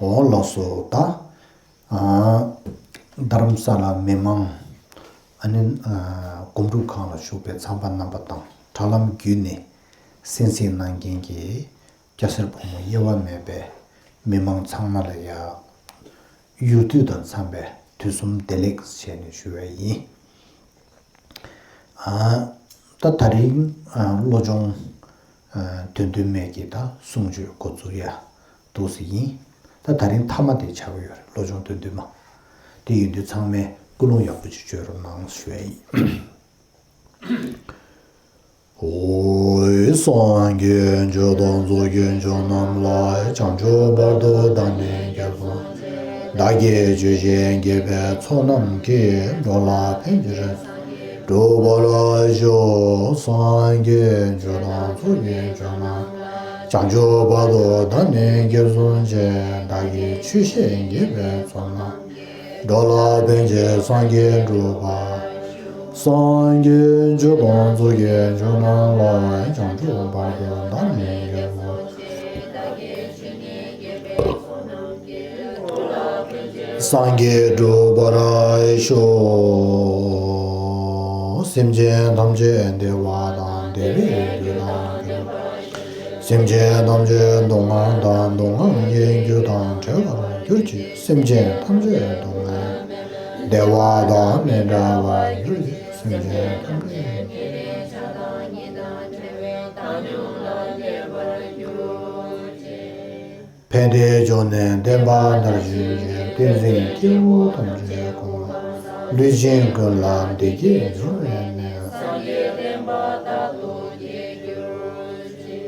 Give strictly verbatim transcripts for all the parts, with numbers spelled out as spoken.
འོ་ལགས་སོ། ད་ཨ་རྡ་རམ་ས་ལ་མི་མང་ཨ་ནི་ཨ་སྒོམ་སྒྲུབ་ཁང་ལ་བཞུགས་པའི་ཚངས་པ་རྣམ་པ་དང་དྲ་ལམ་བརྒྱུད་ནས་གསན་གཟིགས་གནང་མཁན་གྱི་སྐྱ་སེར་ཕོ་མོ་དབྱེ་བ་མེད་པའི་མི་མང་ཚང་མ་ལ་ཡ་ཡུལ་དུས་དང་འཚམས་པའི་དུས་གསུམ་བདེ་ལེགས་ཞེས་ནས་ཞུ་བ་ཡིན། ཨ་ད་དེ་རིང་ཨ་བློ་སྦྱོང་ཨ་དོན་བདུན་མའི་གི་ད་གསུང་ཆོས་འགོ་འཛུགས་ཡ་འདུག་སེ་ཡིན། ད་དེ་རིང་མཐའ་མ་དེ་ཆགས་ཀྱི་ཡོད་རེད། བློ་སྦྱོང་དོན་བདུན་མ། དེ་ཡིན་དུས་ཚང་མས་ཀུན་སློང་ཡག་པོ་ཅིག་བཅོས་རོགས་གནང་ཞུ་ཡ་ཡིན། ཨོ་སངས་རྒྱས་ཆོས་དང་ཚོགས་ཀྱི་མཆོག་རྣམས་ལ། བྱང་ཆུབ་བར་དུ་བདག་ནི་སྐྱབས་སུ། བདག་གིས་ཆོས་བཞིན་བགྱིས་པའི་ཚོགས་རྣམས་ཀྱིས། འགྲོ་ལ་ཕན་ཕྱིར་སྒྲུབ་པར་ཤོག། སངས་རྒྱས་ཆོས་དང་ཚོགས་ཀྱི་མཆོག་རྣམས་ལ། བྱང་ཆུབ་བར་དུ་བདག་ནི་སྐྱབས་སུ་མཆི། བདག་གིས་ཆོས་བཞིན་བགྱིས་པའི་ཚོགས་རྣམས། འགྲོ་ལ་ཕན་ཕྱིར་སངས་རྒྱས་འགྲུབ་པར། སངས་རྒྱས་ཆོས་དང་ཚོགས་ཀྱི་མཆོག་རྣམས་ལ། བྱང་ཆུབ་བར་དུ་བདག་ནི་སྐྱབས་སུ། སངས་རྒྱས་འགྲུབ་པར་ཤོག། སེམས་ཅན་ཐམས་ཅད་བདེ་བ་དང་བདེ་བའི་རྒྱུ་དང་། སེམས་ཅན་ཐམས་ཅད་སྡུག་བསྔལ་དང་སྡུག་བསྔལ་གྱི་རྒྱུ་དང་བྲལ་བར་གྱུར་ཅིག། སེམས་ཅན་ཐམས་ཅད་སྡུག་བསྔལ་བདེ་བ་དང་མི་འབྲལ་བར་གྱུར་ཅིག། སེམས་ཅན་ཐམས་ཅད་ཕན་བདེའི་འབྱུང་གནས་བདེན་པ་མཐར་ཕྱིན་ཅིང་། བསྟན་འཛིན་སྐྱེ་བོ་ཐམས་ཅད་ཀུན། ལུས་ཅན་ཀུན་ལ་བདེ་སྐྱིད་འབྱུང་བའི་གནས།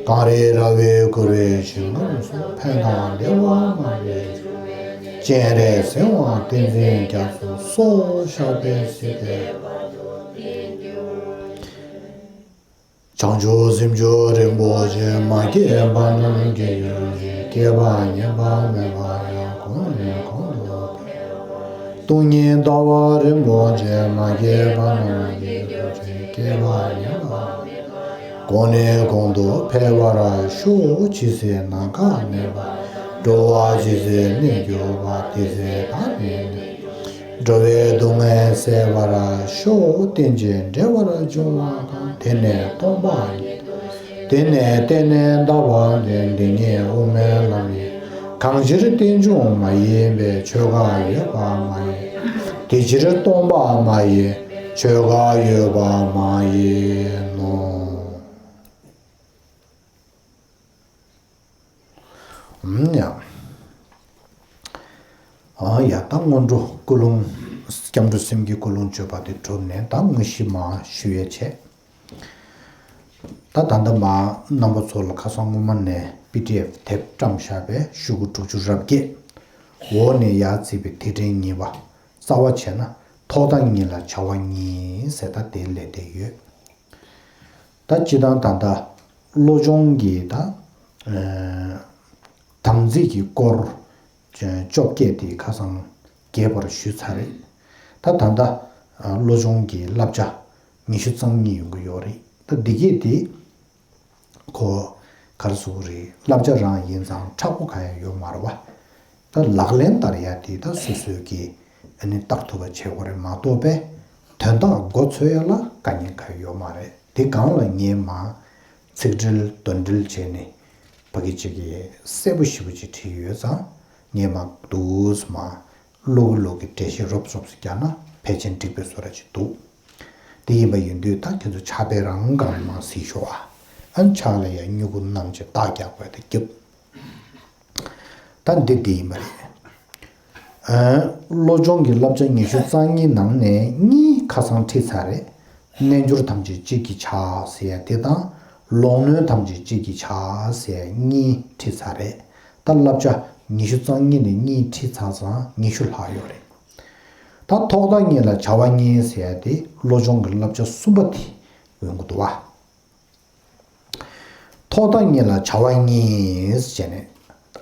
གངས་རི་ར་བས་བསྐོར་བའི་ཞིང་ཁམས་སུ། ཕན་དང་བདེ་བ་མ་ལུས་འབྱུང་བའི་གནས། སྤྱན་རས་གཟིགས་དབང་བསྟན་འཛིན་རྒྱ་མཚོ་སོགས། ཞབས་པད་སྲིད་མཐའི་བར་དུ་བརྟན་གྱུར་ཅིག། བྱང་ཆུབ་སེམས་མཆོག་རིན་པོ་ཆེ། མ་སྐྱེས་པ་རྣམས་སྐྱེ་གྱུར་ཅིག། སྐྱེས་པ་ཉམས་པ་མེད་པ་ཡང་། གོང་ནས་གོང་དུ་འཕེལ་བར། སྟོང་ཉིད་ལྟ་བ་རིན་པོ་ཆེ། མ་སྐྱེས་པ་རྣམས་སྐྱེ་གྱུར་ཅིག། སྐྱེས་པ་ཉམས་པ་མེད་པ་ཡང་། གོང་ནས་གོང་དུ་འཕེལ་བར་ཤོག། ཇི་སྲིད་ནམ་མཁའ་གནས་པ། འགྲོ་བ་ཇི་སྲིད་གནས་གྱུར་པ། དེ་སྲིད་བདག་ནི་གནས། འགྲོ་བའི་སྡུག་བསྔལ་སེལ་བར་ཤོག། རྟེན་ཅིང་འབྲེལ་བར་འབྱུང་བ་གང་། དེ་ནི་སྟོང་པ་ཉིད། དེ་ནི་བརྟེན་ནས་བཏབ་པ་འདི། འདི་ཉིད་དབུ་མའི་ལམ་ཡིན། གང་ཕྱིར་རྟེན་འབྱུང་མ་ཡིན་པའི། ཆོས་འགའ་ཡོད་པ་མ་ཡིན། དེ་ཕྱིར་སྟོང་པ་མ་ཡིན། ཆོས་འགའ་ཡོད་པ་མ་ཡིན་ནོ། ཨུམ་ཡ། ཨ་ཡ། ད་སྔོན་འགྲོ་ཀུན་སློང་། སྐྱབས་འགྲོ་སེམས་བསྐྱེད་ཀུན་སློང་བཅོས་པ་དེ་གྲུབ་ནས། ད་དངོས་གཞི་མར་ཞུ་ཡས་བྱས། ད་ད་ལྟ་མར་རྣམ་པ་ཚོ་ལ་ཁ་སང་སྔོན་མ་ནས་པི་ཌི་ཨེཕ་དེབ་བཀྲམ་བཞག་པའི་གཞུག་གུ་དྲུག་ཅུ་རེ་བརྒྱད། འོག་ནས་ཡར་བརྩིས་པའི་དེ་ཕྲེང་གཉིས་པ། རྩ་བ་བྱས་ན་ཐོག་མཐའ་གཉིས་ལ་བྱ་བ་གཉིས་ཟེར། ད་དེ་ལས་དེ་ཡོད། ད་སྤྱིར་བཏང་ད་ལྟ་བློ་སྦྱོང་གི་ད་ཨ་དམ་ཚིག་གི་སྐོར་བཅོ་བརྒྱད་དེ་ཁ་སང་རྒྱས་པར་ཞུས་ཚར་རེད། ད་ད་ལྟ་ཨ་བློ་སྦྱོང་གི་བསླབ་བྱ་ཉི་ཤུ་རྩ་གཉིས་ཡོང་གི་ཡོད་རེད། ད་འདི་གས་དེ་ཁོ་ག་རེ་ཟེར་དགོས་རེད། བསླབ་བྱ་རང་ཡིན་ཙང་མཁྲེགས་པོ་གང་ཡང་ཡོད་མ་རེད་བ། ད་ལག་ལེན་བསྟར་ཡ་དེ་ད་སོ་སོས་ཀྱིས་ཨ་ནི་བསྟར་ཐུབ་པ་བྱེད་དགོས་རེད་མ་གཏོགས་པས། དོན་དག་མགོ་ཚོས་ཡ་ལ་དཀའ་ངལ་གང་ཡང་ཡོད་མ་རེད། དེ་སྒང་ལ་ངས་མར་ཚིག་འགྲེལ་དོན་འགྲེལ་བྱས་ནས་ཕ་གི་གཅིག་གིས་གསལ་པོ་ཞེ་པོ་ཅིག་བྲིས་ཡོད་ཙང་། ངས་མར་འདུག་སེ་མར་ཀློག་གི་ཀློག་གི་འགྲེལ་བཤད་རོབ་རོབ་ཙམ་རྒྱག་ན་ཕལ་ཆེར་འགྲིག་པའི་བཟོ་འདྲ་ཅིག་འདུག་དེ་ཡིན་པ་ཡིན་དུས་ད་ཁྱེད་ཚོ་ཕྱག་དཔེ་རང་སྒང་ནས་མར་གཟིགས་ཤོག་ཨ། ཨ་ནི་ཕྱག་ལ་ཡ་སྨྱུ་གུ་བསྣམས་བྱས་རྟགས་རྒྱག་དགོས་དེ་རྒྱབ། ད་འདི་འདི་ཡིན་པ་རེད། ཨ་བློ་སྦྱོང་གི་བསླབ་བྱ་ཉི་ཤུ་རྩ་གཉིས་ནང་ནས་གཉིས་ཁ་སང་ཁྲིད་ཚར་རེད། རྣལ་འབྱོར་ཐམས་ཅད་གཅིག་གིས་བྱ་ཟེར་ཡ་དེ་དང་། ལོག་གནོན་ཐམས་ཅད་གཅིག་གིས་བྱ་ཟེར་ཡ་གཉིས་ཁྲིད་ཚར་རེད། ད་བསླབ་བྱ་ཉི་ཤུ་རྩ་གཉིས་ནས་གཉིས་ཁྲིད་ཚར་ཙང་ཉི་ཤུ་ལྷག་ཡོད་རེད། ད་ཐོག་མཐའ་གཉིས་ལ་བྱ་བ་གཉིས་ཟེར་ཡ་དེ་བློ་སྦྱོང་གི་བསླབ་བྱ་གསུམ་པ་དེ་ཡོང་གི་འདུག་བ། ཐོག་མཐའ་གཉིས་ལ་བྱ་བ་གཉིས་བྱས་ནས།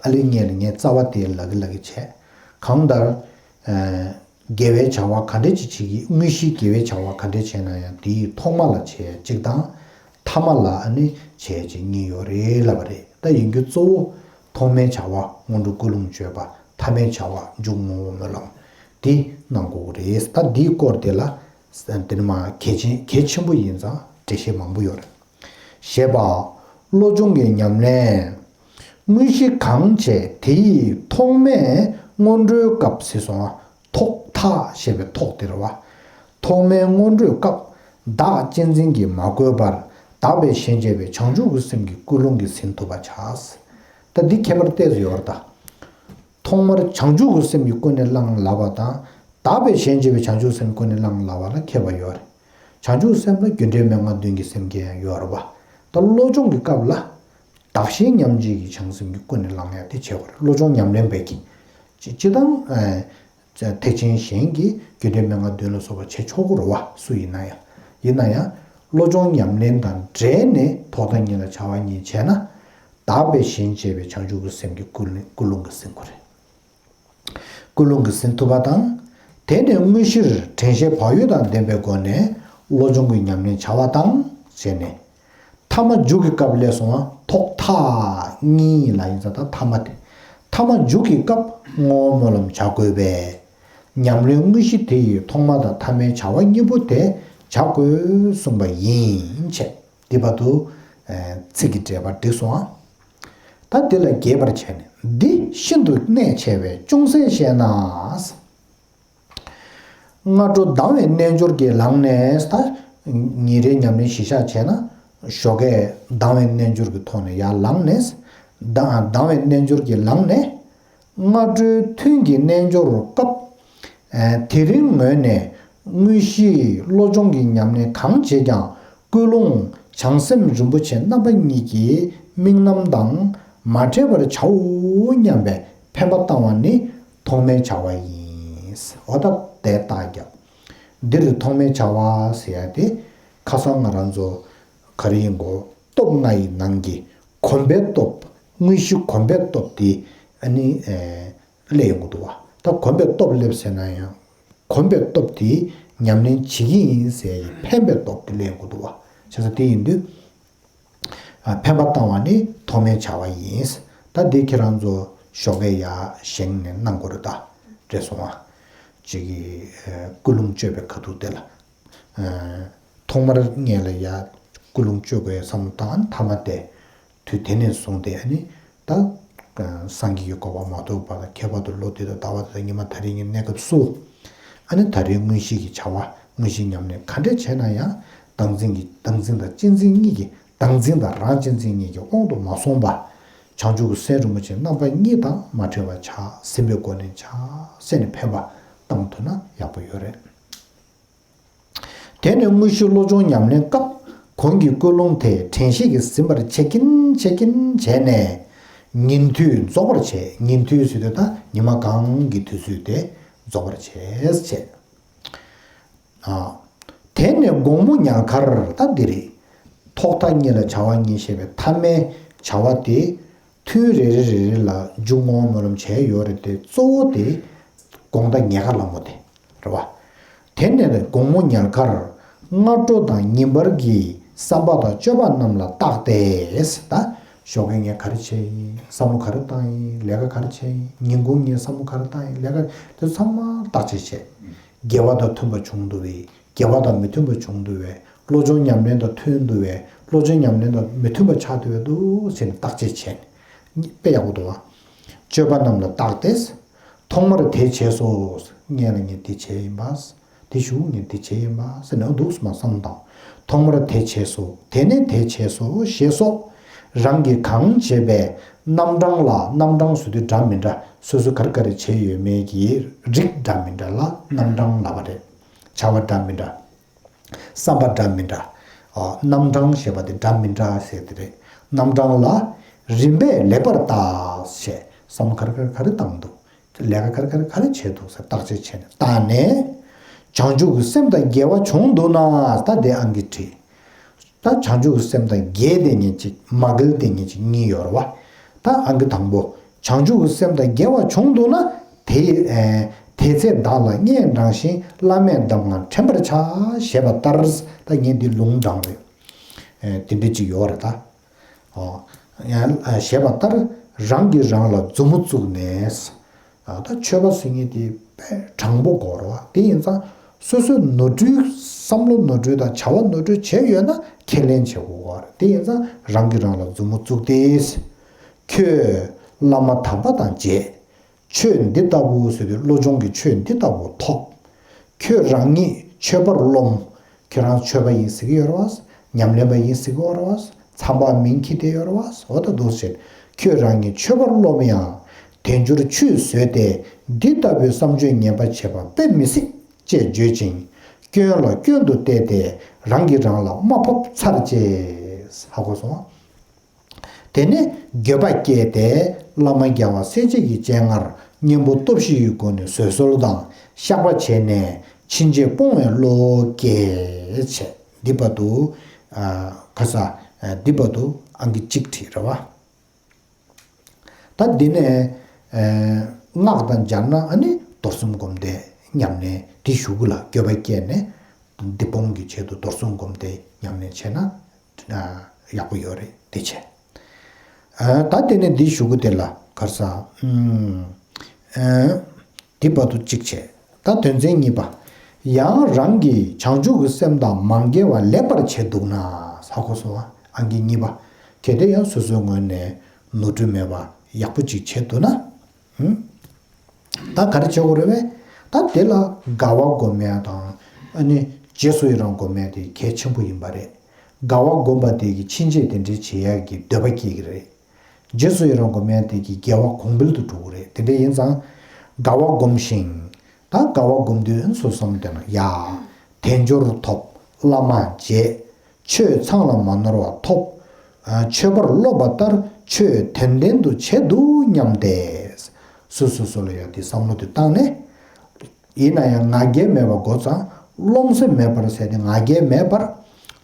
ཨ་ལེ་གཉིས་ལ་ངས་རྩ་བ་དེ་ལབ་ཀྱི་ལབ་ཀྱི་བྱས། གང་ལྟར། ཨ་དགེ་བའི་བྱ་བ་ག་འདྲ་ཅིག་བྱེད་ཀྱི། དངོས་གཞིའི་དགེ་བའི་བྱ་བ་ག་འདྲ་བྱས་ན་ཡང་དེའི་ཐོག་མ་ལ་བྱས་གཅིག་དང་། ཐ་མ་ལ་ཨ་ནི་བྱས་གཅིག་གཉིས་ཡོད་རེད་ལབ་པ་རེད། ད་ཡིན་རྒྱུ་གཙོ་བོ་ ཐོག་མའི་བྱ་བ་སྔོན་འགྲོ་ཀུན་སློང་བརྗོད་པ། ཐ་མའི་བྱ་བ་མཇུག་བསྔོ་བ་སྨོན་ལམ། འདི་གནང་དགོས་ཀྱི་རེད། ད་འདིའི་སྐོར་དེ་ལ་དེ་ནི་མ་གལ་ཆེན་གལ་ཆེན་པོ་ཡིན་ཙང་འགྲེལ་བཤད་མང་པོ་ཡོད་རེད། ཞེས་པ། བློ་སྦྱོང་གི་ཉམས་ལེན། དངོས་གཞི་གང་བྱས་དེ་ཡི་ཐོག་མའི་སྔོན་འགྲོའི་སྐབས་སུ་སོང་བ། ཐོག་མཐའ་ཞེས་པའི་ཐོག་དེ་རེད་བ། ཐོག་མའི་སྔོན་འགྲོའི་སྐབས་བདག་གཅེས་འཛིན་གྱིས་མ་གོས་པར་དག་པའི་ཞེན་བཅས་པའི་བྱང་ཆུབ་ཀྱི་སེམས་ཀྱི་ཀུན་སློང་གིས་ཟིན་ཐུབ་པ་བྱ། ད་འདི་ཁྱད་པར་ཏོག་ཙམ་ཡོད་རེད་ད། ཐོག་མར་བྱང་ཆུབ་ཀྱི་སེམས་ཀྱིས་ཀུན་ནས་བསླངས་ལབ་པ་དང་། དག་པའི་ཞེན་བཅས་པའི་བྱང་ཆུབ་སེམས་ཀུན་ནས་བསླངས་ལབ་པ་ལ་ཁྱད་པར་ཡོད་རེད། བྱང་ཆུབ་སེམས་ལ་རྒྱུ་འབྲས་མན་ངག་བདུན་གྱི་སེམས་བསྐྱེད་ཡང་ཡོད་རེད་པ། ད་བློ་སྦྱོང་གི་སྐབས་ལ། བདག་གཞན་མཉམ་བརྗེ་གི་བྱང་སེམས་ཀྱིས་ཀུན་ནས་བསླངས་ཡ་དེ་བྱེད་དགོས་རེད། བློ་སྦྱོང་ཉམས་ལེན་པའི་གི། སྤྱི་སྤྱི་དང་། ཨ། ཐེག་ཆེན་གཞན་གྱིས་རྒྱུ་འབྲས་མན་ངག་བདུན་ལ་སོགས་པ་བྱེད་ཆོག་གི་རེད་བ། སུ་ཡིན་ན་ཡང་། ཡིན་ན་ཡང་། བློ་སྦྱོང་ཉམས་ལེན་དང་འབྲེལ་ནས་ཐོག་མཐའ་གཉིས་ལ་བྱ་བ་གཉིས་བྱས་ན། དག་པའི་ཞེན་བཅས་པའི་བྱང་ཆུབ་ཀྱི་སེམས་ཀྱི་ཀུན་ཀུན་སློང་གིས་ཟིན་དགོས་རེད། ཀུན་སློང་གིས་ཟིན་ཐུབ་པ་དང་། དེ་ནས་དངོས་གཞིར་དྲན་ཤེས་བག་ཡོད་དང་ལྡན་པའི་སྒོ་ནས་བློ་སྦྱོང་གི་ཉམས་ལེན་བྱ་བ་དང་བྱས་ནས། ཐ་མ་མཇུག་གི་སྐབས་ལས་སོང་བ་ཐོག་མཐའ་གཉིས་ལ་ཡིན་ཙང་ད་ཐ་མ་དེ། ཐ་མ་མཇུག་གི་སྐབས་བསྔོ་བ་སྨོན་ལམ་བྱ་དགོས་པས། ཉམས་ལེན་དངོས་གཞི་དེ་ཡི་ཐོག་མ་དང་ཐ་མའི་བྱ་བ་གཉིས་པོ་དེ་བྱ་དགོས་གསུངས་པ་ཡིན་བྱས། འདི་བར་དུ་ཚིག་གི་འགྲེལ་པ་འགྲིག་སོང་ཨ། ད་འདི་ལ་རྒྱས་པར་བྱས་ནས་འདི་ཤིན་ཏུ་གནད་ཆེ་བས་ཅུང་ཟད་བཤད་ན། སྔ་དྲོ་ལྡང་བའི་རྣལ་འབྱོར་གྱིས་ལངས་ནས། ད་ཉིན་རེའི་ཉམས་ལེན་གཞི་བཞག་བྱས་ན། ཞོགས་ཀས་ལྡང་བའི་རྣལ་འབྱོར་གྱི་ཐོག་ནས་ཡར་ལངས་ནས། ལྡང་ལྡང་བའི་རྣལ་འབྱོར་གྱིས་ལངས་ནས། སྔ་དྲོའི་ཐུན་གྱི་རྣལ་འབྱོར་སྐབས། དེ་རིང་ངོས་ནས་དངོས་གཞིའི་བློ་སྦྱོང་གི་ཉམས་ལེན་གང་བྱེད་ཀྱང་ཀུན་སློང་བྱང་སེམས་རིན་པོ་ཆེ་རྣམ་པ་གཉིས་ཀྱི་དམིགས་རྣམ་དང་མ་བྲལ་བར་བྱའོ་སྙམ་པའི་འཕེན་པ་བཏང་བ་ནི་ཐོག་མའི་བྱ་བ་ཡིན། འོ་ད་དེ་རྟགས་རྒྱབ། འདིར་ཐོག་མའི་བྱ་བ་ཟེར་ཡ་དེ་ཁ་སང་ང་རང་ཚོ་ག་རེ་ཡིན་གོ། སྟོབས་ལྔ་ཡི་ནང་གི་གོམས་པའི་སྟོབས། དངོས་གཞི་གོམས་པའི་སྟོབས་དེ་ཨ་ནི་སླེབས་ཡོང་གི་འདུག་བ། ད་གོམས་པའི་སྟོབས་སླེབས་ཟེར་ན་ཡང་། གོམས་པའི་སྟོབས་དེ་ཉམས་ལེན་བྱེད་ཀྱི་ཡིན་ཟེར་ཡའི་འཕེན་པའི་སྟོབས་དེ་སླེབས་ཡོང་གི་འདུག་བ། བྱས་ཙང་དེ་ཡིན་དུས། ཨ། འཕེན་པ་བཏང་བ་ནི་ཐོག་མའི་བྱ་བ་ཡིན། ད་འདི་ཁྱེད་རང་ཚོ་ཞོགས་ཀས་ཡར་བཞེངས་ནས་གནང་དགོས་རེད་ད། རེད་སོང་ཨ། གཅིག་གིས་ཀུན་སློང་བཅོས་པའི་ཁ་ཐུག་དེ་ལ། ཐོག་མར་ངེད་ལ་ཡ་ཀུན་སློང་བཅོས་དགོས་བསམ་བློ་བཏང་། ཐ་མ་དེ། དུས་དེ་ནས་བཟུང་སྟེ་ཨ་ནི། ད། སངས་རྒྱས་ཀྱི་གོ་འཕང་མ་ཐོབ་བར་ལ་ཁྱད་པར་དུ་ལོ་འདི་དང་ཟླ་བ་འདི་དང་ཉི་མ་ད་རེས་ཀྱི་གནས་སྐབས་སུ། ཨ་ནི་ད་རེས་དངོས་གཞི་གི་བྱ་བ་དངོས་གཞི་ཉམས་ལེན་ག་འདྲ་བྱས་ན་ཡང་། བདག་འཛིན་གྱི་བདག་འཛིན་དང་གཅེས་འཛིན་གཉིས་ཀྱི། བདག་འཛིན་དང་རང་གཅེས་འཛིན་གཉིས་ཀྱི་དབང་དུ་མ་སོང་བ། བྱང་ཆུབ་ཀྱི་སེམས་རིན་པོ་ཆེ་རྣམ་པ་གཉིས་དང་མ་བྲལ་བར་བྱ། ཟིན་པའི་སྒོ་ནས་བྱ། ཟེར་ནས་འཕེན་པ་བཏང་ཐུབ་ན་ཡག་པོ་ཡོད་རེད། དེ་ནས་དངོས་གཞི་བློ་སྦྱོང་ཉམས་ལེན་སྐབས་གོང་གི་ཀུན་སློང་དེ་དྲན་ཤེས་ཀྱིས་ཟིན་པར་བྱེད་ཀྱིན་བྱེད་ཀྱིན་བྱས་ནས། ཉིན་དུས་རྫོགས་པར་བྱེད། ཉིན་དུས་ཟེར་དུས་ད་ཉི་མ་གང་གི་དུས་ཚོད་དེ་རྫོགས་པར་བྱེད་བྱེད། ཨ། དེ་ནས་དགོང་མོ་ཉལ་ཁར། ད་འདི་རེད། ཐོག་མཐའ་གཉིས་ལ་བྱ་བ་གཉིས་ཞེས་པའི་ཐ་མའི་བྱ་བ་དེ། ཐུན་རེ་རེ་རེ་རེ་ལ་མཇུག་བསྔོ་བ་སྨོན་ལམ་བྱས་ཡོད་རེད་དེ། གཙོ་བོ་དེ་དགོང་དག་ཉལ་ཁ་ལ་མོ་དེ་རེད་བ། དེ་ནས་དགོང་མོ་ཉལ་ཁར་སྔ་དྲོ་དང་ཉིན་པར་གྱི་བསམ་པ་དང་སྤྱོད་པ་རྣམས་ལ་བརྟགས་ཏེ། ད་ཞོགས་ཀས་ངས་ག་རེ་བྱས་ཡིན། བསམ་བློ་ག་རེ་བཏང་ཡིན། ལས་ཀ་ག་རེ་བྱས་ཡིན། ཉིན་གུང་ངས་བསམ་བློ་ག་རེ་བཏང་ཡིན། ལས་ཀ་དེ་ཚང་མ་བརྟག་དཔྱད་བྱས། དགེ་བ་དང་མཐུན་པ་བྱུང་འདུག་བས། དགེ་བ་དང་མི་མཐུན་པ་བྱུང་འདུག་བས། བློ་སྦྱོང་ཉམས་ལེན་དང་མཐུན་འདུག་བས། བློ་སྦྱོང་ཉམས་ལེན་དང་མི་མཐུན་པ་ཆགས་འདུག་བས་འདུག་ཟེར་ནས་བརྟག་དཔྱད་བྱས་ནས་དཔེ་ཡག་པོ་འདུག་བ། སྤྱོད་པ་རྣམས་ལ་བརྟགས་ཏེ། ཐོག་མར་དེ་བྱས་སོ། ངས་ལ་ངས་དེ་བྱས་ཡིན་པ། དེ་ཞུ་ངས་དེ་བྱས་ཡིན་པ་ཟེར་ནས་འདུག་སེ་མ་བསམ་དང་། ཐོག་མར་དེ་བྱས་སོ། དེ་ནས་དེ་བྱས་སོ་ཞེས་སོགས། རང་གིས་གང་བྱས་པའི་རྣམ་གྲངས་ལ། རྣམ་གྲངས་ཟེར་དུས་འདྲ་མི་འདྲ། སོ་སོས་ག་རེ་ག་རེ་བྱས་ཡོད་མེད་ཀྱི་རིགས་འདྲ་མི་འདྲ་ལ་རྣམ་གྲངས་ལབ་པ་རེད། བྱ་བ་འདྲ་མི་འདྲ། བསམ་པ་འདྲ་མི་འདྲ། ཨ། རྣམ་གྲངས་ཞེས་པ་དེ་འདྲ་མི་འདྲ་ཟེར་དེ་རེད། རྣམ་གྲངས་ལ་རིམ་པས་ལེགས་པར་བརྟགས་ཞེས། བསམ་བློ་ག་རེ་ག་རེ་ག་རེ་བཏང་འདུག་ལས་ཀ་ག་རེ་ག་རེ་ག་རེ་བྱས་འདུག་ཟེར་བརྟག་དཔྱད་བྱས་ནས། བརྟགས་ནས། བྱང་ཆུབ་ཀྱི་སེམས་དང་འགལ་བ་བྱུང་འདུག་ན། ད་དེ་ཨང་ཀི་བྲིས། ད་བྱང་ཆུབ་ཀྱི་སེམས་དང་འགལ་དེ་ཉིད་ཅིག་མ་འགལ་དེ་ཉིད་ཅིག་གཉིས་ཡོད་རེད་བ། ད་ཨང་ཀི་དང་པོ། བྱང་ཆུབ་ཀྱི་སེམས་དང་འགལ་བ་བྱུང་འདུག་ན། དེ་ཨེ། དེ་ཚེ་བདག་ལ་བརྙས་འགྲངས་ཤིང་། བླ་མེད་གདམས་ངག་དྲན་པར་བྱ། ཞེས་པ་ལྟར། ད་ངས་འདི་ལུང་དྲངས་རེད། ཨེ། དེ་འདྲ་ཅིག་ཡོད་རེད་ད། ཨོ། ཡང་ཞེས་པ་ལྟར། རང་གིས་རང་ལ་མཛུབ་མོ་བཙུགས་ནས། ད་ཆོས་པ་ཟེར་མཁན་དེ་དཔེ་དྲང་པོ་དགོས་རེད་བ། དེ་ཡིན་ཙང་སོ་སོའི་ནོར་འཁྲུལ། བསམ་བློ་ནོར་འཁྲུལ་དང་བྱ་བ་ནོར་འཁྲུལ་བྱས་ཡོད་ན་ཁས་ལེན་བྱེད་དགོས་རེད། དེ་ཡིན་ཙང་རང་གིས་རང་ལ་མཛུབ་མོ་བཙུགས་ཏེ། ཁྱོད་བླ་མ་དམ་པ་དང་མཇལ། ཆོས་འདི་ལྟ་བུ་ཟེར་དུས་བློ་སྦྱོང་གི་ཆོས་འདི་ལྟ་བུ་ཐོབ། ཁྱོད་རང་ཉིད་ཆོས་པར་རློམ། ཁྱོད་རང་ཆོས་པ་ཡིན་ཟེར་གྱི་ཡོད་རེད་བ། ཉམས་ལེན་པ་ཡིན་ཟེར་གྱི་ཡོད་རེད་བ། མཚམས་པ་མིང་འཁྱེར་བསྡད་ཡོད་རེད་བ། འོ་ད་འདུག་ཟེར། ཁྱོད་རང་ཉིད་ཆོས་པར་རློམ་ཡང་། དལ་འབྱོར་ཆུད་ཟོས་ཏེ། འདི་ལྟ་བུའི་བསམ་སྤྱོད་ངན་པ་བྱེད་པ་དཔེ་མི་སྲིད། ཅེས་བརྗོད་ཅིང་། སྐྱོན་ལ་སྐྱོན་དུ་བལྟས་ཏེ་རང་གིས་རང་ལ་དམའ་ཕབ་ཚར་བཅད། ཧ་གོ་སོང་། དེ་ནས་འགྱོད་པ་སྐྱེས་ཏེ་བླ་མ་རྒྱལ་བ་སྲས་བཅས་ཀྱི་སྤྱན་སྔར་གཉེན་པོ་སྟོབས་བཞི་ཡི་སྒོ་ནས་བཟོད་གསོལ་དང་བཤགས་པ་བྱས་ནས་ཕྱིན་ཆད་སྤོང་བའི་བློ་སྐྱེས་བྱས། འདི་བར་དུ། ཨ། ཁ་ས། ཨ། འདི་བར་དུ་ཨང་ཀི་གཅིག་བྲིས་རེད་བ། ད་འདི་ནས། ཨ། སྔགས་དང་སྦྱར་ན་ཨ་ནི་རྡོར་གསུམ་སྒོམ་བཟླས་ཉམས་ལེན་འདི་གཞུག་གུ་ལ་འགྱོད་པ་སྐྱེས་ནས་འདི་སྤོང་གི་ཆེད་དུ་རྡོར་གསུམ་སྒོམ་བཟླས་ཉམས་ལེན་བྱས་ན། ཨ། ཡག་པོ་ཡོད་རེད་དེ་བྱས། ཨ། ད་དེ་ནས་འདི་གཞུག་གུ་དེ་ལ་ག་རེ་ཟ། ཨུམ། ཨ། འདི་བར་དུ་གཅིག་བྱས། ད་དོན་ཚན་གཉིས་པ། ཡང་རང་གིས་བྱང་ཆུབ་ཀྱི་སེམས་དང་མ་འགལ་བ་ལེགས་པར་བྱས་འདུག་ན། ཧ་གོ་སོང་ཨ། ཨང་ཀི་གཉིས་པ། གལ་ཏེ་ཡང་སོ་སོའི་ངོས་ནས་ནོར་འཁྲུལ་མེད་པ་ཡག་པོ་ཅིག་བྱས་འདུག་ན། ཧུམ། ད་ག་རེ་བྱེད་དགོས་རེད་པས། ད་དེ་ལ་དགའ་བ་སྒོམ་ཡ་དང་། ཨ་ནི་རྗེས་སུ་ཡི་རང་སྒོམ་ཡ་དེ་གལ་ཆེན་པོ་ཡིན་པ་རེད། དགའ་བ་སྒོམ་པ་དེ་གིས་ཕྱིན་ཆད་དེ་འདྲའི་བྱེད་ཡ་གི་འདོད་པ་སྐྱེ་གི་རེད། རྗེས་སུ་ཡི་རང་སྒོམ་ཡ་དེ་གིས་དགེ་བ་གོང་འཕེལ་དུ་འགྲོ་གི་རེད། དེ་འདྲ་ཡིན་ཙང་། དགའ་བ་སྒོམ་ཞིང་། ད་དགའ་བ་སྒོམ་དུས་སོ་སོ་བསམ་བཏང་ན་ཡ། དལ་འབྱོར་ཐོབ། བླ་མ་མཇལ། ཆོས་ཚང་ལ་མ་ནོར་བ་ཐོབ། ཨ། ཆོས་པར་རློམ་པ་ལྟར་ཆོས་དོན་ལྡན་དུ་བྱས་འདུག་སྙམ་སྟེ། སོ་སོ་སོ་ལ་ཡང་དེ་བསམ་བློ་དེ་བཏང་ནས། ཡིན་ན་ཡང་ང་རྒྱལ་མེད་པར་གོ་ཙང་རློམ་སེམས་མེད་པར་ཟེར་ཏེ་ང་རྒྱལ་མེད་པར།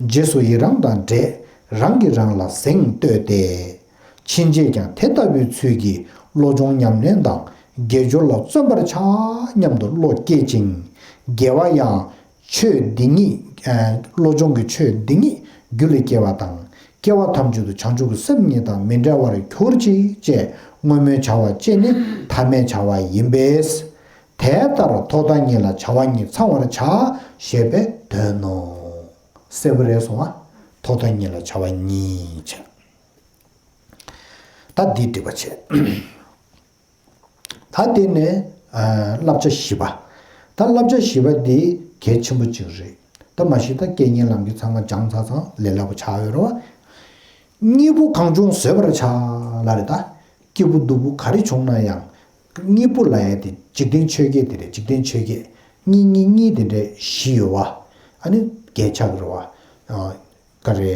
རྗེས་སུ་ཡི་རང་དང་འབྲེལ། རང་གིས་རང་ལ་གཟེངས་བསྟོད་དེ། ཕྱིན་ཆད་ཀྱང་དེ་ལྟ་བུའི་ཚུལ་གྱིས་བློ་སྦྱོང་ཉམས་ལེན་དང་དགེ་སྦྱོར་ལ་བརྩོན་པར་བྱ་སྙམ་དུ་བློ་བསྐྱེད་ཅིང་། དགེ་བ་ཡང་ཆོས་འདི་ཉིད། ཨ། བློ་སྦྱོང་གི་ཆོས་འདི་ཉིད་རྒྱུད་ལ་སྐྱེ་བ་དང་། སྐྱེ་བ་ཐམས་ཅད་དུ་བྱང་ཆུབ་ཀྱི་སེམས་ཉིད་དང་མི་འབྲལ་བར་གྱུར་ཅིག་ཅེས་བསྔོ་སྨོན་བྱ་བ་ཅན་ནི་ཐ་མའི་བྱ་བ་ཡིན་པས། དེ་ལྟར་ཐོག་མཐའ་གཉིས་ལ་བྱ་བ་གཉིས་ཚང་བར་བྱ་ཞེས་པའི་དོན་ནོ། གསལ་པོ་རེད་སོང་ཨ། ཐོག་མཐའ་གཉིས་ལ་བྱ་བ་གཉིས་བྱས། ད་འདི་འགྲིག་པ་བྱས། ད་དེ་ནས། ཨ། བསླབ་བྱ་བཞི་པ། ད་བསླབ་བྱ་བཞི་པ་འདི་གལ་ཆེན་པོ་གཅིག་རེད། ད་མ་གཞི་ད་སྐད་གཉིས་ལམ་གྱི་ཚང་མ་སྦྱངས་ཚར་ཙང་ལས་སླ་པོ་ཆགས་ཡོད་རེད་བ། གཉིས་པོ་གང་བྱུང་བཟོད་པར་བྱ་ལབ་རེད་ད། སྐྱིད་པོ་སྡུག་པོ་ག་རེ་བྱུང་ན་ཡང་། གཉིས་པོ་ལབ་ཡ་དེ་འཇིག་རྟེན་ཆོས་བརྒྱད་དེ་རེད། འཇིག་རྟེན་ཆོས་བརྒྱད། གཉིས་གཉིས་གཉིས་དེ་འདྲས་བཞི་ཡོད་བ། ཨ་ནི་བརྒྱད་ཆགས་ཀྱི་རེད་བ། ཨ། ག་རེ།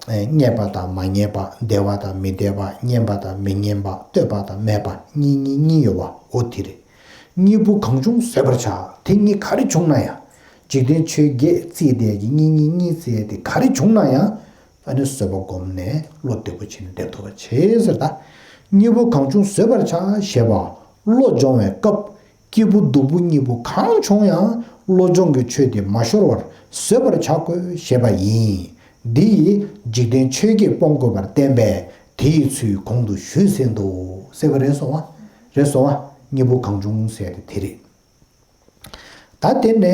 ཨེ། རྙེད་པ་དང་མ་རྙེད་པ། བདེ་བ་དང་མི་བདེ་བ། སྙན་པ་དང་མི་སྙན་པ། བསྟོད་པ་དང་སྨད་པ། གཉིས་གཉིས་གཉིས་ཡོད་པ། འོ་དེ་རེད། གཉིས་པོ་གང་བྱུང་བཟོད་པར་བྱ། དེ་གཉིས་ག་རེ་བྱུང་ན་ཡང་། འཇིག་རྟེན་ཆོས་བརྒྱད་བརྩིས་ཏེ་གི་གཉིས་གཉིས་གཉིས་བརྩི་ཡས་དེ་ག་རེ་བྱུང་ན་ཡང་། ཨ་ནི་བཟོད་པ་བསྒོམས་ནས་བློ་བདེ་པོ་བྱས་ནས་བསྡད་ཐུབ་པ་བྱེད་ཟེར་ད། གཉིས་པོ་གང་བྱུང་བཟོད་པར་བྱ་ཞེས་པ། བློ་སྦྱོང་བའི་སྐབས། སྐྱིད་པོ་སྡུག་པོ་གཉིས་པོ་གང་བྱུང་ཡང་བློ་སྦྱོང་གི་ཆོས་དེ་མ་ཤོར་བར་བཟོད་པར་བྱ་དགོས་ཞེས་པ་ཡིན། འདི་ཡིས་འཇིག་རྟེན་ཆོས་བརྒྱད་སྤོང་དགོས་པར་བསྟན་པས་དེའི་ཚུལ་གོང་དུ་ཞུས་ཟིན་ཏོ། གསལ་པོ་རེད་སོང་བ། རེད་སོང་བ། གཉིས་པོ་གང་བྱུང་ཟེར་དེ་དེ་རེད། ད་དེ་ནས།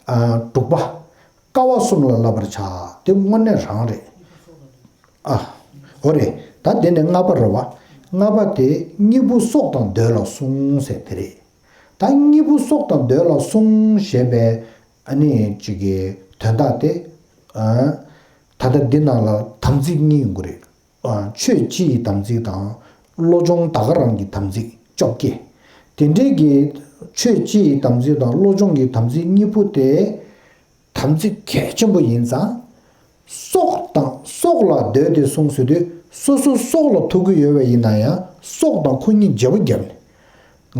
ཨ། དྲུག་པ། དཀའ་བ་གསུམ་ལ་བསླབ་པར་བྱ། དེ་དངོས་གནས་རང་རེད། ཨ། འོ་རེད། ད་དེ་ནས་ལྔ་པ་རེད་བ། ལྔ་པ་དེ་གཉིས་པོ་སྲོག་དང་འདོད་ལ་བསྲུང་ཟེར་དེ་རེད། ད་གཉིས་པོ་སྲོག་དང་འདོད་ལ་བསྲུང་ཞེས་པའི་ཨ་ནི་ཅིག་གི་དོན་དག་དེ། ཨ། ད་ལྟ་འདི་ནང་ལ་དམ་ཚིག་གཉིས་ཡོང་གི་རེད། ཨ། ཆོས་སྤྱི་ཡི་དམ་ཚིག་དང་། བློ་སྦྱོང་ད་ག་རང་གི་དམ་ཚིག་བཅོ་བརྒྱད། དེ་འདྲས་ཀྱི་ཆོས་སྤྱི་ཡི་དམ་ཚིག་དང་བློ་སྦྱོང་གི་དམ་ཚིག་གཉིས་པོ་དེ། དམ་ཚིག་གལ་ཆེན་པོ་ཡིན་ཙང་། སྲོག་དང་སྲོག་ལ་འདོད་དེ་བསྲུང་ཟེར་དུས་སོ་སོ་སྲོག་ལ་ཐུག་གི་ཡོད་པ་ཡིན་ན་ཡང་སྲོག་དང་ཁོ་གཉིས་བརྗེ་པོ་བརྒྱབ་ནས།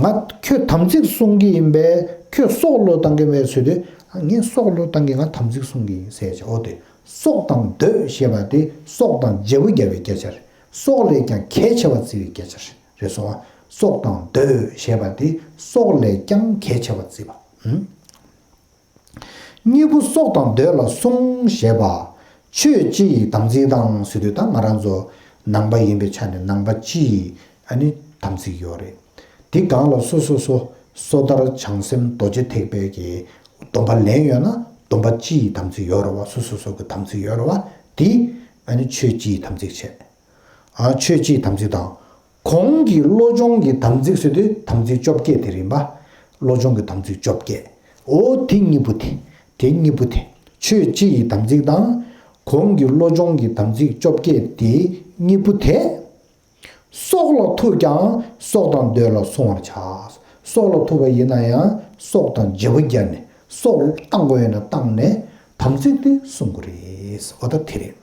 ང་ཁྱོད་དམ་ཚིག་བསྲུང་གི་ཡིན་པས་ཁྱོད་སྲོག་བློས་བཏང་གི་མེད་ཟེར་དུས། ངས་སྲོག་བློས་བཏང་གི། ང་དམ་ཚིག་བསྲུང་གི་ཡིན་ཟེར་བྱས། འོ་དེ་སྲོག་དང་འདོད་ཞེས་པ་དེ་སྲོག་དང་བརྗེ་པོ་བརྒྱབ་པའི་སྐད་ཆ་རེད། སྲོག་ལས་ཀྱང་གལ་ཆེ་བར་བརྩི་བའི་སྐད་ཆ་རེད། རེད་སོང་བ། སྲོག་དང་འདོད་ཞེས་པ་དེ་སྲོག་ལས་ཀྱང་གལ་ཆེ་བར་བརྩི་བ། ཨུམ། གཉིས་པོ་སྲོག་དང་འདོད་ལ་བསྲུང་ཞེས་པ། ཆོས་སྤྱི་ཡི་དམ་ཚིག་དང་ཟེར་དུས་ད་ང་རང་ཚོ་ནང་པ་ཡིན་པའི་ཆ་ནས་ནང་པ་སྤྱི་ཡི་ ཨ་ནི་དམ་ཚིག་ཡོད་རེད། དེ་སྒང་ལ་སོ་སོ་སོ་སོ་ལྟར་བྱང་སེམས་རྡོ་རྗེ་ཐེག་པའི་གི་སྡོམ་པ་ལེན་ཡོད་ན་སྡོམ་པ་སྤྱི་ཡི་དམ་ཚིག་ཡོད་རེད་བ། སོ་སོ་སོ་གི་དམ་ཚིག་ཡོད་རེད་བ། དེ་ཨ་ནི་ཆོས་སྤྱི་ཡི་དམ་ཚིག་བྱས། ཨ་ཆོས་སྤྱི་ཡི་དམ་ཚིག་དང་། གོང་གི་བློ་སྦྱོང་གི་དམ་ཚིག་ཟེར་དུས་དམ་ཚིག་བཅོ་བརྒྱད་དེ་རེད་པ། བློ་སྦྱོང་གི་དམ་ཚིག་བཅོ་བརྒྱད། འོ་དེ་གཉིས་པོ་དེ། དེ་གཉིས་པོ་དེ། ཆོས་སྤྱི་ཡི་དམ་ཚིག་དང་། གོང་གི་བློ་སྦྱོང་གི་དམ་ཚིག་བཅོ་བརྒྱད་དེ་གཉིས་པོ་དེ། སྲོག་ལ་ཐུག་ཀྱང་སྲོག་དང་འདོད་ལ་བསྲུང་བར་བྱ། སྲོག་ལ་ཐུག་པ་ཡིན་ན་ཡང་སྲོག་དང་བརྗེ་པོ་བརྒྱབ་ནས་སྲོག་བཏང་དགོས་ཡོད་ན་བཏང་ནས་དམ་ཚིག་དེ་བསྲུང་དགོས་རེད། འོ་ད་དེ་རེད།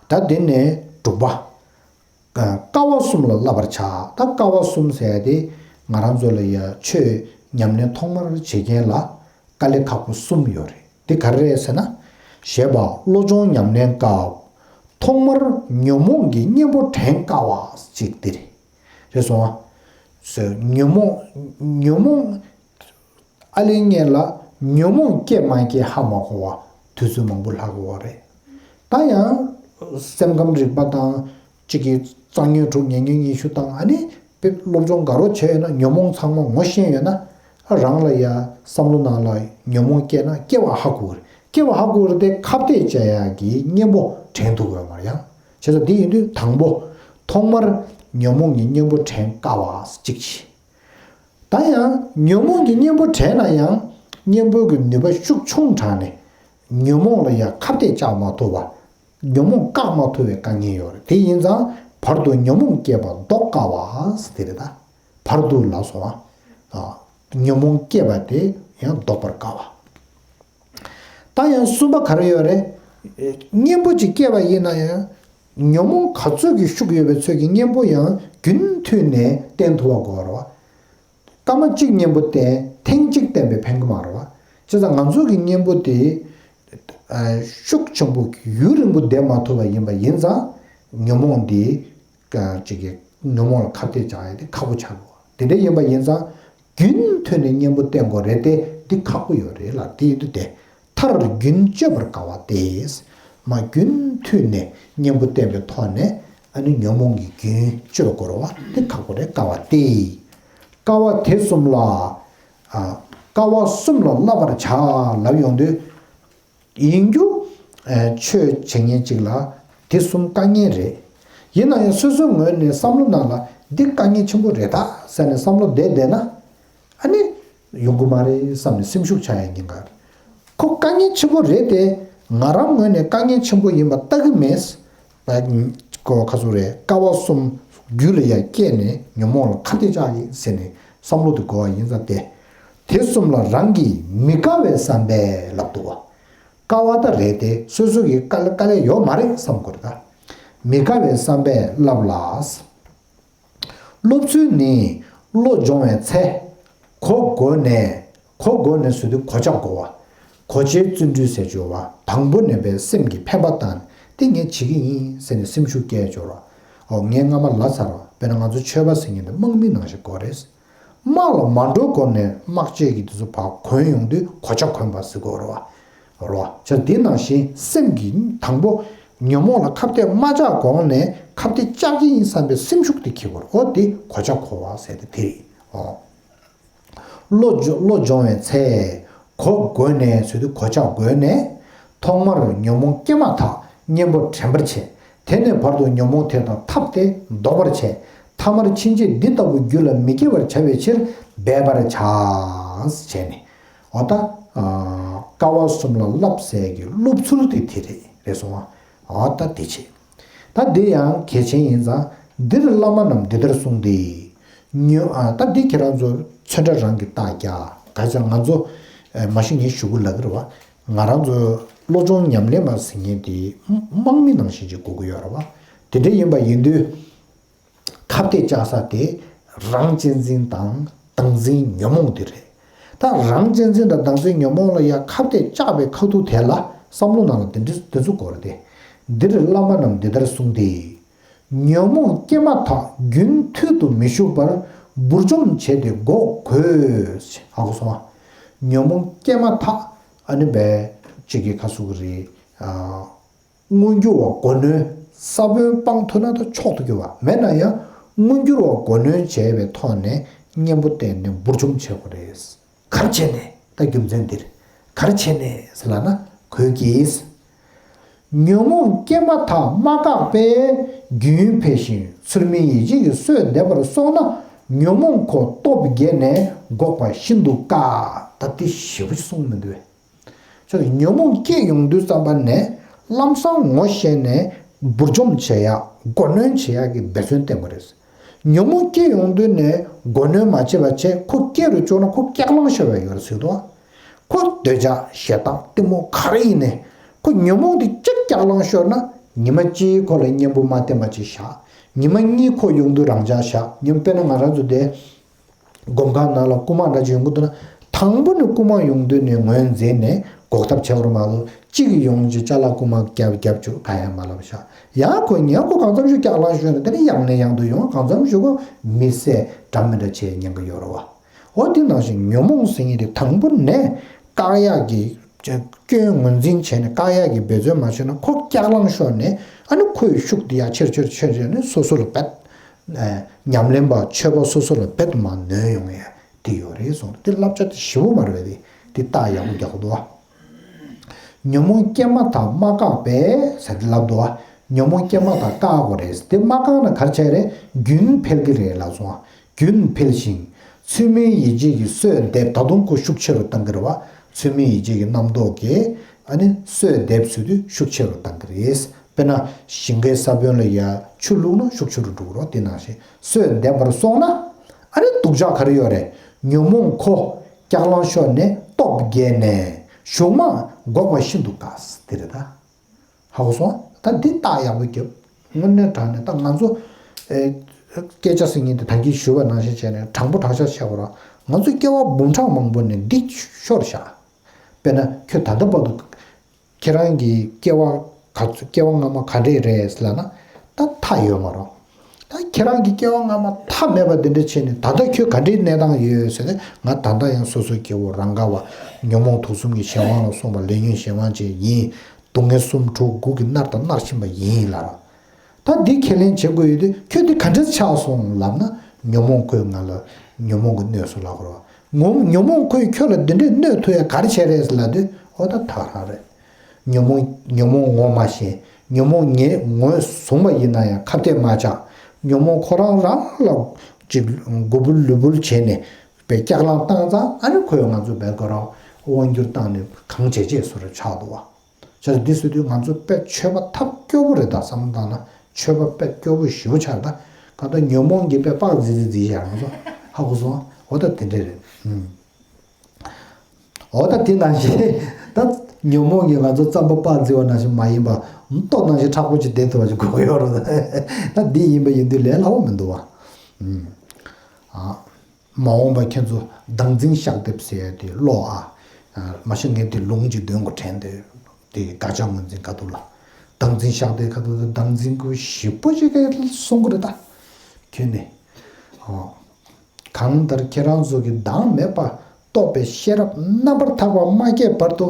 ད་དེ་ནས་དྲུག་པ། ཀ་བ་གསུམ་ལ་བསླབ་པར་བྱ། ད་ཀ་བ་གསུམ་ཟེར་ཡ་དེ་ང་རང་ཚོ་ལ་ཡ་ཆོས་ཉམས་ལེན་ཐོག་མར་བྱེད་མཁན་ལ་དཀའ་ལས་ཁག་པོ་གསུམ་ཡོད་རེད། དེ་ག་རེ་རེད་ཟེར་ན། ཞེས་པ་བློ་སྦྱོང་ཉམས་ལེན་སྐབས་ཐོག་མར་ཉོན་མོངས་ཀྱི་གཉེན་པོ་དྲན་དཀའ་བ་གཅིག་དེ་རེད། རེད་སོང་ཨ། ཉོན་མོངས་ཉོན་མོངས། ཨ་ལས་ངན་ལ་ཉོན་མོངས་སྐྱེ་མ་སྐྱེ་ཧ་མ་གོ་བ་དུས་ཚོད་མང་པོ་ལྷག་གི་ཡོད་རེད། ད་ཡང་སེམས་ཁམས་རིག་པ་དང་གཅིག་གི་རྩ་ཉོན་དྲུག་ཉེ་ཉོན་ཉི་ཤུ་དང་ཨ་ནི་དཔེ་སློབ་སྦྱོང་དགའ་རོགས་བྱས་ཡོད་ན་ཉོན་མོངས་ཚང་མ་ངོ་ཤེས་ཡོད་ན་རང་ལ་ཡ་བསམ་བློ་ནང་ལ་ཉོན་མོངས་སྐྱེ་ན་སྐྱེ་བ་ཧ་གོ་གི་རེད། སྐྱེ་བ་ཧ་གོ་གི་རེད་དེ་ཁ་གཏད་བཅག་ཡག་གི་གཉེན་པོ་དྲན་ཐུབ་ཡོད་མ་རེད་ཡང་། བྱས་ཙང་དེ་ཡིན་དུས་དང་པོ་ཐོག་མར་ཉོན་མོངས་ཀྱི་གཉེན་པོ་དྲན་དཀའ་བ་གཅིག་བྱས། ད་ཡང་ཉོན་མོངས་ཀྱི་གཉེན་པོ་དྲན་ན་ཡང་གཉེན་པོ་གི་ནུས་པ་ཤུགས་ཆུང་དྲགས་ནས་ཉོན་མོངས་ལ་ཡང་ཁ་གཏད་བཅག་མ་ཐུབ་པ། ཉོན་མོངས་བཀག་མ་ཐུབ་པའི་དཀའ་ངལ་ཡོད་རེད། དེ་ཡིན་ཙང་བར་དུ་ཉོན་མོངས་སྐྱེས་པ་ལྡོག་དཀའ་བ་ཟེར་དེ་རེད་ད། བར་དུ་ལ་སོང་བ། ཉོན་མོངས་སྐྱེས་པ་དེ་ཡང་ལྡོག་པར་དཀའ་བ། ད་ཡང་གསུམ་པ་ག་རེ་ཡོད་རེད། གཉེན་པོ་ཅིག་སྐྱེས་པ་ཡིན་ན་ཡང་ཉོན་མོངས་ག་ཚོད་ཀྱི་ཤུགས་ཡོད་པའི་ཚོད་ཀྱི་གཉེན་པོ་ཡང་རྒྱུན་མཐུད་ནས་བསྟེན་ཐུབ་པ་དགོས་རེད་བ། སྐར་མ་གཅིག་གཉེན་པོ་བསྟེན་ཐེངས་གཅིག་བསྟེན་པས་ཕན་གྱི་མ་རེད་བ། བྱས་ཙང་ང་ཚོ་གི་གཉེན་པོ་དེ་ཤུགས་ཆེན་པོ་ཡུན་རིང་པོ་བསྡད་མ་ཐུབ་པ་ཡིན་པ་ཡིན་ཙང་ཉོན་མོངས་འདི་ཅིག་གི་ཉོན་མོངས་ལ་ཁ་གཏད་བཅག་ཡ་དེ་ཁག་པོ་ཆགས་དགོས། དེ་འདྲ་ཡིན་པ་ཡིན་ཙང་རྒྱུན་མཐུད་ནས་གཉེན་པོ་བསྟེན་དགོས་རེད་དེ་འདི་ཁག་པོ་ཡོད་རེད་ལ། དེ་ཡིན་དུས་དེ་མཐར་རྒྱུན་གཅོད་པར་དཀའ་བ་སྟེ། མ་རྒྱུན་མཐུད་ནས་གཉེན་པོ་བསྟེན་པའི་ཐོག་ནས་ཨ་ནི་ཉོན་མོངས་ཀྱི་རྒྱུན་གཅོད་དགོས་རེད་བ། དེ་ཁག་པོ་རེད། དཀའ་བ་སྟེ། དཀའ་བ་དེ་གསུམ་ལ། ཨ། དཀའ་བ་གསུམ་ལ་བསླབ་པར་བྱ་ལབ་ཡོང་དུས། ཡིན་རྒྱུ། ཆོས་བྱེད་མཁན་གཅིག་ལ་དེ་གསུམ་དཀའ་ངལ་རེད། ཡིན་ན་ཡང་སོ་སོའི་ངོས་ནས་བསམ་བློ་ནང་ལ་འདི་དཀའ་ངལ་ཆེན་པོ་རེད་ད་ཟེར་ནས་བསམ་བློ་བསྡད་བསྡད་ན། ཨ་ནི། ཡོང་གི་མ་རེད་བསམ་ནས་སེམས་ཤུགས་ཆག་ཡ་ཉེན་ཁ་རེད། ཁོ་དཀའ་ངལ་ཆེན་པོ་རེད་དེ། ང་རང་ངོས་ནས་དཀའ་ངལ་ཆེན་པོ་ཡིན་པ་ལྟ་གི་མེད། ཁོ་ཁ་སུ་རེད། དཀའ་བ་གསུམ་རྒྱུད་ལ་ཡ་སྐྱེས་ནས་ཉོན་མོངས་ལ་ཁ་གཏད་བཅག་གི་ཟེར་ནས་བསམ་བློ་དེ་གོ་བ་ཡིན་ཙང་དེ། དེ་གསུམ་ལ་རང་གིས་མི་དགའ་བའི་བསམ་པས་ལབ་འདུག་བ། དཀའ་བ་ད་རེད་དེ་སོ་སོ་གི་དཀའ་ལས་དཀའ་ལས་ཡོད་མ་རེད་བསམ་དགོས་རེད་ད། མི་དགའ་བའི་བསམ་པས་བསླབ་ལ། སློབ་ཚུལ་ནི་བློ་སྦྱོང་བའི་ཚེ། གོ་དགོས་ནས། གོ་དགོས་ནས་ཟེར་དུས་གོ་ཆ་བགོ་བ། གོ་ཆའི་བརྩོན་འགྲུས་ཟེར་སྦྱོར་བ། དང་པོ་ནས་པའི་སེམས་ཀྱི་འཕེན་པ་བཏང་ནས་དེ་ངས་བྱེད་ཀྱི་ཡིན་ཟེར་ནས་སེམས་ཤུགས་སྐྱེ་སྦྱོར་བ། ཨོ་ངས་སྔ་མ་ལབ་ཚར་བ། དཔེར་ན་ང་ཚོ་ཆོས་པ་ཟེར་མཁན་དེ་དམག་མི་ནང་བཞིན་དགོས་རེད། དམག་ལ་མ་འགྲོ་གོང་ནས་དམག་བཅས་ཀྱི་དེ་ཚོ་ཕར་གོན་ཡོང་དུས་གོ་ཆ་གོན་པ་ཟེར་དགོས་རེད་བ། རེད་བ། བྱས་དེ་ནང་བཞིན་སེམས་ཀྱི་དང་པོ་ཉོན་མོངས་ལ་ཁ་གཏད་མ་བཅག་གོང་ནས་ཁ་གཏད་བཅག་གི་ཡིན་བསམ་པའི་སེམས་ཤུགས་དེ་འཁྱེར་དགོས་རེད། འོ་དེ་གོ་ཆ་གོ་བ་ཟེར་དེ་དེ་རེད། ཨོ། བློ་སྦྱོ་བློ་སྦྱོང་བའི་ཚེ། གོ་དགོས་ནས་ཟེར་དུས་གོ་ཆ་བགོས་ནས། ཐོག་མར་ཉོན་མོངས་སྐྱེས་མ་ཐག་གཉེན་པོ་དྲན་པར་བྱེད། དེ་ནས་བར་དུ་ཉོན་མོངས་དེ་དང་འཐབ་སྟེ་ལྡོག་པར་བྱེད། ཐ་མར་ཕྱིན་ཆད་འདི་ལྟ་བུ་རྒྱུད་ལ་མི་སྐྱེ་བར་བྱ་བའི་ཕྱིར་འབད་པར་བྱ། བྱས་ནས། འོ་ད། ཨ། དཀའ་བ་གསུམ་ལ་བསླབ་ཟེར་གྱི་སློབ་ཚུལ་དེ་དེ་རེད་རེད་སོང་བ། འོ་ད་དེ་བྱེད། ད་འདི་ཡང་གལ་ཆེན་ཡིན་ཙང་འདིར་བླ་མ་རྣམས་འདི་ལྟར་གསུངས་ཏེ། ཉོན། ཨ། ད་འདི་ཁྱེད་རང་ཚོ་ཚོན་ཁྲ་རང་གིས་རྟགས་རྒྱག་ག་ཚོད་ང་ཚོ། ཨ། མ་གཞི་ངས་ཞུ་གི་ལབ་ཀྱི་རེད་བ། ང་རང་ཚོ་བློ་སྦྱོང་ཉམས་ལེན་པ་ཟེར་མཁན་དེ་དམག་མི་ནང་བཞིན་ཅིག་དགོས་ཀྱི་ཡོད་རེད་བ། དེ་འདྲ་ཡིན་པ་ཡིན་དུས། ཁ་གཏད་བཅག་ས་དེ་རང་གཅེས་འཛིན་དང་བདག་འཛིན་ཉོན་མོངས་དེ་རེད། ད་རང་གཅེས་འཛིན་དང་བདག་འཛིན་ཉོན་མོངས་ལ་ཡ་ཁ་གཏད་བཅག་པའི་ཁ་ཐུག་དེ་ལ་བསམ་བློ་ནང་ལ་དེ་འདྲ་དེ་ཚོ་དགོས་རེད་དེ། འདིར་བླ་མ་རྣམས་འདི་ལྟར་གསུངས་ཏེ། ཉོན་མོངས་སྐྱེས་མ་ཐག་རྒྱུན་མཐུད་དུ་མི་ཞུགས་པར་འབུར་འཇོམས་བྱས་ཏེ་འགོག་དགོས། ཧ་གོ་སོང་ང་། ཉོན་མོངས་སྐྱེས་མ་ཐག་ཨ་ནི་བས་ཅིག་གི་ཁ་སུ་གི་རེད། ཨ། མངོན་གྱུར་བ་སྒོ་ནོན་ས་བོན་སྤང་ཐུབ་ན་ད་མཆོག་ཏུ་གྱུར་པ། མེད་ན་ཡང་ མངོན་གྱུར་བ་མགོ་གནོན་བྱས་པའི་ཐོག་ནས་གཉེན་པོ་བསྟེན་ནས་འབུར་འཇོམས་བྱེད་དགོས་རེད། ག་རེ་བྱས་ནས། ད་རྒྱུ་མཚན་འདིར་ག་རེ་བྱས་ནས་ཟེར་ལབ་ན། ཁོས་ཀྱིས། ཉོན་མོངས་སྐྱེས་མ་ཐག་མ་བཀག་པས་རྒྱུན་འཕེལ་ཞིང་ཚུལ་མིན་ཡིད་བྱེད་ཀྱི་གསོས་འདེབས་པར་སོང་ན། ཉོན་མོངས་ཁོ་སྟོབས་རྒྱས་ནས་འགོག་པ་ཤིན་ཏུ་དཀའ། ད་འདི་ཞེ་པོ་ཅིག་གསུངས་མི་འདུག་བས། ཁྱོད་ཉོན་མོངས་སྐྱེས་ཡོང་དུས་ཙམ་པ་ནས་ལམ་སང་ངོ་ཤེས་ནས་འབུར་འཇོམས་བྱེད་ཡག་མགོ་གནོན་བྱེད་ཡག་གི་འབད་བརྩོན་བསྟེན་དགོས་རེད། ཉོན་མོངས་སྐྱེས་ཡོང་དུས་ནས་མགོ་གནོན་མ་བྱེད་པ་བྱས་ཁོ་སྐྱེ་རུ་བཅུག་ན་ཁོ་སྐྱག་ལང་ཤོར་བ་ཡོད་རེད་ཟེར་དོ། ཁོ་འདོད་ཆགས་ཞེ་སྡང་གཏི་མུག་ག་རེ་ཡིན་ནས་ཁོ་ཉོན་མོངས་དེ་གཅིག་སྐྱག་ལང་ཤོར་ན་ཉི་མ་གཅིག་ཁོ་ལ་གཉེན་པོ་མ་བསྟེན་པ་ཅིག་བཞག་ཉི་མ་གཉིས་ཁོ་ཡོང་དུས་རང་འཇགས་བཞག་ཉིན་དཔེར་ན་ང་རང་ཚོ་དེ། སྒོམ་ཁང་ནང་ལ་རྐུ་མ་འདྲ་ཅིག་ཡོང་གི་འདུག་ན། དང་པོ་ནས་རྐུ་མ་ཡོང་དུས་ནས་ངོས་འཛིན་ནས་འགོག་ཐབས་བྱེད་དགོས་རེད་མ་གཏོགས་གཅིག་གིས་ཡོང་ཅིག་ཅ་ལག་རྐུ་མ་རྒྱབ་རྒྱབ་བཅུག་གང་ཡང་མ་ལབ་ཤག་ཡང་ཁོ་ཉལ་ཁོ་གང་འཚམ་ཞིག་སྐྱག་ལང་ཤོར་ནས་དེ་ནས་ཡང་ནས་ཡང་དུ་ཡོང་གང་འཚམ་ཞིག་ཁོ་མི་བསད་འདྲ་མི་འདྲ་བྱེད་ཉེན་ཁ་ཡོད་རེད་བ། འོ་དེ་ནང་བཞིན་ཉོན་མོངས་ཟེར་མཁན་དེ་དང་པོ་ནས་བཀག་ཡག་གི་སྐྱོན་ངོས་འཛིན་བྱས་ནས་བཀག་ཡག་གི་འབད་བརྩོན་མ་བྱས་ན་ཁོ་སྐྱག་ལང་ཤོར་ནས་ཨ་ནི་ཁོའི་ཤུགས་དེ་ཡར་ཆེར་ཆེར་ཆེར་ཆེར་ནས་སོ་སོ་ལ་རྦད། ཉམས་ལེན་པ་ཆོས་པ་སོ་སོ་ལ་རྦད་དེ་མར་ནོན་ཡོང་ཡ་དེ་ཡོད་རེད་གསུངས། དེ་བསླབ་བྱ་དེ་ཞེ་པོ་མ་རེད་པས། དེ་དེ་རྟགས་ཡག་པོ་རྒྱག་དགོས་འདུག་བ། ཉོན་མོངས་སྐྱེས་མ་ཐག་མ་བཀག་པས་ཟེར་དེ་ལབ་འདུག་བ། ཉོན་མོངས་སྐྱེས་མ་ཐག་བཀག་དགོས་རེད། དེ་མ་བཀག་ན་ག་རེ་བྱས་རེད། རྒྱུན་འཕེལ་གི་རེད་ལབ་སོང་བ། རྒྱུན་འཕེལ་ཞིང་ཚུལ་མིན་ཡིད་བྱེད་ཀྱི་གསོས་འདེབས། ད་དུང་ཁོ་ཤུགས་ཆེ་རུ་བཏང་གི་རེད་བ། ཚུལ་མིན་ཡིད་བྱེད་ཀྱི་རྣམ་རྟོག་གིས་ཨ་ནི་གསོས་འདེབས་ཚུལ་དུ་ཤུགས་ཆེ་རུ་བཏང་གི་རེད། དཔེར་ན་ཞིང་ཁའི་ས་བོན་ལ་ཡ་ཆུ་བླུགས་ན་ཤུགས་ཆེ་རུ་འགྲོ་གི་རེད། དེ་ནང་བཞིན་གསོས་འདེབས་པར་སོང་ན་ཨ་ནི་སྡུག་ཅག་ག་རེ་ཡོད་རེད། ཉོན་མོངས་ཁོ་སྐྱག་ལང་ཤོར་ནས་སྟོབས་རྒྱས་ནས་གཞུག་མ་འགོག་པ་ཤིན་ཏུ་དཀའ། དེ་རེད་ད། ཧ་གོ་སོང་། ད་འདི་རྟགས་ཡག་པོ་རྒྱབ། དངོས་གནས་དྲང་གནས་ད་ང་ཚོ་ཨེ་སྐད་ཆ་ཟེར་མཁན་དེ་ད་གིན་ཞུས་པ་ནང་བཞིན་བྱས་ནས་དྲང་པོ་དྲང་བཞག་བཤད་པ་རེད། ང་ཚོ་སྐྱེ་བ་འབུམ་ཕྲག་མང་པོ་ནས་འདི་ཤོར་བཞག་དཔེར་ན་ཁྱོད་ད་ལྟ་བར་དུ་ཁྱེད་རང་གི་སྐྱེ་བ་ག་ཚོད་སྐྱེ་བ་སྔ་མ་ག་འདྲས་རེད་ལབ་ན་ད་མཐའ་ཡོད་མ་རེད། ད་ཁྱེད་རང་གི་སྐྱེ་བ་སྔ་མ་མཐའ་མེད་པ་འདི་འདྲ་བྱས་ནས་ད་ལྟ་ཁྱོད་ག་འདྲའི་གནས་སྟངས་ཡོད་ཟེར་ནས་ང་ད་ལྟ་ཡང་སོ་སོའི་སྐྱེ་བོ་རང་ག་བ་ཉོན་མོངས་དུག་གསུམ་གྱི་གཞན་དབང་ལ་སོང་བ་ལས་ཉོན་གཞན་དབང་ཅན་ཡིན། སྡུག་བསྔལ་གསུམ་དྲུག་དགུ་གིས་མནར་དང་མནར་བཞིན་པ་ཡིན་ལ། ད་འདི་ཁས་ལེན་བྱེད་དགོས་ཡོད་དུས་ཁྱོད་འདི་ག་འདྲས་ཆགས་སོང་ལབ་ན་ཉོན་མོངས་ཁོས་ང་ལ་ཉོན་མོངས་ཀྱི་གནོད་སོང་ལབ་དགོས་རེད་བ། ངོ་ཉོན་མོངས་ཁོས་ཁྱོད་ལ་འདི་འདྲས་གནོད་ཐུབ་ཡ་ག་རེ་བྱས་རེད་ལབ་དུས་ཨོ་ད་ད་ག་རང་རེད། ཉོན་མོངས་ཉོན་མོངས་ངོ་མ་ཤེས། ཉོན་མོངས་ངས་ངོས་བཟུང་བ་ཡིན་ན་ཡང་ཁ་གཏད་མ་བཅག་ཉོན་མོངས་ཁོ་རང་རང་ལ་ཅིག་མགོ་འབུལ་ལུས་འབུལ་བྱས་ནས་པའི་སྐྱག་ལང་བཏང་ཙང་ཨ་ནི་ཁོས་ང་ཚོ་བལ་ཁོ་རང་དབང་བསྒྱུར་བཏང་ནས་གང་བྱེད་བྱེད་བཟོ་འདྲ་ཆགས་འདུག་བ། བྱས་ཙང་འདི་བཟོ་དུས་ང་ཚོ་དཔེ་ཆོས་པ་ཐབས་སྐྱོ་པོ་རེད་ད་བསམ་བློ་བཏང་ན་ཆོས་པ་དཔེ་སྐྱོ་པོ་ཞེ་པོ་ཆགས་རེད་ད། གང་ལྟར་ཉོན་མོངས་ཀྱིས་དཔེ་སྤགས་རྫིག་རྫིག་རྫིག་བཞག་ང་ཚོ་ཧ་གོ་སོང་། འོ་ད་དེ་འདྲས་རེད། ཨུམ། འོ་ད་དེ་ནང་བཞིན་ད་ཉོན་མོངས་ཀྱིས་ང་ཚོ་རྩམ་པ་སྤགས་རྫི་བ་ནང་བཞིན་མ་ཡིན་པ་ལྟོ་ནང་བཞིན་མཁྲེགས་པོ་ཅིག་བསྡད་ཐུབ་པ་ཅིག་དགོས་ཀྱི་ཡོད་རེད། ད་འདི་ཡིན་པ་ཡིན་དུས་ལས་སླ་བོ་མི་འདུག་བ། ཨ། མ་འོངས་པ་ཁྱེད་ཚོ་བདག་འཛིན་ཤག་ལྡེབ་ཟེར་ཡ་དེ་ཀློག་ཨ། མ་གཞི་ངས་དེ་ལུང་ཅིག་འདོན་དགོས་དྲན་དེ་དེ་དགག་བྱ་ངོས་འཛིན་ག་ཐུབ་ལ། བདག་འཛིན་ཤག་ལྡེབ་ག་ཐུབ་ལ་བདག་འཛིན་དགོས་ཞིབ་པོ་ཅིག་གསུང་གི་རེད་ད། ཁྱོད་ནི། ཨོ། གང་ལྟར་ཁྱེད་རང་ཚོ་གི་བདག་མེད་པ་རྟོགས་པའི་ཤེས་རབ་རྣམ་པར་དག་པ་མ་སྐྱེས་བར་དུ།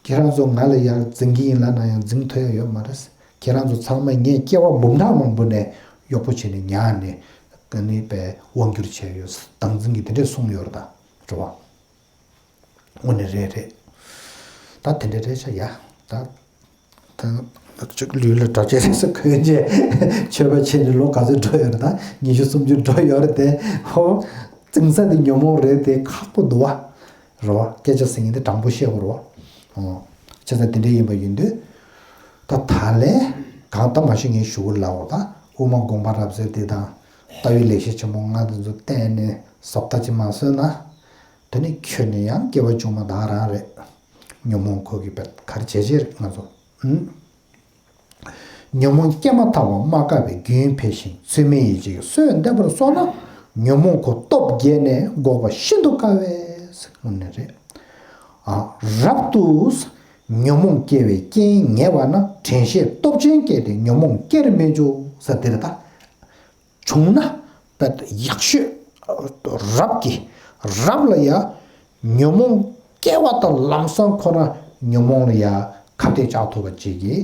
ཁྱེད་རང་ཚོ་ང་ལ་ཡར་འཛིང་གི་ཡིན་ལབ་ན་ཡང་འཛིང་ཐུབ་ཡ་ཡོད་མ་རེད། ཁྱེད་རང་ཚོ་ཚང་མ་ངས་སྐྱེ་བ་འབུམ་ཕྲག་མང་པོ་ནས་གཡོག་པོ་བྱས་ནས་ཉར་ནས་ཀ་ནི་པའི་དབང་བསྒྱུར་བྱས་ཡོད། བདག་འཛིན་གྱི་དེ་འདྲས་གསུངས་ཡོད་རེད་ད། རེད་བ། དངོས་གནས་རེད་རེད། ད་དེ་འདྲས་རེད་ཤག་ཡ། ད། ད་ཅིག་ལུས་ལ་དྲག་ཆས་རེད་ཟེར་གོན་རྗེས་ཆོས་པ་བྱས་ནས་ལོ་ག་ཚོད་འགྲོ་ཡོད་རེད་ད། ཉི་ཤུ་སུམ་ཅུ་འགྲོ་ཡོད་རེད་དེ། ཧོ། འཛིང་ས་འདི་ཉོན་མོངས་རེད་དེ་ཁག་པོ་འདུག་བ། རེད་བ། སྐད་ཆ་ཟེར་མཁན་དེ་དྲང་པོ་བཤད་དགོས་རེད་བ། ཨོ། བྱས་ཙང་དེ་འདྲ་ཡིན་པ་ཡིན་དུས། ད་ད་ལན་གང་ལྟར་མ་གཞི་ངས་ཞུ་གི་ལབ་འོ་ད་དབུ་མ་དགོངས་པ་རབ་གསལ་དེ་དང་ལྟ་བའི་ལེགས་བཤད་ཆེན་མོ་ལྔ་དེ་ཚོ་བསྟན་ནས་བཟོ་ལྟ་ཅིག་མ་བཟོས་ན། དེ་ནི་ཁྱོད་ནི་ཡང་སྐྱེ་བ་བཅོ་ལྔ་ད་རང་རེད། ཉོན་མོངས་ཁོ་གི་བེད་ག་རེ་བྱས་བྱས་རེད་ང་ཚོ། ཨུམ། ཉོན་མོངས་སྐྱེས་མ་ཐག་པ་མ་བཀག་པའི་རྒྱུན་འཕེལ་ཞིང་ཚུལ་མིན་ཡིད་བྱེད་ཀྱི་གསོས་འདེབས་པར་སོང་ན། ཉོན་མོངས་ཁོ་སྟོབས་རྒྱས་ནས་འགོག་པ་ཤིན་ཏུ་དཀའ་བས་ཟེར་གོ་ནི་རེད། ཨ། རབ་ཏུ་ཉོན་མོངས་སྐྱེ་བའི་རྐྱེན་ངེས་པ་ན་དྲན་ཤེས་སྟོབས་ཆེན་སྐྱེས་ཏེ་ཉོན་མོངས་སྐྱེར་མི་འཇུག་ཟེར་དེ་རེད་ད། བྱུང་ན་དཔེ་ཡག་ཤོས་རབ་ཀྱི་རབ་ལ་ཡ་ཉོན་མོངས་སྐྱེ་བ་དང་ལམ་སང་ཁོ་རང་ཉོན་མོངས་ལ་ཡ་ཁ་གཏད་བཅག་ཐུབ་པ་ཅིག་གི་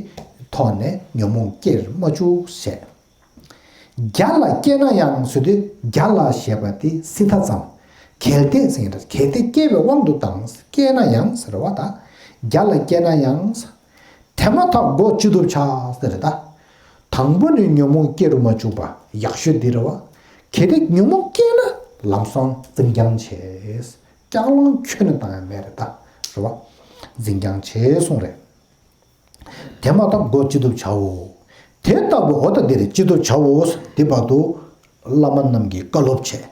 ཐོག་ནས་ཉོན་མོངས་སྐྱེར་མ་བཅུག་ཟེར། བརྒྱ་ལ་སྐྱེས་ན་ཡང་ཟེར་དུས་བརྒྱ་ལ་ཞེས་པ་དེ་སྲིད་མཐའ་ཙམ། གལ་ཏེ་ཟེར་གྱི་འདུག་གལ་ཏེ་སྐྱེ་བའི་དབང་དུ་བཏང་། སྐྱེས་ན་ཡང་ཟེར་བ་དང་། བརྒྱ་ལ་སྐྱེས་ན་ཡང་། དེ་མ་ཐག་སྒོ་ཅི་ཐུབ་བྱ་ཟེར་ད། དང་པོ་ནས་ཉོན་མོངས་སྐྱེ་རུ་མ་བཅུག་པ་ཡག་ཤོས་འདི་རེད་བ། གལ་ཏེ་ཉོན་མོངས་སྐྱེས་ན་ལམ་སང་འཛིན་རྐྱང་བྱེད། སྐྱག་ལང་ཁྱོན་ནས་བཏང་ཡ་མེད་རེད་ད། རེད་བ། འཛིན་རྐྱང་བྱེད་གསུངས་རེད། དེ་མ་ཐག་སྒོ་ཅི་ཐུབ་བྱའོ། དེ་ལྟ་བུ་འོ་ད་འདིར་ཅི་ཐུབ་བྱའོ། འདི་བར་དུ་བླ་མ་རྣམས་ཀྱིས་བཀའ་སློབ་བྱས།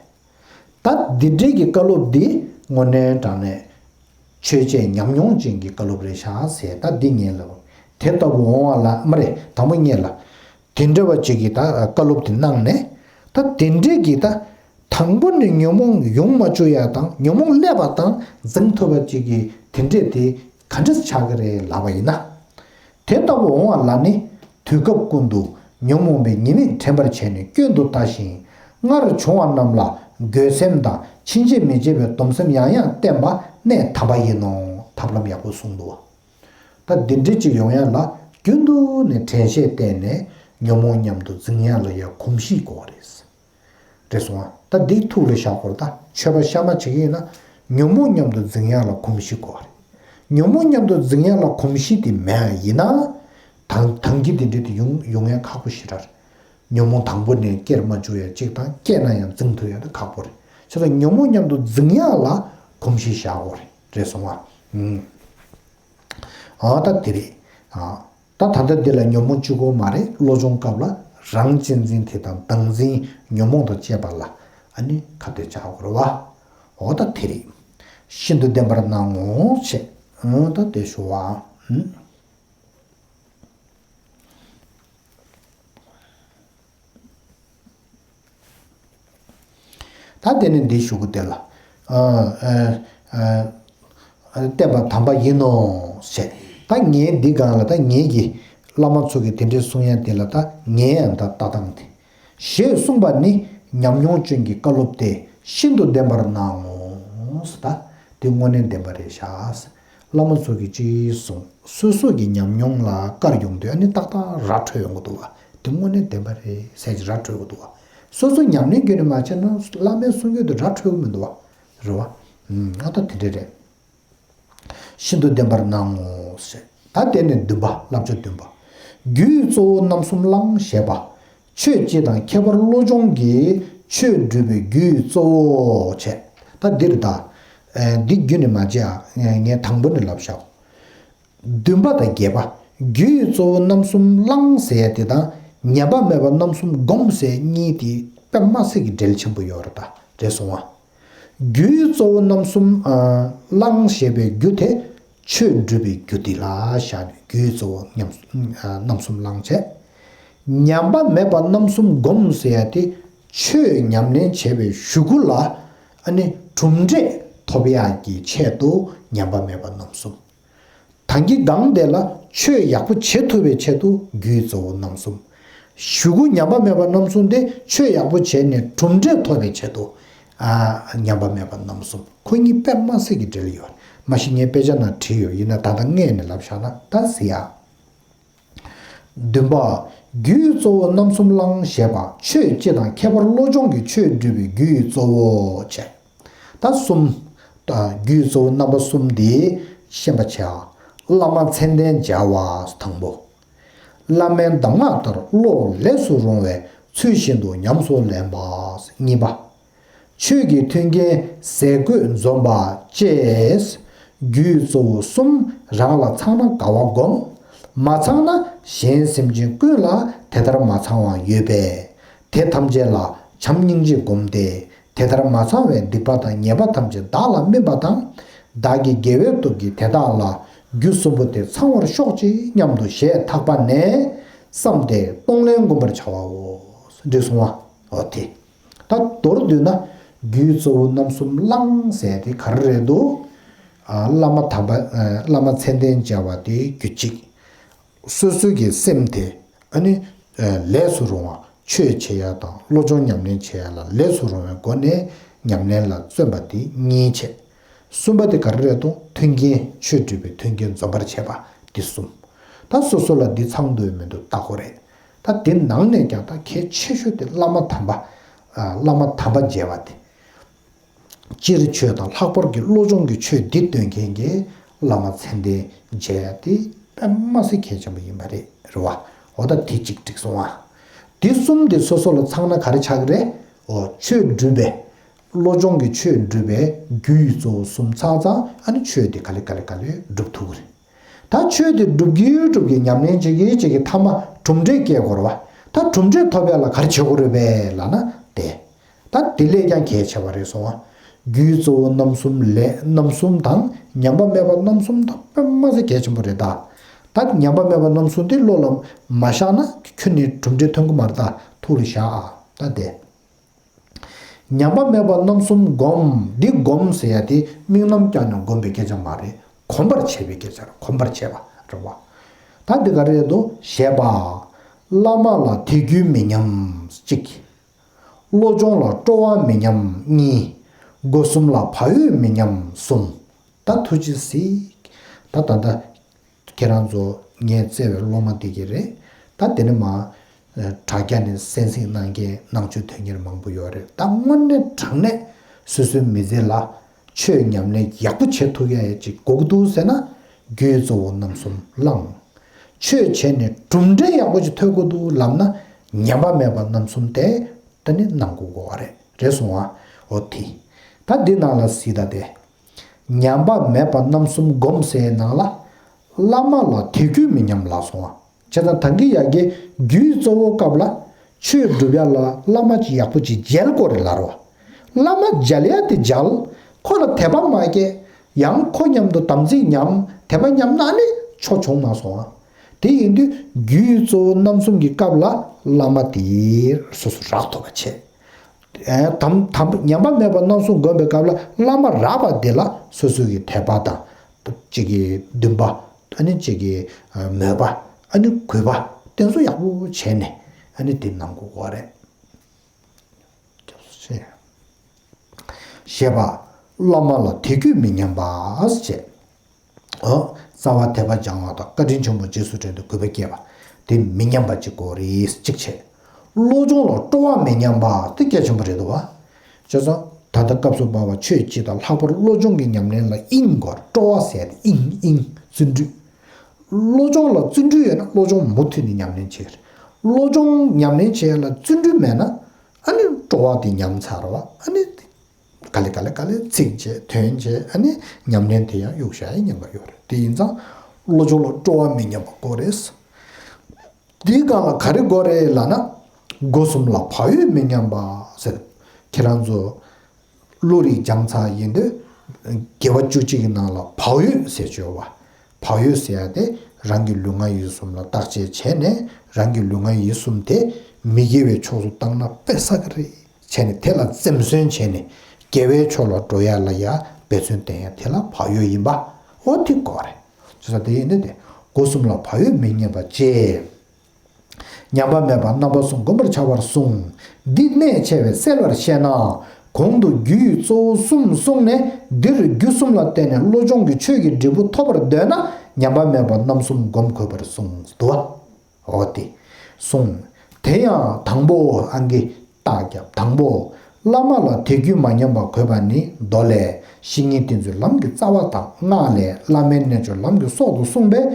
ད་འདི་འདྲའི་གི་བཀའ་སློབ་འདི་དངོས་གནས་དྲང་གནས་ཆོས་བྱེད་ཉམས་མྱོང་ཅན་གྱི་བཀའ་སློབ་རེད་ཤག་ཟེར། ད་འདི་ཉན་ལ། དེ་ལྟ་བུ་འོང་བ་ལ་མ་རེད། དང་པོ་ཉན་ལ། དེ་འདྲ་བ་ཅིག་གིས་ད་བཀའ་སློབ་དེ་གནང་ནས། ད་དེ་འདྲས་ཀྱིས་ད་དང་པོ་ནས་ཉོན་མོངས་ཡོང་མ་བཅུག་ཡ་དང་ཉོན་མོངས་སླེབས་པ་དང་འཛིན་ཐུབ་པ་ཅིག་གིས་དེ་འདྲས་དེ་ག་འདྲས་ཆགས་ཀྱི་རེད་ལབ་པ་ཡིན་ན། དེ་ལྟ་བུ་འོང་བ་ལ་ནི་དུས་སྐབས་ཀུན་ཏུ་ཉོན་མོངས་པའི་ཉེས་དམིགས་དྲན་པར་བྱས་ནས་སྐྱོན་དུ་ལྟ་ཞིང་། སྔར་བྱུང་བ་རྣམས་ལ་འགོད་སེམས་དང་ཕྱིན་ཆད་མི་བྱེད་པའི་སྡོམ་སེམས་ཡང་ཡང་བསྟེན་པ་གནད་དམ་པ་ཡིན་ནོ། ཐབས་ལམ་ཡག་པོ་གསུངས་འདུག་བ། ད་འདི་འདྲ་ཅིག་ཡོང་ཡ་ལ་རྒྱུན་དུ་ནས་དྲན་ཤེས་བསྟེན་ནས་ཉོན་མོངས་མཉམ་དུ་འཛིང་ཡ་ལ་ཡ་གོམས་གཤིས་དགོས་རེད། རེད་སོང་ང་། ད་འདི་ཐུགས་ལ་བཞག་དགོས་རེད། ད་ཆོས་པ་གཤའ་མ་བྱེད་ཀྱི་ཡིན་ན་ཉོན་མོངས་མཉམ་དུ་འཛིང་ཡ་ལ་གོམས་གཤིས་དགོས་རེད། ཉོན་མོངས་མཉམ་དུ་འཛིང་ཡ་ལ་གོམས་གཤིས་དེ་མེད་ཡིན་ན། ད་ད་གིན་འདི་འདྲ་དེ་ཡོང་ཡོང་ཡ་ཁག་པོ་ཞེ་དྲག་རེད། ཉོན་མོངས་དང་པོ་ནས་སྐྱེར་མ་བཅུག་ཡ་གཅིག་དང་སྐྱེས་ན་ཡང་འཛིང་ཐུབ་ཡ་དེ་ཁག་པོ་རེད། བྱས་ཙང་ཉོན་མོངས་མཉམ་དུ་འཛིང་ཡ་ལ་གོམས་གཤིས་བཞག་དགོས་རེད། རེད་སོང་ང་། ཨང་། ཨ་ད་དེ་རེད། ཨ་ད་ད་ལྟ་འདི་ལ་ཉོན་མོངས་གཅིག་པོ་མ་རེད། བློ་སྦྱོང་སྐབས་ལ་རང་གཅེས་འཛིན་དེ་དང་བདག་འཛིན་ཉོན་མོངས་དང་བཅས་པ་ལ་ཨ་ནི་ཁ་གཏད་བཅག་དགོས་རེད་བ། འོ་ད་དེ་རེད། ཤིན་ཏུ་བདེན་པར་སྣང་ངོ་ཞེས། ཨང་། ད་དེ་ཞུ་བ། ཨང་། ད་དེ་ནས་འདི་ཞུ་གི་དེ་ལ། ཨ་ཨ་ཨ་བསྟན་པ་དམ་པ་ཡིན་ནོ་ཞེས། ད་ངས་འདི་སྒང་ལ་ད་ངེད་ཀྱི་བླ་མ་ཚོ་གིས་དེ་འདྲའི་གསུང་ཡ་དེ་ལ་ད་ངས་ཡང་ད་ལྟ་སྟངས་དེ། ཞེས་གསུངས་པ་ནི་ཉམས་མྱོང་ཅན་གྱི་བཀའ་སློབ་སྟེ་ཤིན་ཏུ་བདེན་པར་སྣང་ངོ་། ད་དེ་དངོས་གནས་བདེན་པ་རེད་ཤག། བླ་མ་ཚོ་གིས་ཅི་གསུང་། སོ་སོ་གི་ཉམས་མྱོང་ལ་བཀར་ཡོང་དུས་ཨ་ནི་ཏག་ཏག་ར་འཕྲོད་ཡོང་གི་འདུག་བ། དེ་དངོས་གནས་བདེན་པ་རེད་ཟེར་གྱི་ར་འཕྲོད་ཀྱི་འདུག་བ། སོ་སོ་ཉམས་ལེན་བརྒྱུད་ནས་མ་བྱས་ན་བླ་མའི་གསུང་རྒྱུན་དུ་ར་འཕྲོད་ཀྱི་མི་འདུག་བ། རེད་བ། ཨ་ད་དེ་འདྲ་རེད། ཤིན་ཏུ་བདེན་པར་སྣང་ངོ་ཞེས། ད་དེ་ནས་བདུན་པ། བསླབ་བྱ་བདུན་པ། རྒྱུའི་གཙོ་བོ་རྣམ་གསུམ་བླང་ཞེས་པ། ཆོས་སྤྱི་དང་ཁྱད་པར་བློ་སྦྱོང་གི་ཆོས་སྒྲུབ་པའི་རྒྱུའི་གཙོ་བོ་བྱས། ད་འདིར་ད། ཨེ་འདི་རྒྱུད་ནས་མ་བྱས་ཨ། ངས་དང་པོ་ནས་ལབ་བཞག། བདུན་པ་དང་བརྒྱད་པ། རྒྱུའི་གཙོ་བོ་རྣམ་གསུམ་བླང་ཟེར་ཡ་དེ་དང་། ཉམས་པ་མེད་པ་རྣམ་གསུམ་སྒོམ་ཟེར་གཉིས་དེ་དཔེ་མ་སྲིད་ཀྱི་འབྲེལ་ཆེན་པོ་ཡོད་རེད་ད། རེད་སོང་ང་། རྒྱུའི་གཙོ་བོ་རྣམ་གསུམ་ཨ། བླང་ཞེས་པའི་རྒྱུ་དེ་ཆོས་སྒྲུབ་པའི་རྒྱུ་དེ་ལ་བཞག་ནས་རྒྱུའི་གཙོ་བོ་ཉམས་ཨ། རྣམ་གསུམ་བླང་བྱས། ཉམས་པ་མེད་པ་རྣམ་གསུམ་སྒོམ་ཟེར་ཡ་དེ་ཆོས་ཉམས་ལེན་བྱས་པའི་གཞུག་གུ་ལ་ཨ་ནི་གྲུབ་འབྲས་ཐོབ་ཡག་གི་ཆེད་དུ་ཉམས་པ་མེད་པ་རྣམ་གསུམ། ད་གིན་སྒང་དེ་ལ་ཆོས་ཡག་པོ་བྱེད་ཐུབ་པའི་ཆེད་དུ་རྒྱུའི་གཙོ་བོ་རྣམ་གསུམ། གཞུག་གུ་ཉམས་པ་མེད་པ་རྣམ་གསུམ་དེ་ཆོས་ཡག་པོ་བྱས་ནས་གྲུབ་འབྲས་ཐོབ་པའི་ཆེད་དུ། ཨ། ཉམས་པ་མེད་པ་རྣམ་གསུམ། ཁོ་གཉིས་དཔེ་མ་སྲིད་ཀྱི་འབྲེལ་ཡོད། མ་གཞི་ངས་དཔེ་ཆ་ནང་བྲིས་ཡོད། ཡིན་ན་ད་ལྟ་སྔས་ནས་ལབ་བཞག་ན་ད་ཟེར་ཡ། བདུན་པ། རྒྱུའི་གཙོ་བོ་རྣམ་གསུམ་བླང་ཞེས་པ་ཆོས་སྤྱི་དང་ཁྱད་པར་བློ་སྦྱོང་གི་ཆོས་སྒྲུབ་པའི་རྒྱུ་ཡི་གཙོ་བོ་བྱས། ད་གསུམ། ད་རྒྱུའི་གཙོ་བོ་རྣམ་པ་གསུམ་དེ་ཤེས་པ་བྱས། བླ་མ་མཚན་ལྡན་མཇལ་བ་དང་པོ། བླ་མའི་གདམས་ངག་ལྟར་བློ་ལས་སུ་རུང་བས་ཚུལ་བཞིན་དུ་ཉམས་སུ་ལེན་པ། གཉིས་པ། ཆོས་ཀྱི་མཐུན་རྐྱེན་ཟས་གོས་འཛོམས་པ་བཅས། རྒྱུའི་གཙོ་བོ་གསུམ་རང་ལ་ཚང་ན་དགའ་བ་སྒོམ། མ་ཚང་ན་གཞན་སེམས་ཅན་ཀུན་ལ་དེ་ལྟར་མ་ཚང་བ་ཡོད་པས། དེ་ཐམས་ཅད་ལ་བྱམས་སྙིང་རྗེ་བསྒོམ་སྟེ། དེ་ལྟར་མ་ཚང་བའི་སྡིག་པ་དང་ཉེས་པ་ཐམས་ཅད་བདག་ལ་སྨིན་པ་དང་། བདག་གི་དགེ་བའི་སྟོབས་ཀྱིས་དེ་དག་ལ་རྒྱུ་གསུམ་པོ་དེ་ཚང་བར་ཤོག་ཅིག་སྙམ་དུ་ཞེས་ཐག་པ་ནས་བསམས་ཏེ་གཏོང་ལེན་བསྒོམ་པར་བྱའོ། འགྲིག་སོང་ང་། འོ་དེ། ད་མདོར་བསྡུས་ན་རྒྱུའི་གཙོ་བོ་རྣམ་གསུམ་བླང་ཟེར་དེ་ག་རེ་རེད་འདུག་ཨ། བླ་མ་དམ་པ། ཨ། བླ་མ་མཚན་ལྡན་མཇལ་བ་དེ་རྒྱུ་གཅིག་སོ་སོ་གི་སེམས་དེ་ཨ་ནི་ལས་སུ་རུང་བ་ཆོས་བྱེད་ཡ་དང་བློ་སྦྱོང་ཉམས་ལེན་བྱེད་ཡ་ལ་ལས་སུ་རུང་བའི་སྒོ་ནས་ཉམས་ལེན་ལ་བརྩོན་པ་དེ་གཉིས་བྱས། གསུམ་པ་དེ་ག་རེ་རེད་དོ། མཐུན་རྐྱེན། ཆོས་སྒྲུབ་པའི་མཐུན་རྐྱེན་འཛོམས་པར་བྱེད་པ་དེ་གསུམ། ད་སོ་སོ་ལ་འདི་ཚང་འདུག་མི་འདུག་བལྟ་དགོས་རེད། ད་དེ་ནང་ནས་ཀྱང་ད་གལ་ཆེ་ཤོས་དེ་བླ་མ་དམ་པ། ཨ། བླ་མ་དམ་པ་མཇལ་བ་དེ། སྤྱིར་ཆོས་དང་ལྷག་པར་གྱི་བློ་སྦྱོང་གི་ཆོས་འདི་སྟོན་མཁན་གྱི་བླ་མ་མཚན་ལྡན་མཇལ་ཡ་དེ་དཔེ་མ་སྲིད་གལ་ཆེན་པོ་ཡིན་པ་རེད། རེད་བ། འོ་ད་དེ་གཅིག་འགྲིག་སོང་ཨ། དེ་གསུམ་དེ་སོ་སོ་ལ་ཚང་ན་ག་རེ་ཆགས་ཀྱི་རེད། འོ་ཆོས་སྒྲུབ་པའི། བློ་སྦྱོང་གི་ཆོས་སྒྲུབ་པའི་རྒྱུ་ཡི་གཙོ་བོ་གསུམ་ཚང་ཙང་ཨ་ནི་ཆོས་དེ་ག་ལེ་ག་ལེ་ག་ལེ་སྒྲུབ་ཐུབ་ཀྱི་རེད། ད་ཆོས་དེ་སྒྲུབ་ཀྱི་སྒྲུབ་ཀྱི་ཉམས་ལེན་བྱེད་ཀྱི་བྱེད་ཀྱི་མཐའ་མ་གྲུབ་འབྲས་སྐྱེ་དགོས་རེད་བ། ད་གྲུབ་འབྲས་ཐོབ་ཡ་ལ་ག་རེ་བྱེད་དགོས་རེད་པས་ལབ་ན་དེ། ད་དེ་ལས་ཀྱང་གལ་ཆེ་བ་རེད་སོང་ཨ། རྒྱུའི་གཙོ་བོ་རྣམ་གསུམ་ལས་རྣམ་གསུམ་དང་ཉམས་པ་མེད་པ་རྣམ་གསུམ་དང་དཔེ་མ་སྲིད་གལ་ཆེན་པོ་རེད་ད། ད་ཉམས་པ་མེད་པ་རྣམ་གསུམ་དེ་བློ་ལ་མ་བཞག་ན་ཁྱོན་ནས་གྲུབ་འབྲས་ཐོན་གི་མ་རེད་ད། ཐུགས་ལ་བཞག་ཨ། ད་དེ། ཉམས་པ་མེད་པ་རྣམ་གསུམ་སྒོམ། འདི་སྒོམ་ཟེར་ཡ་དེ་དམིགས་རྣམ་བསྐྱངས་ནས་སྒོམ་པའི་སྐད་ཆ་མ་རེད། གོམས་པར་བྱེད་པའི་སྐད་ཆ་རེད། གོམས་པར་བྱེད་པ་རེད་བ། ད་འདི་ག་རེ་རེད་འདུག་ཞེས་པ། བླ་མ་ལ་དད་གུས་མི་ཉམས་གཅིག་བློ་སྦྱོང་ལ་སྤྲོ་བ་མི་ཉམས་གཉིས། སྒོ་གསུམ་ལ་བག་ཡོད་མི་ཉམས་གསུམ། ད་ཐུགས་རྗེས་གཟིགས། ད་ད་ལྟ་ཁྱེད་རང་ཚོ་ངས་བཙལ་བའི་སློབ་མ་དེ་གི་རེད། ད་དེ་ནས་མ། དྲ་རྒྱ་ནས་གསན་གཟིགས་གནང་མཁན་ནང་ཆོས་དོན་གཉེར་མང་པོ་ཡོད་རེད། ད་དངོས་གནས་དྲང་གནས་སོ་སོའི་མི་ཚེ་ལ་ཆོས་ཉམས་ལེན་ཡག་པོ་བྱེད་ཐུབ་ཡ་ཅིག་དགོས་ཀྱི་འདུག་ཟེར་ན། རྒྱུའི་གཙོ་བོ་རྣམ་གསུམ་བླངས། ཆོས་བྱས་ནས་གྲུབ་འབྲས་ཡག་པོ་ཅིག་ཐོན་དགོས་འདུག་ལབ་ན། ཉམས་པ་མེད་པ་རྣམ་གསུམ་དེ་ད་ནི་གནང་དགོས་དགོས་པ་རེད། རེད་སོང་ཨ། འོ་དེ། ད་འདི་ནང་ལ་གཟིགས་ད་དེ། ཉམས་པ་མེད་པ་རྣམ་གསུམ་སྒོམ་ཟེར་ནང་ལ། བླ་མ་ལ་དད་གུས་མི་ཉམས་ལབ་སོང་ཨ། བྱས་ཙང་ད་གིན་ཡ་གི་རྒྱུའི་གཙོ་བོ་སྐབས་ལ་ཆོས་སྒྲུབ་ཡ་ལ་བླ་མ་ཅིག་ཡག་པོ་ཅིག་མཇལ་དགོས་རེད་ལབ་རོ། བླ་མ་མཇལ་ཡ་དེ་མཇལ། ཁོ་ལ་དད་པ་མ་སྐྱེས། ཡང་ཁོ་མཉམ་དུ་དམ་ཚིག་ཉམས། དད་པ་ཉམས་ན་ནི་ཆོ་བྱུང་མ་སོང་ཨ། དེ་ཡིན་དུས་རྒྱུའི་གཙོ་བོ་རྣམ་གསུམ་གྱི་སྐབས་ལ་བླ་མ་དེ་སོ་སོ་རག་ཐུབ་པ་བྱས། ཨེ། དམ་དམ་ཉམས་པ་མེད་པ་རྣམ་གསུམ་སྒོམ་པའི་སྐབས་ལ་བླ་མ་རག་པ་དེ་ལ་སོ་སོ་གི་དད་པ་དང་། གཅིག་གི་འདུན་པ། ཨ་ནི་གཅིག་གི་མོས་པ། ཨ་ནི་གུས་པ། དེ་ཚོ་ཡག་པོ་བྱས་ནས་ཨ་ནི་དེ་གནང་དགོས་པ་རེད། ཞེས་པ། བླ་མ་ལ་དད་གུས་མི་ཉམས་པ་བྱས། འོ། རྩ་བ་དད་པ་སྦྱང་བ་དང་བཀའ་དྲིན་ཆེན་པོ་རྗེས་སུ་དྲན་ཏེ་གུས་པ་སྐྱེས་པ། དེ་མི་ཉམས་པ་གཅིག་དགོས་རེད་གཅིག་བྱས། བློ་སྦྱོང་ལ་སྤྲོ་བ་མི་ཉམས་པ་དེ་གལ་ཆེན་པོ་རེད་འདུག་བ། བྱས་ཙང་ད་ལྟ་སྐབས་སུ་བབ་པ་ཆོས་སྤྱི་དང་ལྷག་པར་བློ་སྦྱོང་གི་ཉམས་ལེན་ལ་དབྱིངས་དགོས། སྤྲོ་བ་ཟེར་ཏེ་དབྱིངས་དབྱིངས་བརྩོན་འགྲུས། བློ་སྦྱོང་ལ་བརྩོན་འགྲུས་ཡོད་ན་བློ་སྦྱོང་མུ་མཐུད་ནས་ཉམས་ལེན་བྱེད། བློ་སྦྱོང་ཉམས་ལེན་བྱེད་ཡ་ལ་བརྩོན་འགྲུས་མེད་ན་ཨ་ནི་སྤྲོ་བ་དེ་ཉམས་ཚར་བ་ཨ་ནི། ག་ལེ་ག་ལེ་ག་ལེ་ཚིག་བྱས་དོན་བྱས་ཨ་ནི་ཉམས་ལེན་དེ་ཡང་གཡུག་བཞག་ཡ་ཉེན་ཁ་ཡོད་རེད། དེ་ཡིན་ཙང་བློ་སྦྱོང་ལ་སྤྲོ་བ་མི་ཉམས་པ་དགོས་རེད། དེའི་སྒང་ལ་ག་རེ་དགོས་རེད་ལབ་ན། སྒོ་གསུམ་ལ་བག་ཡོད་མི་ཉམས་པ་ཟེར། ཁྱེད་རང་ཚོ་བློ་རིག་སྦྱངས་ཚར་ཡིན་དུས་དགེ་བ་བཅུ་གཅིག་གི་ནང་ལ་བག་ཡོད་ཟེར་ཅིག་ཡོད་པ། བག་ཡོད་ཟེར་ཡ་དེ་རང་གི་ལུས་ངག་ཡིད་གསུམ་ལ་བརྟག་དཔྱད་བྱས་ནས་རང་གི་ལུས་ངག་ཡིད་གསུམ་དེ་མི་དགེ་བའི་ཕྱོགས་སུ་བཏང་ན་དཔེ་བསགས་ཀྱི་རེད། བྱས་ནས་དེ་ལ་འཛེམ་ཟོན་བྱས་ནས་དགེ་བའི་ཕྱོགས་ལ་འགྲོ་ཡ་ལ་ཡ་འབད་བརྩོན་བསྟེན་ཡ་དེ་ལ་བག་ཡོད་ཡིན་པ། འོ་དེ་དགོས་རེད། བྱས་ཙང་དེ་ཡིན་དུས་དེ་སྒོ་གསུམ་ལ་བག་ཡོད་མི་ཉམས་པ་བཅས། ཉམས་པ་མེད་པ་རྣམ་པ་གསུམ་བསྒོམ་པར་བྱ་བར་གསུངས། འདི་གནད་ཆེ་བས་གསལ་བར་བཤད་ན། གོང་དུ་རྒྱུ་ཡི་གཙོ་བོ་གསུམ་གསུངས་ནས་འདིར་རྒྱུ་གསུམ་ལ་བརྟེན་ནས་བློ་སྦྱོང་གི་ཆོས་ཀྱི་འབྲས་བུ་ཐོབ་པར་འདོད་ན་ཉམས་པ་མེད་པ་རྣམ་གསུམ་བསྒོམ་དགོས་པར་གསུངས་སོ། འོ་དེ་གསུངས། དེ་ཡང་དང་པོ་ཨང་ཀི་རྟགས་རྒྱབ། དང་པོ། བླ་མ་ལ་དད་གུས་མ་ཉམས་པ་དགོས་པ་ནི་མདོ་ལས། བཤེས་གཉེན་བསྟེན་ཚུལ་ལམ་གྱི་རྩ་བ་དང་། སྔགས་ལས། བླ་མའི་རྣལ་འབྱོར་ལམ་གྱི་སྲོག་ཏུ་གསུངས་པས།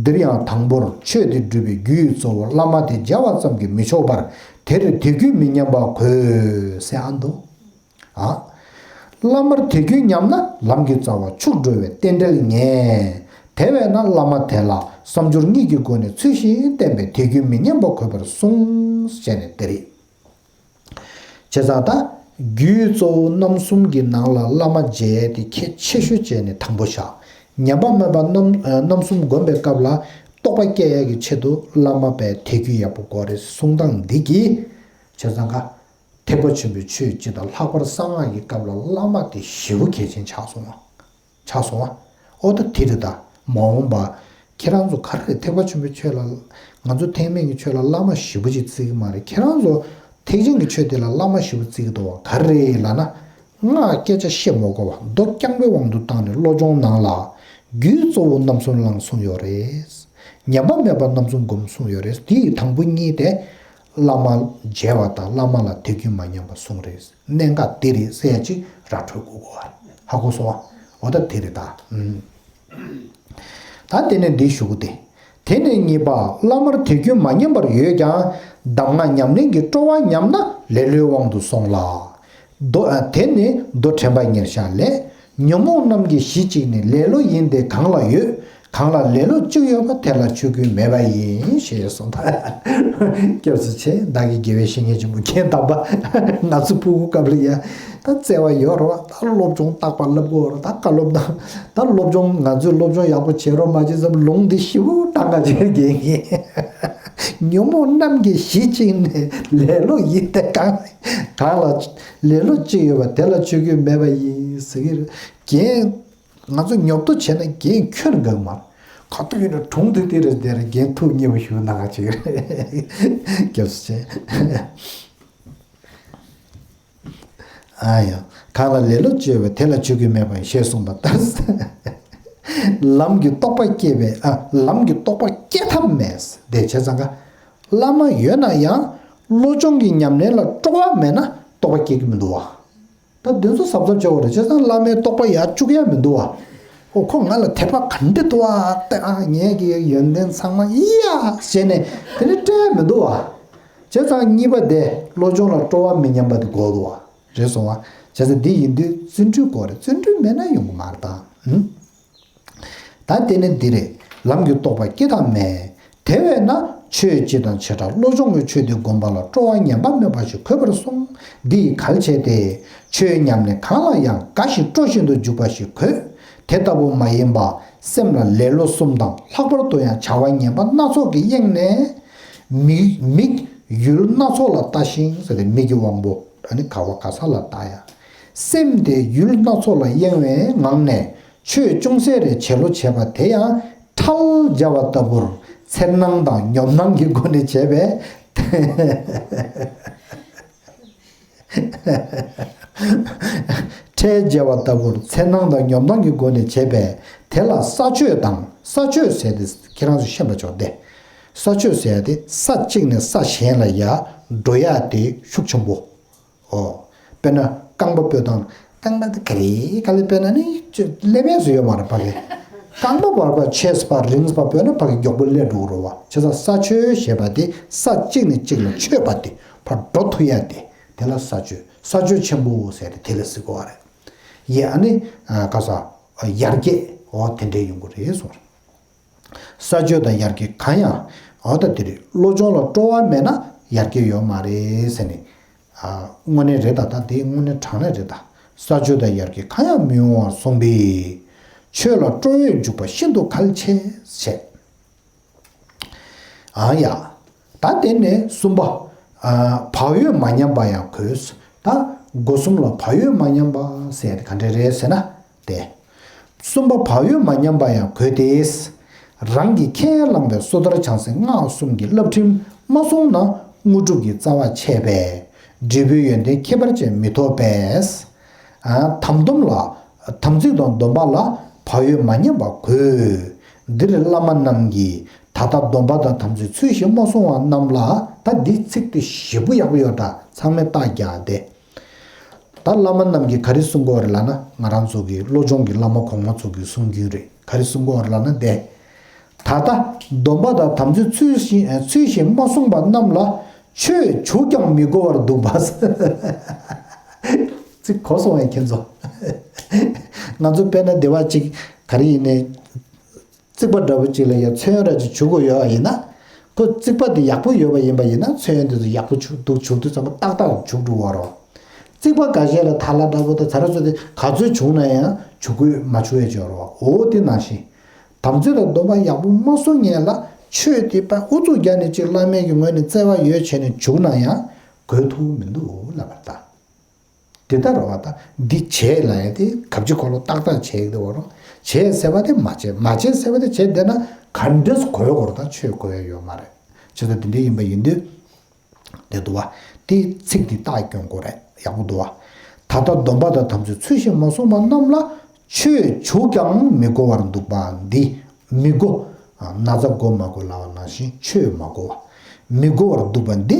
འདིར་ཡང་དང་པོར་ཆོས་འདི་སྒྲུབ་པའི་རྒྱུ་ཡི་གཙོ་བོ་བླ་མ་དེ་མཇལ་བ་ཙམ་གྱིས་མི་ཆོག་པར་དེར་དད་གུས་མི་ཉམས་པ་དགོས་ཟེར་ཨ་འདུག་ཨ། བླ་མར་དད་གུས་ཉམས་ན་ལམ་གྱི་རྩ་བ་འཆུག་འགྲོ་བའི་རྟེན་འབྲེལ་ངེས། དེ་བས་ན་བླ་མ་དེ་ལ་བསམ་སྦྱོར་གཉིས་ཀྱི་སྒོ་ནས་ཚུལ་བཞིན་བསྟེན་པས་དད་གུས་མི་ཉམས་པ་དགོས་པར་གསུངས་ཞེས་ནས་དེ་རེད། བྱས་ཙང་ད། རྒྱུའི་གཙོ་བོ་རྣམ་གསུམ་གྱི་ནང་ལ་བླ་མ་མཇལ་ཡས་དེ་གལ་ཆེ་ཤོས་བྱས་ནས་དང་པོ་བཞག་ཉམས་པ་མེད་པ་རྣམ་རྣམ་གསུམ་བསྒོམ་པའི་སྐབས་ལ་རྟོགས་པ་སྐྱེ་ཡས་ཀྱི་ཆེད་དུ་བླ་མ་པའི་དད་གུས་ཡག་པོ་དགོས་རེད་གསུང་སྟངས་འདི་གིས། བྱས་ཙང་ཀ། ཐེག་པ་ཆེན་པོའི་ཆོས་སྤྱི་དང་ལྷག་པར་གསང་སྔགས་ཀྱི་སྐབས་ལ་བླ་མ་དེ་ཞེ་པོ་གལ་ཆེན་ཆགས་སོང་བ། ཆགས་སོང་བ། ཨོ་ད་དེ་རེད་ད། མ་འོངས་པ། ཁྱེད་རང་ཚོ་ག་རེ་རེད། ཐེག་པ་ཆེན་པོའི་ཆོས་ལ། ང་ཚོ་ཐེག་དམན་གྱི་ཆོས་ལ་བླ་མ་ཞེ་པོ་ཅིག་བརྩི་གི་མ་རེད། ཁྱེད་རང་ཚོ་ཐེག་ཆེན་གྱི་ཆོས་དེ་ལ་བླ་མ་ཞེ་པོ་བརྩི་གི་འདུག་བ། ག་རེ་རེད་ལབ་ན། སྔགས་སྐད་ཆ་བཤད་མ་དགོས་པ་མདོ་རྐྱང་པའི་དབང་དུ་བཏང་ནས་བློ་སྦྱོང་ནང་ལ་རྒྱུའི་གཙོ་བོ་རྣམ་གསུམ་བླང་གསུངས་ཡོད་རེད། ཉམས་པ་མེད་པ་རྣམ་གསུམ་སྒོམ་གསུངས་ཡོད་རེད། དེ་ཡི་དང་པོ་གཉིས་དེ་བླ་མ་མཇལ་བ་དང་བླ་མ་ལ་དད་གུས་མ་ཉམས་པ་གསུངས་རེད། གནད་འགག་འདི་རེད་ཟེར་ཡ་ཅིག་ར་འཕྲོད་དགོས་གོ། ཧ་གོ་སོང་བ། འོ་ད་དེ་རེད་ད། ཨུམ། ད་དེ་ནས་འདི་ཞུ་གི་དེ། དེ་ནས་གཉིས་པ། བླ་མར་དད་གུས་མ་ཉམས་པར་ཡོད་ཀྱང་གདམས་ངག་ཉམས་ལེན་གྱི་སྤྲོ་བ་ཉམས་ན་ལེ་ལོའི་དབང་དུ་སོང་ལ། མདོ་ཨ། དེ་ནི་མདོ་དྲན་པ་ཉེར་བཞག་ལས། ཉོན་མོངས་རྣམས་ཀྱི་གཞི་གཅིག་ནི་ལེ་ལོ་ཡིན་ཏེ། གང་ལ་ཡོད། གང་ལ་ལེ་ལོ་གཅིག་ཡོད་པ་དེ་ལ་ཆོས་ཀུན་མེད་པ་ཡིན། ཞེས་གསུངས་ད། སྐྱབས་སུ་མཆི། བདག་གིས་དགེ་བའི་བཤེས་གཉེན་ཆེན་པོ་མཁྱེན་དམ་པ། ང་ཚོ་ཕྲུ་གུ་སྐབས་ལ་ཡ། ད་བརྩེ་བ་ཡོད་རོགས། ད་སློབ་སྦྱོང་རྟག་པར་བསླབ་དགོས་རོགས། ད་བཀའ་སློབ་དང་། ད་སློབ་སྦྱོང་ང་ཚོས་སློབ་སྦྱོང་ཡག་པོ་བྱེད་རོགས་མ་བྱེད་ཙམ་ལུང་འདི་ཞིབ་པོ་གྲངས་ཀ་བྱེད་དགོས་ཀྱི། ཉོན་མོངས་རྣམས་ཀྱི་གཞི་གཅིག་ནི་ལེ་ལོ་ཡིན་ཏེ། གང་གང་ལ་ལེ་ལོ་གཅིག་ཡོད་པ་དེ་ལ་ཆོས་ཀུན་མེད་པ་ཡིན་ཟེར་གྱི་རེད། རྒན། ང་ཚོ་ཉོབ་ཏོ་བྱས་ན་རྒན་ཁྱོན་འགག་མ་རེད། ག་དུས་ཡིན་ན་གྲོང་དུ་དེ་རེད་དེ་རེད། རྒན་ཐུགས་མཉེས་པོ་ཞུ་གནང་ག་ཅིག་རེད། སྐྱབས་སུ་མཆི། ཨ་ཡ། གང་ལ་ལེ་ལོ་གཅིག་ཡོད་པ་དེ་ལ་ཆོས་ཀུན་མེད་པ་ཞེས་གསུངས་པ་ལྟར། ལམ་གྱི་རྟོགས་པ་སྐྱེ་བའི་ཨ། ལམ་གྱི་རྟོགས་པ་སྐྱེ་ཐབས་མེད། དེ་བྱས་ཙང་ཀ། བླ་མ་ཡོད་ན་ཡང་བློ་སྦྱོང་གི་ཉམས་ལེན་ལ་སྤྲོ་བ་མེད་ན་རྟོགས་པ་སྐྱེ་གི་མི་འདུག་བ། ད་འདི་ཚོ་གཟབ་གཟབ་བྱེད་དགོས་རེད། བྱས་ཙང་བླ་མའི་རྟོགས་པ་ཡར་བཅུག་ཡ་མི་འདུག་བ། ཨོ་ཁོ་ང་ལ་དད་པ་ག་འདྲ་འདུག་བ། ད་ཨ་ངས་ཀྱི་ཡོན་ཏན་ཚང་མ་ཡ་བྱས་ནས་དེ་ནི་སྤྲད་ཡ་མི་འདུག་བ། བྱས་ཙང་གཉིས་པ་དེ་བློ་སྦྱོང་ལ་སྤྲོ་བ་མི་ཉམས་པ་དེ་དགོས་འདུག་བ། རེད་སོང་བ། བྱས་ཙང་འདི་ཡིན་དུས་བརྩོན་འགྲུས་དགོས་རེད། བརྩོན་འགྲུས་མེད་ན་ཡོང་གི་མ་རེད་ད། ཨུམ། ད་དེ་ནི་འདི་རེད། ལམ་གྱི་རྟོགས་པ་སྐྱེ་ཐབས་མེད། དེ་བས་ན་ཆོས་སྤྱི་དང་བྱེ་བྲག་བློ་སྦྱོང་གི་ཆོས་དེ་བསྒོམ་པ་ལ་སྤྲོ་བ་ཉམས་པ་མེད་པ་ཞིག་དགོས་པར་གསུངས། འདི་ཡིས་གལ་ཆེ་སྟེ། ཆོས་ཉམས་ལེན་གང་ལ་ཡང་དགའ་ཞིང་སྤྲོ་བཞིན་དུ་འཇུག་པ་ཞིག་དགོས། དེ་ལྟ་བུ་མ་ཡིན་པ་སེམས་ལ་ལེ་ལོ་གསུམ་དང་ལྷག་པར་དུ་ཡང་བྱ་བ་ངན་པ་སྣ་ཚོགས་ཀྱིས་གཡེངས་ནས། མིག་མིག་ཡུལ་སྣ་ཚོགས་ལ་ལྟ་ཞིང་ཟེར་ཏེ་མིག་གི་དབང་པོ་ཨ་ནི་ག་བ་ག་ས་ལ་ལྟ་ཡ། སེམས་དེ་ཡུལ་སྣ་ཚོགས་ལ་གཡེང་བའི་ངང་ནས། ཆོས་ཅུང་ཟད་རེ་བྱེད་ལོ་བྱེད་པ་དེ་ཡང་ཁྲལ་བྱ་བ་ལྟ་བུར་འཚེར་སྣང་དང་ཉོབ་སྣང་གི་སྒོ་ནས་བྱས་པས། ཁྲལ་བྱ་བ་ལྟ་བུར་འཚེར་སྣང་དང་ཉོབ་སྣང་གི་སྒོ་ནས་བྱས་པས་དེ་ལ་ས་ཆོད་དང་། ས་ཆོད་ཟེར་ཏེ་ཁྱེད་རང་ཚོ་ཤེས་པ་ཆོག་སྟེ། ས་ཆོད་ཟེར་ཡ་དེ་ས་གཅིག་ནས་ས་གཞན་ལ་ཡར་འགྲོ་ཡ་དེ་ཤུགས་ཆེན་པོ། ཨོ། དཔེར་ན་རྐང་པ་སྤོས་སྟངས། རྐང་པ་དེ་ག་རེ་ག་ལེ་སྤོས་ན་ནི་ཅི་སླེབས་ཡས་སུ་ཡོད་མ་རེད་ཕ་གི། རྐང་པ་བར་པ་ཆེས་པ་རིངས་པ་སྤོས་ན་ཕ་གི་མགྱོགས་པོ་སླེབས་འགྲོ་གི་རེད་བ། བྱས་ཙང་ས་ཆོད་ཞེས་པ་དེ་ས་གཅིག་ནས་གཅིག་ལ་ཆོད་པ་དེ་ཕར་འགྲོ་ཐུབ་ཡ་དེ་དེ་ལ་ས་ཆོད། ས་ཆོད་ཆེན་པོ་ཟེར་ཏེ་དེ་ལ་ཟེར་གོ་བ་རེད། ཡེ་ཨ་ནི་ག་ས་ཡར་རྒྱས་འོ་དེ་འདྲའི་ཡོང་གི་རེད་གསུངས། ས་ཆོད་དང་ཡར་རྒྱས་གང་ཡང་། འོ་ད་དེ་རེད། བློ་སྦྱོང་ལ་སྤྲོ་བ་མེད་ན་ཡར་རྒྱས་ཡོད་མ་རེད་ཟེར་ནས། ཨ། དངོས་གནས་རེད་ད། ད་དེ་དངོས་གནས་དྲང་གནས་རེད་ད། ས་ཆོད་དང་ཡར་རྒྱས་གང་ཡང་མི་འོང་བར་གསུངས་པས། ཆོས་ལ་སྤྲོ་བས་འཇུག་པ་ཤིན་ཏུ་གལ་ཆེ་བྱས། ཨ་ཡ། ད་དེ་ནས་གསུམ་པ། ཨ། བག་ཡོད་མ་ཉམས་པ་ཡང་དགོས། ད་སྒོ་གསུམ་ལ་བག་ཡོད་མ་ཉམས་པ་ཟེར་དེ་ག་འདྲ་རེད་ཟེར་ན། ཏེ། གསུམ་པ་བག་ཡོད་མ་ཉམས་པ་ཡང་དགོས་ཏེ། རང་གིས་ཁས་བླངས་པའི་སོ་ཐར་བྱང་སེམས་སྔགས་གསུམ་གྱི་བསླབ་ཁྲིམས་མ་བསྲུངས་ན་དངོས་གྲུབ་ཀྱི་རྩ་བ་ཆད་པས་འབྲས་བུའི་ཡོན་ཏན་ཁྱད་པར་ཅན་མི་ཐོབ་པས། ཨ། དམ་སྡོམ་ལ། དམ་ཚིག་དང་སྡོམ་པ་ལ་བག་ཡོད་མ་ཉམས་པ་དགོས། འདིར་བླ་མ་རྣམས་ཀྱིས་ད་ལྟ་སྡོམ་པ་དང་དམ་ཚིག་ཚུལ་བཞིན་མ་བསྲུང་བ་རྣམས་ལ། ད་འདི་ཚིག་དེ་ཞེ་པོ་ཡག་པོ་ཡོད་ད། ཚང་མས་རྟགས་རྒྱག་སྟེ། ད་བླ་མ་རྣམས་ཀྱིས་ག་རེ་གསུང་གི་ཡོད་རེད་ལབ་ན། ང་རང་ཚོ་གི་བློ་སྦྱོང་གི་བླ་མ་གོང་མ་ཚོ་གི་གསུང་རྒྱུན་རེད། ག་རེ་གསུང་གི་ཡོད་རེད་ལབ་ན། དེ། ད་ལྟ་སྡོམ་པ་དང་དམ་ཚིག་ཚུལ་བཞིན་ཚུལ་བཞིན་མ་བསྲུངས་པ་རྣམས་ལ་ཆོས་བྱུག་ཀྱང་མི་གོ་བར་འདུག་པ། ཚིག་གོ་སོང་བས་ཁྱེད་ཚོ། ང་ཚོ་དཔེར་ན་སྡེ་བ་གཅིག་ག་རེ་ཡིན་ནའི། རྩིག་པ་འདྲ་པོ་གཅིག་ལ་ཡང་ཚོན་ར་ཅིག་བྱུག་དགོས་ཡོད་པ་ཡིན་ན། ཁོ་རྩིག་པ་དེ་ཡག་པོ་ཡོད་པ་ཡིན་པ་ཡིན་ན་ཚོན་དེ་ཚོ་ཡག་པོ་བྱུག་འདུག་བྱུག་དུས་ཙམ་པ་ཏག་ཏག་བྱུག་འགྲོ་བ་རོ། རྩིག་པ་འགའ་ཤས་ལ་ཐ་ལ་འདྲ་པོ་དང་ཚ་ར་ཚོ་དེ་ག་ཚོད་བྱུག་ན་ཡང་བྱུག་དགོས་མ་བྱུག་ཡས་ཅིག་ཡོད་རོ། འོ་དེ་ནང་བཞིན། དམ་ཚིག་དང་སྡོམ་པ་ཡག་པོ་མ་བསྲུང་མཁན་ལ་ཆོས་དེ་པ་ཨུ་ཚུགས་རྒྱག་ནས་ཅིག་བླ་མའི་གི་ངོས་ནས་བརྩེ་བ་ཡོད་བྱས་ནས་བྱུག་ན་ཡང་དགོས་ཐུག་མི་འདུག་ལབ་པ་ད། དེ་ལྟར་རོ་བ་དང་འདི་བྱས་ལ་ཡ་དེ་གབ་ཅིག་གོ་ལོ་ཏག་ཏག་བྱས་ཡོད་དེ་བ་རོ། བྱས་ཟེར་བ་དེ་མ་བྱས། མ་བྱས་ཟེར་བ་དེ་བྱས་བསྡད་ན་ག་འདྲས་གོ་ཡོད་གོ་རོ། ད་ཆོས་གོ་ཡ་ཡོད་མ་རེད། བྱས་ཙང་དེ་འདྲ་ཡིན་པ་ཡིན་དུས། དེ་འདུག་བ། དེ་ཚིག་དེ་རྟགས་སྐྱོན་གོ་རེད། ཡག་པོ་འདུག་བ། ད་ལྟ་སྡོམ་པ་དང་དམ་ཚིག་ཚུལ་བཞིན་མ་བསྲུངས་པ་རྣམས་ལ་ཆོས་བྱུག་ཀྱང་མི་གོ་བར་འདུག་པ་འདི་མི་གོ། ན་ཚ་གོ་མ་གོ་ལབ་པ་ནང་བཞིན་ཆོས་མ་གོ་བ། མི་གོ་བར་འདུག་པ་འདི་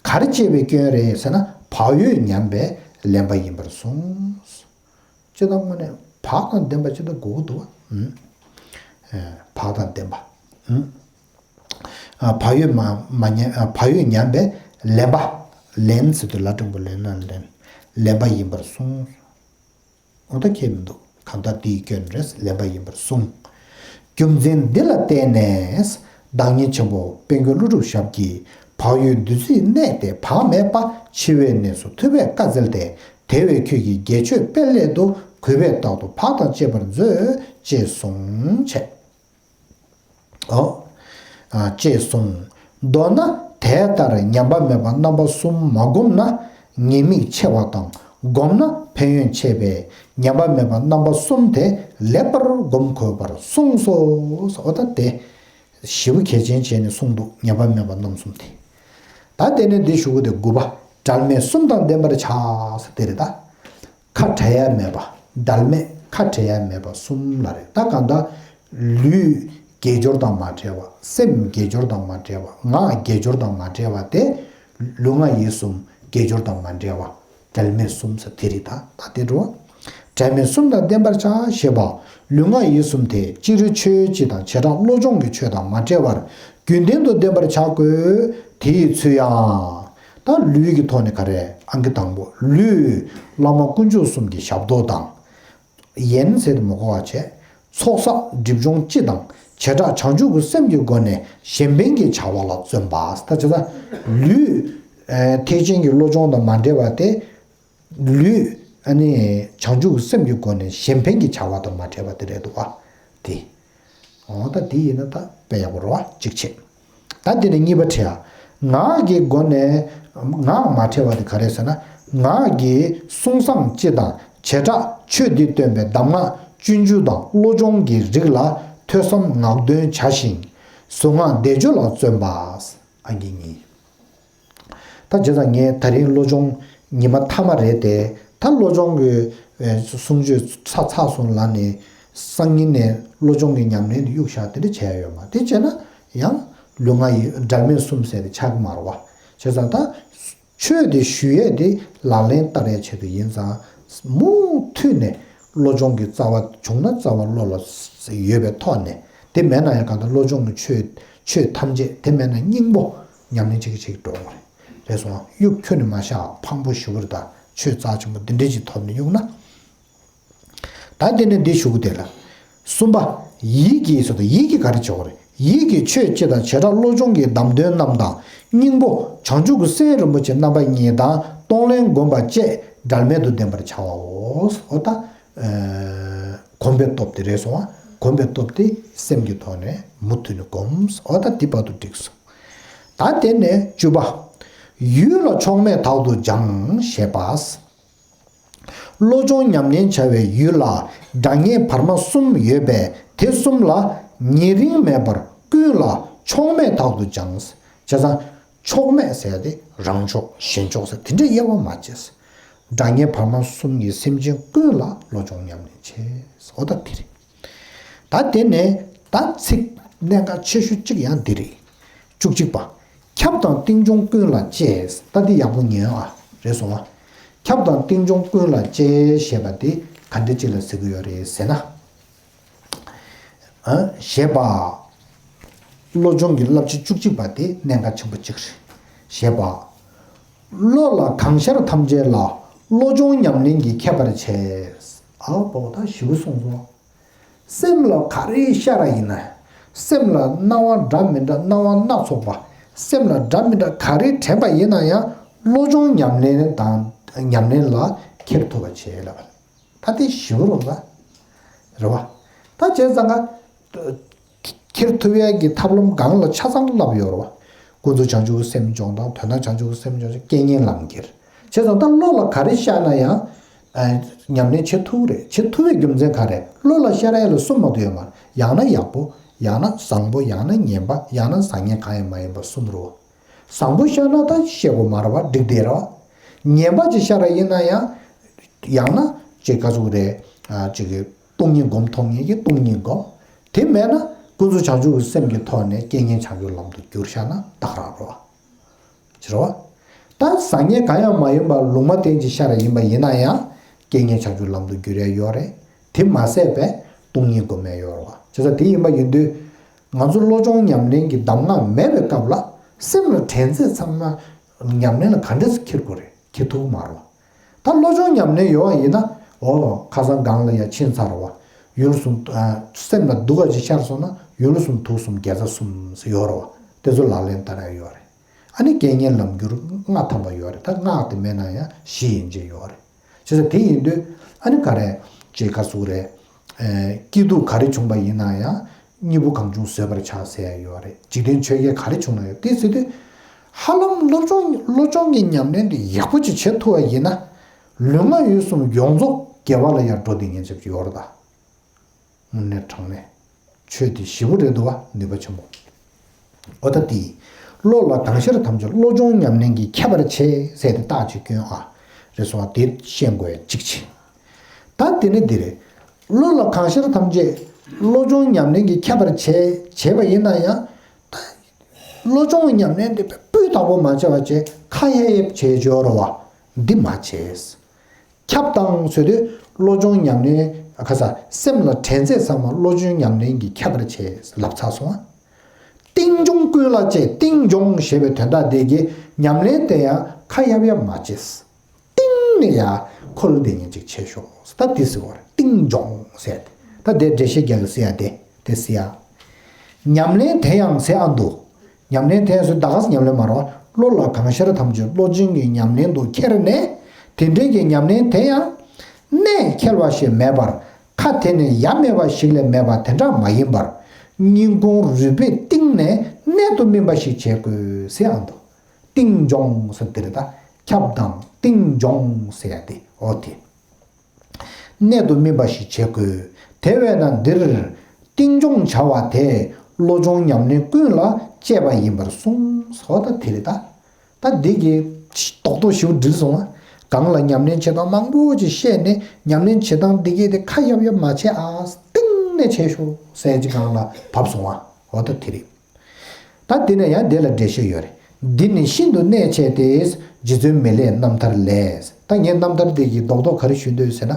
ག་རེ་བྱས་པའི་སྐྱོན་རེད་ཟེར་ན། བག་ཡོད་ཉམས་པས་ལེན་པ་ཡིན་པར་གསུངས། ཅི་ལྟར་དངོས་གནས་བག་དང་ལྡན་པ་ཅི་ལྟར་དགོས་ཀྱི་འདུག་བ། ཨུམ། ཨེ། བག་དང་ལྡན་པ། ཨུམ། ཨ། བག་ཡོད་མ་མ་ཉམས། ཨ། བག་ཡོད་ཉམས་པས་ལེན་པ། ལེན་ཟེར་དུས་ལ་འགྲེང་བུ་ལེན་ན་ལེན། ལེན་པ་ཡིན་པར་གསུངས། འོ་ད་ཁྱད་མི་འདུག་གང་ལྟར་དེའི་སྐྱོན་རེད། ལེན་པ་ཡིན་པར་གསུངས། རྒྱུ་མཚན་འདི་ལ་བརྟེན་ནས་བདག་ཉིད་ཆེན་པོ་དཔལ་མགོན་ཀླུ་སྒྲུབ་ཞབས་ཀྱིས། བག་ཡོད་བདུད་རྩིའི་གནས་དེ་བག་མེད་པ། འཆི་བའི་གནས་སུ་ཐུབ་པས་བཀའ་སྩལ་ཏེ། དེ་བས་ཁྱོད་ཀྱིས་དགེ་ཆོས་སྤེལ་སླད་དུ། གུས་པས་རྟག་ཏུ་བག་དང་བཅས་པར་མཛོད། ཅེས་གསུངས་བྱས། ཨོ། ཨ། ཅེས་གསུངས། མདོར་ན་དེ་ལྟར་ཉམས་པ་མེད་པ་རྣམ་པ་གསུམ་མ་བསྒོམས་ན་ཉེས་དམིགས་ཆེ་བ་དང་། བསྒོམས་ན་ཕན་ཡོན་ཆེ་བས། ཉམས་པ་མེད་པ་རྣམ་པ་གསུམ་དེ་ལེགས་པར་བསྒོམ་དགོས་པར་གསུངས་སོ། ཨོ་ད་དེ་ཞེ་པོ་གལ་ཆེན་བྱས་ནས་གསུངས་འདུག་ཉམས་པ་མེད་པ་རྣམ་གསུམ་དེ། ད་དེ་ནས་འདི་ཞུ་གི་དེ་དགུ་པ། འབྲལ་མེད་གསུམ་དང་ལྡན་པར་བྱ་ཟེར་དེ་རེད་ད། ཁ་བྲལ་ཡ་མེད་པ། འབྲལ་མེད་ཁ་བྲལ་ཡ་མེད་པ་གསུམ་ལ་རེད། ད་གང་ལྟར་ལུས་དགེ་སྦྱོར་དང་མ་བྲལ་བ། སེམས་དགེ་སྦྱོར་དང་མ་བྲལ་བ། ངག་དགེ་སྦྱོར་དང་མ་བྲལ་བ་དེ་ལུས་ངག་ཡིད་གསུམ་དགེ་སྦྱོར་དང་མ་བྲལ་བ། འབྲལ་མེད་གསུམ་ཟེར་དེ་རེད་ད། ད་དེ་འགྲོ་བ། འབྲལ་མེད་གསུམ་དང་ལྡན་པར་བྱ་ཞེས་པ། ལུས་ངག་ཡིད་གསུམ་དེ་སྤྱིར་ཆོས་སྤྱི་དང་བྱེ་བྲག་བློ་སྦྱོང་གི་ཆོས་དང་མ་བྲལ་བར་རྒྱུན་ལྡན་དུ་ལྡན་པར་བྱ་དགོས། དེའི་ཚུལ་ཡང་། ད་ལུས་ཀྱི་ཐོག་ནས་ག་རེ། ཨང་ཀི་དང་པོ་ལུས། བླ་མ་དཀོན་མཆོག་གསུམ་གྱི་ཞབས་ཏོག་དང་། ཡན་ཟེར་དུ་མ་གོ་བ་བྱས། ཚོགས་བསགས་སྒྲིབ་སྦྱོང་སྤྱི་དང་བྱེ་བྲག་བྱང་ཆུབ་ཀྱི་སེམས་ཀྱི་སྒོ་ནས་གཞན་ཕན་གྱི་བྱ་བ་ལ་བརྩོན་པ། ད་ཅི་ད་ལུས། ཨ། ཐེག་ཆེན་གྱི་བློ་སྦྱོང་དང་མ་བྲལ་བ་དེ། ལུས། ཨ་ནི་བྱང་ཆུབ་ཀྱི་སེམས་ཀྱི་སྒོ་ནས་གཞན་ཕན་གྱི་བྱ་བ་དང་མ་བྲལ་བ་དེ་རེད་འདུག་བ། དེ། འོ་ད་དེ་ཡིན་ན་ད་དཔེ་ཡག་པོ་རེད་བ། གཅིག་བྱས། ད་དེ་ནས་གཉིས་པ་བྲལ་ཡ། ངག་གི་སྒོ་ནས། ངག་མ་བྲལ་བ་དེ་ག་རེ་ཟེར་ན། ངག་གིས་གསུང་བསམ་སྤྱི་དང་བྱེ་བྲག་ཆོས་འདི་སྟོན་པའི་གདམས་ངག་སྤྱོད་འཇུག་དང་བློ་སྦྱོང་གི་རིགས་ལ་ཐོས་བསམ་ངག་འདོན་བྱ་ཞིང་། གཟུངས་སྔགས་བཟླས་བརྗོད་ལ་བརྩོན་པ། ཨང་ཀི་གཉིས། ད་བྱས་ཙང་ངས་ད་རིང་བློ་སྦྱོང་ཉི་མ་མཐའ་མ་རེད་དེ། ད་བློ་སྦྱོང་གི་ཨེ་གསུང་ཆོས་ཚར་ཚར་སོང་ལབ་ནས་སང་ཉིན་ནས་བློ་སྦྱོང་གི་ཉམས་ལེན་དུ་གཡུག་བཞག་དེ་འདྲ་བྱས་ཡོད་མ་རེད། དེ་བྱས་ན་ཡང་ལུས་ངག་ཡིད་འབྲལ་མེད་གསུམ་ཟེར་དེ་ཆགས་ཀྱི་མ་རེད་བ། བྱས་ཙང་ད་ཆོས་དེ་ཞུ་ཡས་དེ་ལག་ལེན་བསྟར་ཡས་ཆེད་དུ་ཡིན་ཙང་མུ་མཐུད་ནས་བློ་སྦྱོང་གི་རྩ་བ་བྱུང་ན་རྩ་བ་བློ་ལ་ཡོད་པའི་ཐོག་ནས། དེ་མེད་ན་ཡང་གང་ལྟར་བློ་སྦྱོང་གི་ཆོས་ཆོས་ཐམས་ཅད་དེ་མེད་ན་སྙིང་པོ་ཉམས་ལེན་བྱེད་ཀྱི་བྱེད་ཀྱི་འགྲོ་དགོས་རེད། རེད་སོང་། གཡུག་ཁྱོན་ནས་མ་བཞག་ཕངས་པོ་ཞེ་པོ་རེད། ད་ཆོས་རྩ་ཆེན་པོ་འདི་འདྲས་ཅིག་ཐོབ་ནས་གཡུག་ན། ད་དེ་ནས་འདི་ཞུ་གི་དེ་ལ། གསུམ་པ། ཡིད་ཀྱིས་ཟེར་དུས་ཡིད་ཀྱིས་ག་རེ་བྱེད་དགོས་རེད། ཡིད་ཀྱིས་ཆོས་སྤྱི་དང་བྱེ་བྲག་བློ་སྦྱོང་གི་གདམས་དོན་རྣམས་དང་སྙིང་པོ་བྱང་ཆུབ་ཀྱི་སེམས་རིན་པོ་ཆེ་རྣམ་པ་གཉིས་དང་གཏོང་ལེན་བསྒོམ་པ་བཅས་འབྲལ་མེད་དུ་ལྡན་པར་བྱའོ། འོ་ད། ཨ། གོམས་པའི་སྟོབས་དེ་རེད་སོང་བ། གོམས་པའི་སྟོབས་དེ་སེམས་ཀྱི་ཐོག་ནས་མུ་མཐུད་ནས་སྒོམས། འོ་ད་འདི་བར་དུ་འགྲིག་སོང་། ད་དེ་ནས་བཅུ་པ། ཡུལ་ལ་ཕྱོགས་མེད་དག་ཏུ་སྦྱང་ཞེས་པ། བློ་སྦྱོང་ཉམས་ལེན་བྱ་བའི་ཡུལ་ལ་གྲངས་ངེས་བར་མ་གསུམ་ཡོད་པས་དེ་གསུམ་ལ་ཉེ་རིང་མེད་པར་ཀུན་ལ་ཕྱོགས་མེད་དག་ཏུ་སྦྱང་། བྱས་ཙང་། ཕྱོགས་མེད་ཟེར་ཡ་དེ་རང་ཕྱོགས་གཞན་ཕྱོགས་ཟེར་དེ་འདྲའི་དབྱེ་བ་མ་བྱས། གྲངས་ངེས་བར་མ་གསུམ་གྱི་སེམས་ཅན་ཀུན་ལ་བློ་སྦྱོང་ཉམས་ལེན་བྱས། འོ་ད་དེ་རེད། ད་དེ་ནས་ད་ཚིག་གནད་འགག་ཆེ་ཤོས་གཅིག་ཡང་འདི་རེད། བཅུ་གཅིག་པ། ཁྱབ་དང་གཏིང་སྦྱོང་ཀུན་ལ་གཅེས། ད་འདི་ཡག་པོ་ཉན་ཨ། རེད་སོང་ཨ། ཁྱབ་དང་གཏིང་སྦྱོང་ཀུན་ལ་གཅེས་ཞེས་པ་འདི་ག་འདྲ་ཅིག་ལ་ཟེར་གི་ཡོད་རེད་ཟེར་ན། ཨ། ཞེས་པ། བློ་སྦྱོང་གི་བསླབ་བྱ་བཅུ་གཅིག་པ་དེ་གནད་འགག་ཆེན་པོ་གཅིག་རེད། ཞེས་པ། བློ་ལ་གང་ཤར་ཐམས་ཅད་ལ་བློ་སྦྱོང་ཉམས་ལེན་གྱི་ཁྱད་པར་ཕྱེ། ཨ་བོ་ད་ཞིབ་པོ་གསུངས་སོང་། སེམས་ལ་ག་རེ་ཤར་ཡིན་ན། སེམས་ལ་སྣང་བ་འདྲ་མི་འདྲ་སྣང་བ་སྣ་ཚོགས་པ། སེམས་ལ་འདྲ་མི་འདྲ་ག་རེ་དྲན་པ་ཡིན་ན་ཡང་བློ་སྦྱོང་ཉམས་ལེན་དང་ཉམས་ལེན་ལ་འཁྱེར་ཐུབ་པ་བྱེད་ལབ། ད་དེ་ཞིབ་རོ་ལ། རེད་བ། ད་བྱས་ཙང་ང་། འཁྱེར་ཐུབ་ཡས་ཀྱི་ཐབས་ལམ་སྒང་ལ་ཆ་ཚང་བསླབས་ཡོད་རེད་བ། ཀུན་རྫོབ་བྱང་ཆུབ་ཀྱི་སེམས་སྦྱོང་དང་དོན་དམ་བྱང་ཆུབ་ཀྱི་སེམས་སྦྱོང་ཞིག་རྐྱེན་ངན་ལམ་ཁྱེར། བྱས་ཙང་ད་བློ་ལ་ག་རེ་ཤར་ན་ཡང་། ཨ། ཉམས་ལེན་བྱེད་ཐུབ་རེད། བྱེད་ཐུབ་པའི་རྒྱུ་མཚན་ག་རེ། བློ་ལ་ཤར་ཡས་ལ་གསུམ་མ་གཏོགས་ཡོད་མ་རེད། ཡང་ན་ཡག་པོ། ཡང་ན་བཟང་པོ། ཡང་ན་ངན་པ། ཡང་ན་བཟང་ངན་གང་ཡང་མ་ཡིན་པ་གསུམ་རེད་བ། བཟང་པོ་ཤར་ན་ད་ཤེས་དགོས་མ་རེད་བ། འགྲིག་བསྡད་རེད་བ། ངན་པ་ཅིག་ཤར་ཡིན་ན་ཡང་། ཡང་ན་ཅིག་ག་ཚོད་རེད། ཨ། ཅིག་གི་སྟོང་ཉིད་སྒོམ་ཐུབ་མཁན་གྱིས་སྟོང་ཉིད་སྒོམ། དེ་མེད་ན་ ཀུན་རྫོབ་བྱང་ཆུབ་ཀྱི་སེམས་ཀྱི་ཐོག་ནས་རྐྱེན་ངན་བྱང་ཆུབ་ལམ་དུ་བསྒྱུར་བཞག་ན་ད་ག་རང་རེད་བ། ཕྱིར་རོ། ད་བཟང་ངན་གང་ཡང་མ་ཡིན་པ་ལུང་མ་བསྟན་གྱི་ཤར་ཡིན་པ་ཡིན་ན་ཡང་རྐྱེན་ངན་བྱང་ཆུབ་ལམ་དུ་བསྒྱུར་ཡ་ཡོད་རེད། དེ་མ་ཟད་པའི་སྟོང་ཉིད་སྒོམ་ཡ་ཡོད་རེད་བ། བྱས་ཙང་དེ་ཡིན་པ་ཡིན་དུས། ང་ཚོ་བློ་སྦྱོང་ཉམས་ལེན་གྱི་གདམས་ངག་མེད་པའི་སྐབས་ལ་སེམས་ལ་དྲན་ཚད་ཚང་མ་ཉམས་ལེན་ལ་ག་འདྲས་སེ་འཁྱེར་དགོས་རེད། འཁྱེར་ཐུབ་ཀྱི་མ་རེད་བ། ད་བློ་སྦྱོང་ཉམས་ལེན་ཡོད་པ་ཡིན་ན། འོ་ཁ་སང་སྒང་ལ་ཡ་ཕྱིན་ཚར་བ། ཡུལ་གསུམ། ཨ། སེམས་ལ་སྡུག་ག་ཅིག་ཤར་སོང་ན་ཡུལ་གསུམ་དུག་གསུམ་དགེ་རྩ་གསུམ་ཟེར་ཡོད་རེད་བ། དེ་ཚོ་ལག་ལེན་བསྟར་ཡ་ཡོད་རེད། ཨ་ནི་རྐྱེན་ངན་ལམ་བསྒྱུར་ལྔ་ཐམ་པ་ཡོད་རེད། ད་སྔགས་དེ་མེད་ན་ཡང་གཞི་ཡན་ཆད་ཡོད་རེད། བྱས་ཙང་དེ་ཡིན་དུས་ཨ་ནི་ག་རེ་ཅེས་ག་ཟུག་རེད། ཨེ། སྐྱིད་སྡུག་ག་རེ་བྱུང་པ་ཡིན་ན་ཡང་གཉིས་པོ་གང་བྱུང་བཟོད་པར་བྱ་ཟེར་ཡ་ཡོད་རེད། འཇིག་རྟེན་ཆོས་བརྒྱད་ག་རེ་བྱུང་ན་ཡང་དེ་ཟེར་དུས། ཧ་ལམ་བློ་སྦྱོང་བློ་སྦྱོང་གི་ཉམས་ལེན་དེ་ཡག་པོ་ཅིག་བྱེད་ཐུབ་པ་ཡིན་ན། ལུས་ངག་ཡིད་གསུམ་ཡོངས་རྫོགས་དགེ་བ་ལ་ཡང་འགྲོ་བསྡད་མཁན་ཅིག་ཡོད་རེད་ད། དངོས་གནས་དྲང་གནས། ཆོས་དེ་ཞེ་པོ་རེད་འདུག་བ། ནུས་པ་ཆེན་པོ། འོ་ད་དེ། བློ་ལ་གང་ཤར་ཐམས་ཅད་བློ་སྦྱོང་ཉམས་ལེན་གྱིས་ཁྱབ་པར་བྱེད་ཟེར་ཏེ་རྟགས་ཅིག་སྐྱོན་ཨ། རེད་སོང་བ། དེ་ཤེས་དགོས་གཅིག་བྱས། ད་དེ་ནི་འདི་རེད། བློ་ལ་གང་ཤར་ཐམས་ཅད་བློ་སྦྱོང་ཉམས་ལེན་གྱིས་ཁྱབ་པར་བྱེད་བྱས་པ་ཡིན་ན་ཡང་། ད། བློ་སྦྱོང་ཉམས་ལེན་དེ་སྤུས་དག་པོ་མ་བྱས་པ་བྱས་ཁ་ཡ་ཡབ་བྱས་འཇོག་རོ་བ། འདི་མ་བྱས། ཁྱབ་དང་ཟེར་དུས་བློ་སྦྱོང་ཉམས་ལེན་ཁ་ས་སེམས་ལ་དྲན་ཚད་ཚང་མ་བློ་སྦྱོང་ཉམས་ལེན་གྱིས་ཁྱབ་པར་བྱས་ལབ་ཚར་སོང་ང་། གཏིང་སྦྱོང་ཀུན་ལ་སྤྱད། གཏིང་སྦྱོང་ཞེས་པའི་དོན་དག་དེ་གི་ཉམས་ལེན་དེ་ཡང་ཁ་ཡབ་ཡབ་མ་བྱས། གཏིང་ནས་ཡ་འཁོར་བསྡད་མཁན་ཅིག་བྱས་ཤོག་ད་དེ་ཟེར་བ་རེད། གཏིང་སྦྱོང་ཟེར་ཏེ། ད་དེ་འགྲེལ་བཤད་རྒྱག་གི་ཟེར་ཡ་དེ་དེ་ཟེར་ཡ། ཉམས་ལེན་དེ་ཡང་ཟེར་ཨ་འདུག་ཉམས་ལེན་དེ་ཡང་ཟེར་ད་ག་སེ་ཉམས་ལེན་མ་རེད་བ། བློ་ལ་གང་ཤར་ཐམས་ཅད་བློ་སྦྱོང་གི་ཉམས་ལེན་དུ་ཁྱེར་ནས། དེ་འདྲའི་གི་ཉམས་ལེན་དེ་ཡང་གནས་ཁྱེར་བ་ཞིག་མེད་པར། ཁ་དེ་ནས་ཡ་མེད་པ་ཞིག་ལས་མེད་པ་དེ་འདྲ་མ་ཡིན་པར། སྙིང་ཁུང་རུས་པའི་གཏིང་ནས་གནད་དུ་སྨིན་པ་ཞིག་བྱེད་དགོས་ཟེར་ཨ་འདུག་གཏིང་སྦྱོང་ཟེར་དེ་རེད་ད། ཁྱབ་དང་གཏིང་སྦྱོང་ཟེར་ཡ་དེ་འོ་དེ། གནད་དུ་སྨིན་པ་ཞིག་བྱེད་དགོས། དེ་བས་ན་འདིར་གཏིང་སྦྱོང་བྱ་བ་དེ་བློ་སྦྱོང་ཉམས་ལེན་ཀུན་ལ་སྤྱད་པ་ཡིན་པར་གསུངས་སོ། ད་དེ་རེད་ད། ད་འདི་གི་རྡོག་རྡོག་ཞིག་འགྲིལ་སོང་ང་། གང་ལ་ཉམས་ལེན་བྱེད་སྟངས་མང་པོ་ཅིག་བཤད་ནས་ཉམས་ལེན་བྱེད་སྟངས་འདི་གས་དེ་ཁ་ཡབ་ཡབ་མ་བྱེད་ཨ། གཏིང་ནས་བྱེད་ཤོག་ཟེར་ཅིག་གང་ལ་བབས་སོང་ང་། འོ་ད་དེ་རེད། ད་འདི་ནས་ཡང་འདི་ལ་འགྲེལ་བཤད་ཡོད་རེད། འདི་ནི་ཤིན་ཏུ་གནད་ཆེ་སྟེ། རྗེ་བཙུན་མི་ལའི་རྣམ་ཐར་ལས། ད་ངས་རྣམ་ཐར་འདི་གི་རྡོག་རྡོག་ག་རེ་ཞུ་འདོད་ཟེར་ན།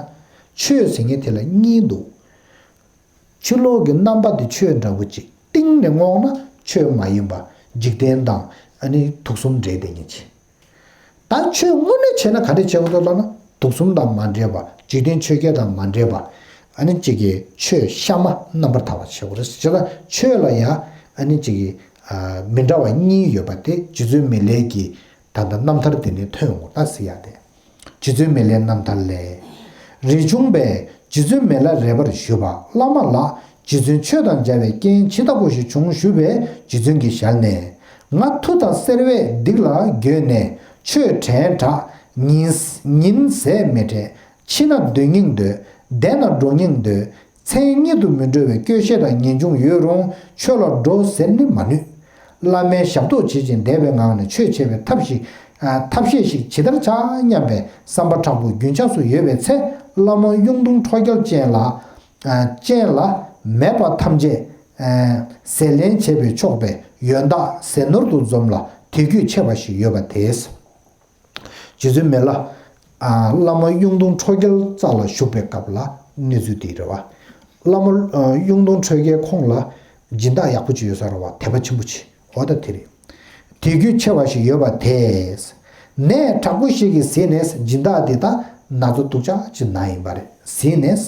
ཆོས་ཟེར་མཁན་དེ་ལ་གཉིས་འདུག་ཕྱི་ལོགས་ཀྱི་རྣམ་པ་དེ་ཆོས་འདྲ་བོ་ཅིག་གཏིང་ནས་བསྔོགས་ན་ཆོས་མ་ཡིན་པ། འཇིག་རྟེན་དང་ཨ་ནི་དུག་གསུམ་འདྲེས་བསྡད་མཁན་ཅིག་ད་ཆོས་དངོས་གནས་བྱས་ན་ག་འདྲས་བྱེད་དགོས་འདུག་ལབ་ན། དུག་གསུམ་དང་མ་འདྲེས་པ། འཇིག་རྟེན་ཆོས་བརྒྱད་དང་མ་འདྲེས་པ། ཨ་ནི་གཅིག་གིས་ཆོས་གཤའ་མ་རྣམ་པར་དག་པ་བྱེད་དགོས་རེད་ཟེར། བྱས་ཙང་ཆོས་ལ་ཡང་ཨ་ནི་གཅིག་གིས་ཨ་མི་འདྲ་བ་གཉིས་ཡོད་པ་དེ་རྗེ་བཙུན་མི་ལའི་གི་ད་ལྟ་རྣམ་ཐར་དེ་ནས་ཐོན་འོང་ད་ཟེར་ཡ་དེ། རྗེ་བཙུན་མི་ལའི་རྣམ་ཐར་ལས། རས་ཆུང་པས་རྗེ་བཙུན་མི་ལ་རས་པར་ཞུས་པ། བླ་མ་ལགས། རྗེ་བཙུན་ཆོས་དང་མཇལ་བའི་རྐྱེན་ཇི་ལྟ་བུ་ཞིག་བྱུང་ཞུས་པས། རྗེ་བཙུན་གྱི་ཞལ་ནས། ང་མཐུ་དང་བརྩེ་བས་སྡིག་ལ་འགྱོད་ནས་ཆོས་དྲན་དྲགས། ཉིན་ཉིན་ཟས་མི་དྲན། ཕྱི་ན་སྡོད་སྙིང་འདོད། བདེ་ན་འགྲོ་སྙིང་འདོད། མཚན་ཉིད་དུ་མི་འགྲོ་བའི་སྐྱོ་ཤས་དང་ངེས་འབྱུང་ཡོད་རུང་ཆོས་ལ་འགྲོ་ཟེར་ནི་མ་ནུས། བླ་མའི་ཞབས་ཏོག་བྱེད་ཅིང་དད་པའི་ངང་ནས་ཆོས་བྱེད་པའི་ཐབས་ཤིག་ཨ་ཐབས་ཤེས་ཤིག་ཇི་ལྟར་བྱ་སྙམ་པའི་བསམ་པ་དྲག་པོ་རྒྱུན་ཆགས་སུ་ཡོད་པའི་ཚེ། བླ་མ་གཡུང་དྲུང་ཁྲོ་རྒྱལ་ཅན་ལ་ཨ་ཅན་ལ་མེད་པ་ཐམས་ཅད་ཨ་ཟས་ལེན་བྱེད་པས་ཆོག་པའི་ཡོན་བདག་ཟས་ནོར་དུ་འཛོམས་ལ་དད་གུས་ཆེ་བ་ཞིག་ཡོད་པ་དེས། རྗེ་བཙུན་མི་ལ། ཨ་བླ་མ་གཡུང་དྲུང་ཁྲོ་རྒྱལ་རྩ་ལ་བཞུགས་པའི་སྐབས་ལ་གནས་ཚུལ་འདི་རེད་བ། བླ་མ་ཨ་གཡུང་དྲུང་ཁྲོ་རྒྱལ་ཁོང་ལ་སྦྱིན་བདག་ཡག་པོ་ཅིག་ཡོད་ས་རེད་བ། དད་པ་ཆེན་པོ་ཅིག་འོ་ད་དེ་རེད། དད་གུས་ཆེ་བ་ཞིག་ཡོད་པ་དེས། ནད་དྲག་པོ་ཞིག་གིས་གཟིགས་ནས་སྦྱིན་བདག་འདི་ད་ན་ཚ་སྡུག་ཅག་ཅིག་ན་ཡིན་པ་རེད། གཟིགས་ནས།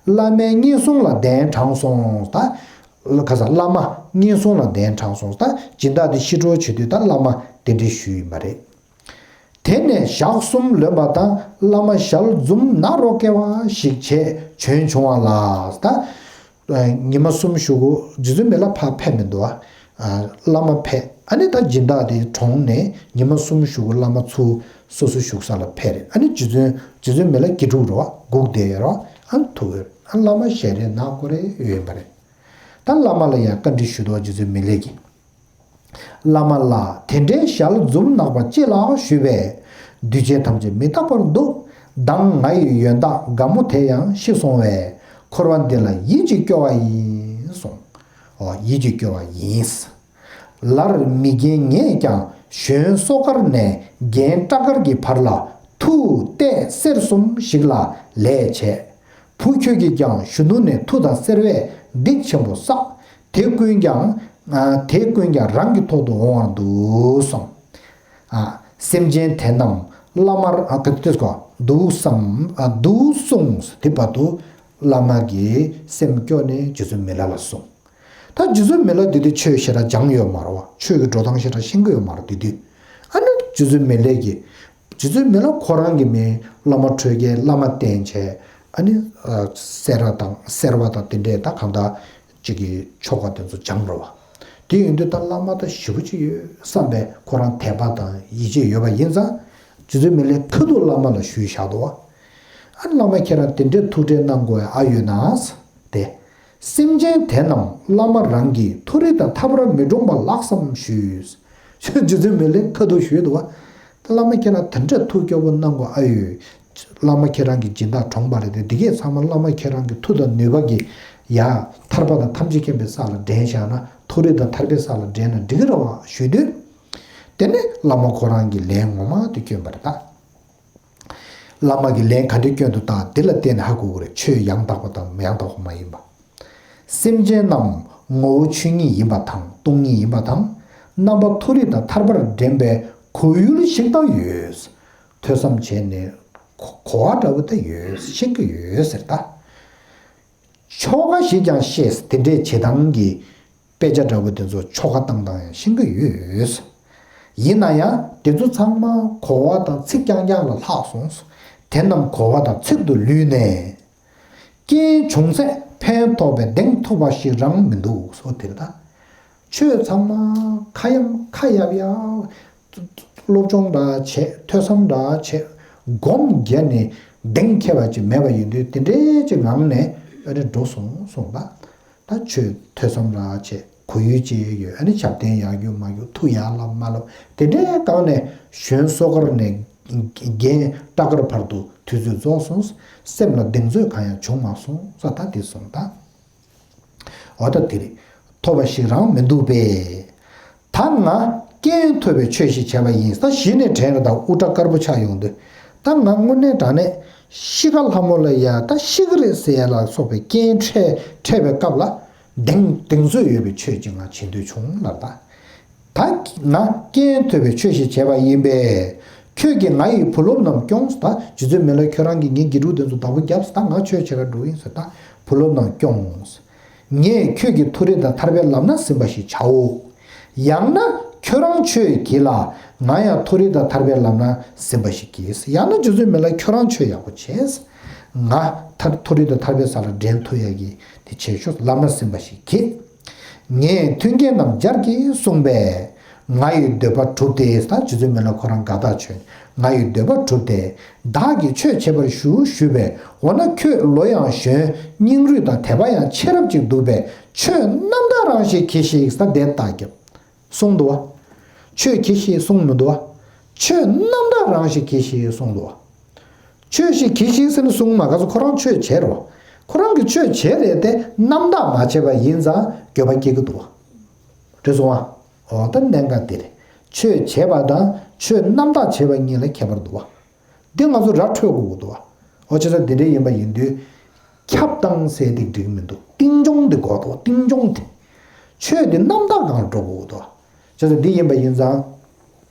བླ་མའི་སྙན་སུམ་ལ་གདན་དྲངས་སོང་ད། ཁ་སང་བླ་མ་སྙན་སུམ་ལ་གདན་དྲངས་སོང་ད། སྦྱིན་བདག་འདི་ཤི་འགྲོ་བྱེད་དུས་ད་བླ་མ་གདན་འདྲེན་ཞུས་ཡིན་པ་རེད། དེ་ནས་ཞག་གསུམ་ལོན་པ་དང་བླ་མ་ཞལ་འཛུམ་ནག་རོ་སྐྱེ་བ་ཞིག་བྱས་བྱོན་བྱུང་བ་ལ། ད་ཉི་མ་གསུམ་གཞུག་གུ་རྗེ་བཙུན་མི་ལ་ཕར་ཕེབས་མི་འདུག་ཨ། བླ་མ་ཕེབས། ཨ་ནི་ད་སྦྱིན་བདག་དེ་གྲོངས་ནས་ཉི་མ་གསུམ་གཞུག་གུ་བླ་མ་ཚུར་སོ་སོ་བཞུགས་ས་ལ་ཕེབས་རེད། ཨ་ནི་རྗེ་བཙུན་རྗེ་བཙུན་མི་ལ་དགེ་ཕྲུག་རེད་བ། སྒུག་བསྡད་ཡོད་རེད་བ། ཨ་ནི་ཐུག་ཡོད་རེད། ཨ་བླ་མ་ཞལ་རས་ནག་པོ་རེ་ཡོད་ཡིན་པ་རེད། ད་བླ་མ་ལ་ཡང་བཀའ་འདྲི་ཞུས་འདུག་བ། རྗེ་བཙུན་མི་ལས་ཀྱིས། བླ་མ་ལགས། དེ་འདྲའི་ཞལ་འཛུམ་ནག་པ་ཅི་ལགས་ཞུས་པས། འདུས་བྱས་ཐམས་ཅད་མི་རྟག་པར་འདུག་མདང་ང་ཡི་ཡོན་བདག་དགའ་མོ་དེ་ཡང་ཤི་སོང་བས། འཁོར་བ་འདི་ལ་ཡིད་ཀྱིས་སྐྱོ་བ་ཡིན་གསུངས། ཡིད་ཀྱིས་སྐྱོར་བ་ཡིན། ལར་མི་རྒན་ངས་ཀྱང་གཞོན་སོ་དཀར་ནས་རྒན་སྐྲ་དཀར་གྱི་བར་ལ་མཐུ་གཏད་གསེར་གསུམ་ཞིག་ལ་ལས་བྱས། བུ་ཁྱོད་ཀྱིས་ཀྱང་གཞོན་ནུ་ནས་མཐུ་དང་གསེར་བས་སྡིག་ཆེན་པོ་བསགས། དེ་ཀུན་ཀྱང་དེ་ཀུན་ཀྱང་རང་གི་ཐོག་ཏུ་འོང་བར་འདུག་གསུངས། ཨ། སེམས་ཅན་དེ་རྣམས་བླ་མར་ཨ་ག་དུས་གོ་འདུག་བསམ་ཨ་འདུག་གསུངས། དེ་བར་དུ་བླ་མ་གིས་སེམས་སྐྱོ་ནས་རྗེ་བཙུན་མི་ལ་ལ་གསུངས། ད་རྗེ་བཙུན་མི་ལ་དེ་དུས་ཆོས་ཞེ་དྲག་སྦྱངས་ཡོད་མ་རེད་བ། ཆོས་ཀྱི་འགྲོ་སྟངས་ཞེ་དྲག་ཤེས་ཀྱི་ཡོད་མ་རེད་དེ་དུས། ཨ་ནི་རྗེ་བཙུན་མི་ལས་ཀྱིས་རྗེ་བཙུན་མི་ལ་ཁོ་རང་གི་མིང་བླ་མ་ཁྲོས་རྒྱལ་བླ་མ་བསྟེན་བྱས། ཨ་ནི་ཨ་སེར་བ་དང་སེར་བ་དང་དེ་འདྲས་ད་གང་ལྟར་གཅིག་གི་ཆོ་ག་དེ་ཚོ་སྦྱངས་རེད་བ། དེ་ཡིན་དུས་ད་བླ་མ་ད་ཞེ་པོ་ཅིག་ཡོད་བསམ་པའི་ཁོ་རང་དད་པ་དང་ཡིད་ཆེས་ཡོད་པ་ཡིན་ཙང་། རྗེ་བཙུན་མི་ལས་ཁ་ཐུག་བླ་མ་ལ་ཞུས་བཞག་འདུག་བ། ཨ་བླ་མ་ཁྱེད་རང་དེ་འདྲའི་ཐུགས་ཁྲལ་གནང་དགོས་ཨ་ཡོད་ན། དེ། སེམས་ཅན་དེ་རྣམས་བླ་མ་རང་གི་མཐོ་རིས་དང་ཐར་པར་མི་གྲོངས་པ་ལགས་སམ་ཞུས། རྗེ་བཙུན་མི་ལས་ཁ་ཐུག་ཞུས་འདུག་བ། ད་བླ་མ་ཁྱེད་རང་དེ་འདྲའི་ཐུགས་སྐྱོ་པོ་གནང་དགོས་ཨ་ཡོད། བླ་མ་ཁྱེད་རང་གི་སྦྱིན་བདག་གྲོངས་པ་རེད་དེ། འདི་གས་ཚང་མ་བླ་མ་ཁྱེད་རང་གི་མཐུ་དང་ནུས་པ་གིས་ཡ་ཐར་པ་དང་ཐམས་ཅད་མཁྱེན་པའི་ས་ལ་འདྲེན་བཞག་ན། མཐོ་རིས་དང་ཐར་པའི་ས་ལ་འདྲེན་ན་འགྲིག་གི་རེད་བ་ཞུས་དུས། དེ་ནས་བླ་མ་ཁོ་རང་གིས་ལན་ངོ་མ་དེ་བསྐྱོན་པ་རེད་ད། བླ་མ་གིས་ལན་ག་འདྲ་བསྐྱོན་འདུག་ད་འདི་ལ་བལྟས་ནས་ཧ་གོ་གི་རེད། ཆོས་ཡང་དག་པ་དང་མི་ཡང་དག་པ་མ་ཡིན་པ། སེམས་ཅན་རྣམས་ངོ་བོ་ཆོས་ཉིད་ཡིན་པ་དང་སྟོང་ཉིད་ཡིན་པ་དང་། རྣམ་པ་མཐོ་རིས་དང་ཐར་པར་འདྲེན་པའི་གོ་ཡུལ་ཞིག་ད་ཡོད། ཐོས་བསམ་བྱས་ནས་གོ་གོ་བ་འདྲ་བོ་ད་ཡོད། ཤེས་ཀྱི་ཡོད་ཟེར་ད། ཆོ་ག་ཞིག་ཀྱང་ཤེས། དེ་འདྲའི་བྱེད་སྟངས་ཀྱི་དཔེ་ཆ་འདྲ་བོ་དེ་ཚོ་ཆོ་ག་བཏང་སྟངས་ཡང་ཤེས་ཀྱི་ཡོད། ཡིན་ན་ཡང་དེ་ཚོ་ཚང་མ་གོ་བ་དང་ཚིག་རྐྱང་རྐྱང་ལ་ལྷག་སོང་། དེ་རྣམས་གོ་བ་དང་ཚིག་ཏུ་ལུས་ནས། རྐྱེན་བྱུང་ཚད་ཕན་ཐོགས་པའི་གདེང་ཐོབ་པ་ཞིག་རང་མི་འདུག་སོ་དེ་ལྟ། ཆོས་ཚང་མ་ཁ་ཡམ་ཁ་ཡབ་ཡབ། སློབ་སྦྱོང་འདྲ་བྱས། ཐོས་བསམ་འདྲ་བྱས། སྒོམ་བརྒྱབ་ནས་གདེང་འཁེལ་བ་ཅིག་མེད་པ་ཡིན་དུས། དེ་འདྲའི་ཅིག་ངང་ནས་ཨ་ནི་འགྲོ་སོང་སོང་པ། ད་ཆོས་ཐོས་བསམ་འདྲ་བྱས། གོ་ཡུལ་ཅིག་ཡོད། ཨ་ནི་ཞབས་བརྟན་ཡག་རྒྱུ་མ་རྒྱུ། མཐུ་ཡར་བསླབ་མར་བསླབ། དེ་འདྲའི་སྒང་ནས་གཞོན་སོ་དཀར་ནས་རྒན་སྐྲ་དཀར་བར་དུ་དུས་ཚོད་རྫོགས་སོང་། སེམས་ལ་གདེང་ཚོད་གང་ཡང་བྱུང་མ་སོང་ས། ད་དེ་སོང་ད། འོ་ད་དེ་རེད། ཐོབ་པ་ཞིག་རང་མི་འདུག་པས། ད་ང་རྐྱེན་ཐོབ་པའི་ཆོས་ཤིག་བྱས་པ་ཡིན། ད་གཞི་ནས་དྲན་རེད་ད། དབུ་སྐྲ་དཀར་པོ་ཆགས་ཡོང་དུས། ད་ང་དངོས་གནས་དྲང་གནས་ཤི་ཁ་ལྷ་མོ་ལ་ཡ་ད་ཤི་གི་རེད་ཟེར་ཡ་ལ་སོགས་པའི་རྐྱེན་འཕྲད་འཕྲད་པའི་སྐབས་ལ་གདེང་གདེང་ཚོད་ཡོད་པའི་ཆོས་ཅིག་ང་བྱེད་འདོད་བྱུང་ལབ་ད། ད་ང་རྐྱེན་ཐོབ་པའི་ཆོས་ཤིག་བྱས་པ་ཡིན་པས། ཁྱོད་ཀྱིས་ང་ཡི་བུ་སློབ་རྣམས་སྐྱོངས། ད་རྗེ་བཙུན་མི་ལ་ཁྱོད་རང་གིས་ངའི་དགེ་ཕྲུག་དེ་ཚོ་བདག་པོ་བརྒྱབ། ད་ང་ཆོས་བྱེད་ག་འགྲོ་ཡིན་ཟེར། ད་བུ་སློབ་རྣམས་སྐྱོངས། ངས་ཁྱོད་ཀྱི་མཐོ་རིས་དང་ཐར་པའི་ལམ་སྣ་ཟིན་པ་ཞིག་བྱའོ། ཡང་ན་ཁྱོད་རང་ཆོས་གྱིས་ལ། ང་ཡང་མཐོ་རིས་དང་ཐར་པའི་ལམ་སྣ་ཟིན་པ་ཞིག་གྱིས། ཡང་ན་རྗེ་བཙུན་མི་ལ་ཁྱོད་རང་ཆོས་ཡག་པོ་བྱས། ང་ཐར་མཐོ་རིས་དང་ཐར་པའི་ས་ལ་འདྲེན་ཐུབ་ཡག་གི་དེ་བྱེད་ཤོག་ལམ་སྣ་ཟིན་པ་ཞིག་གྱིས། ངས་མཐུན་རྐྱེན་རྣམས་སྦྱར་གྱིས་གསུངས་པས། ང་ཡི་འདོད་པ་གྲུབ་སྟེ། ད་རྗེ་བཙུན་མི་ལ་ཁོ་རང་དགའ་ཐག་ཆོད། ང་ཡི་འདོད་པ་གྲུབ་སྟེ། བདག་གིས་ཆོས་བྱེད་པར་ཞུ་ཞུས་པས། འོ་ན་ཁྱོད་ལོ་ཡང་གཞོན། སྙིང་རུས་དང་དད་པ་ཡང་ཆེ་རབས་ཅིག་འདུག་པས། ཆོས་རྣམ་དག་རང་ཞིག་གྱིས་ཤིག་ད་དེ་ལྟ་རྒྱབ། གསུངས་འདུག་བ། ཆོས་གྱིས་ཤིག་གསུངས་མི་འདུག་བ། ཆོས་རྣམ་དག་རང་ཞིག་གྱིས་ཤིག་གསུངས་འདུག་བ། ཆོས་ཤིག་གྱིས་ཤིག་ཟེར་ནས་གསུངས་མ། ག་ཚོད་ཁོ་རང་ཆོས་བྱས་རོ། ཁོ་རང་གིས་ཆོས་བྱས་རེད་དེ། རྣམ་དག་མ་བྱས་པ་ཡིན་ཙང་འགྱོད་པ་སྐྱེ་གི་འདུག་བ། རེད་སོང་བ། འོ་ད་གནད་འགག་དེ་རེད། ཆོས་བྱས་པ་དང་ཆོས་རྣམ་དག་བྱས་པ་གཉིས་ལ་ཁྱད་པར་འདུག་བ། འདི་ང་ཚོ་ར་འཕྲོད་དགོས་ཀྱི་འདུག་བ། འོ་བྱས་ཙང་འདི་འདྲ་ཡིན་པ་ཡིན་དུས། ཁྱབ་སྟངས་ཟེར་དེ་འགྲིག་མི་འདུག་རྟིང་སྦྱོང་དེ་དགོས་འདུག་རྟིང་སྦྱོང་དེ། ཆོས་དེ་རྣམ་དག་སྒང་ལ་འགྲོ་དགོས་ཀྱི་འདུག་བ། བྱས་ཙང་འདི་ཡིན་པ་ཡིན་ཙང་།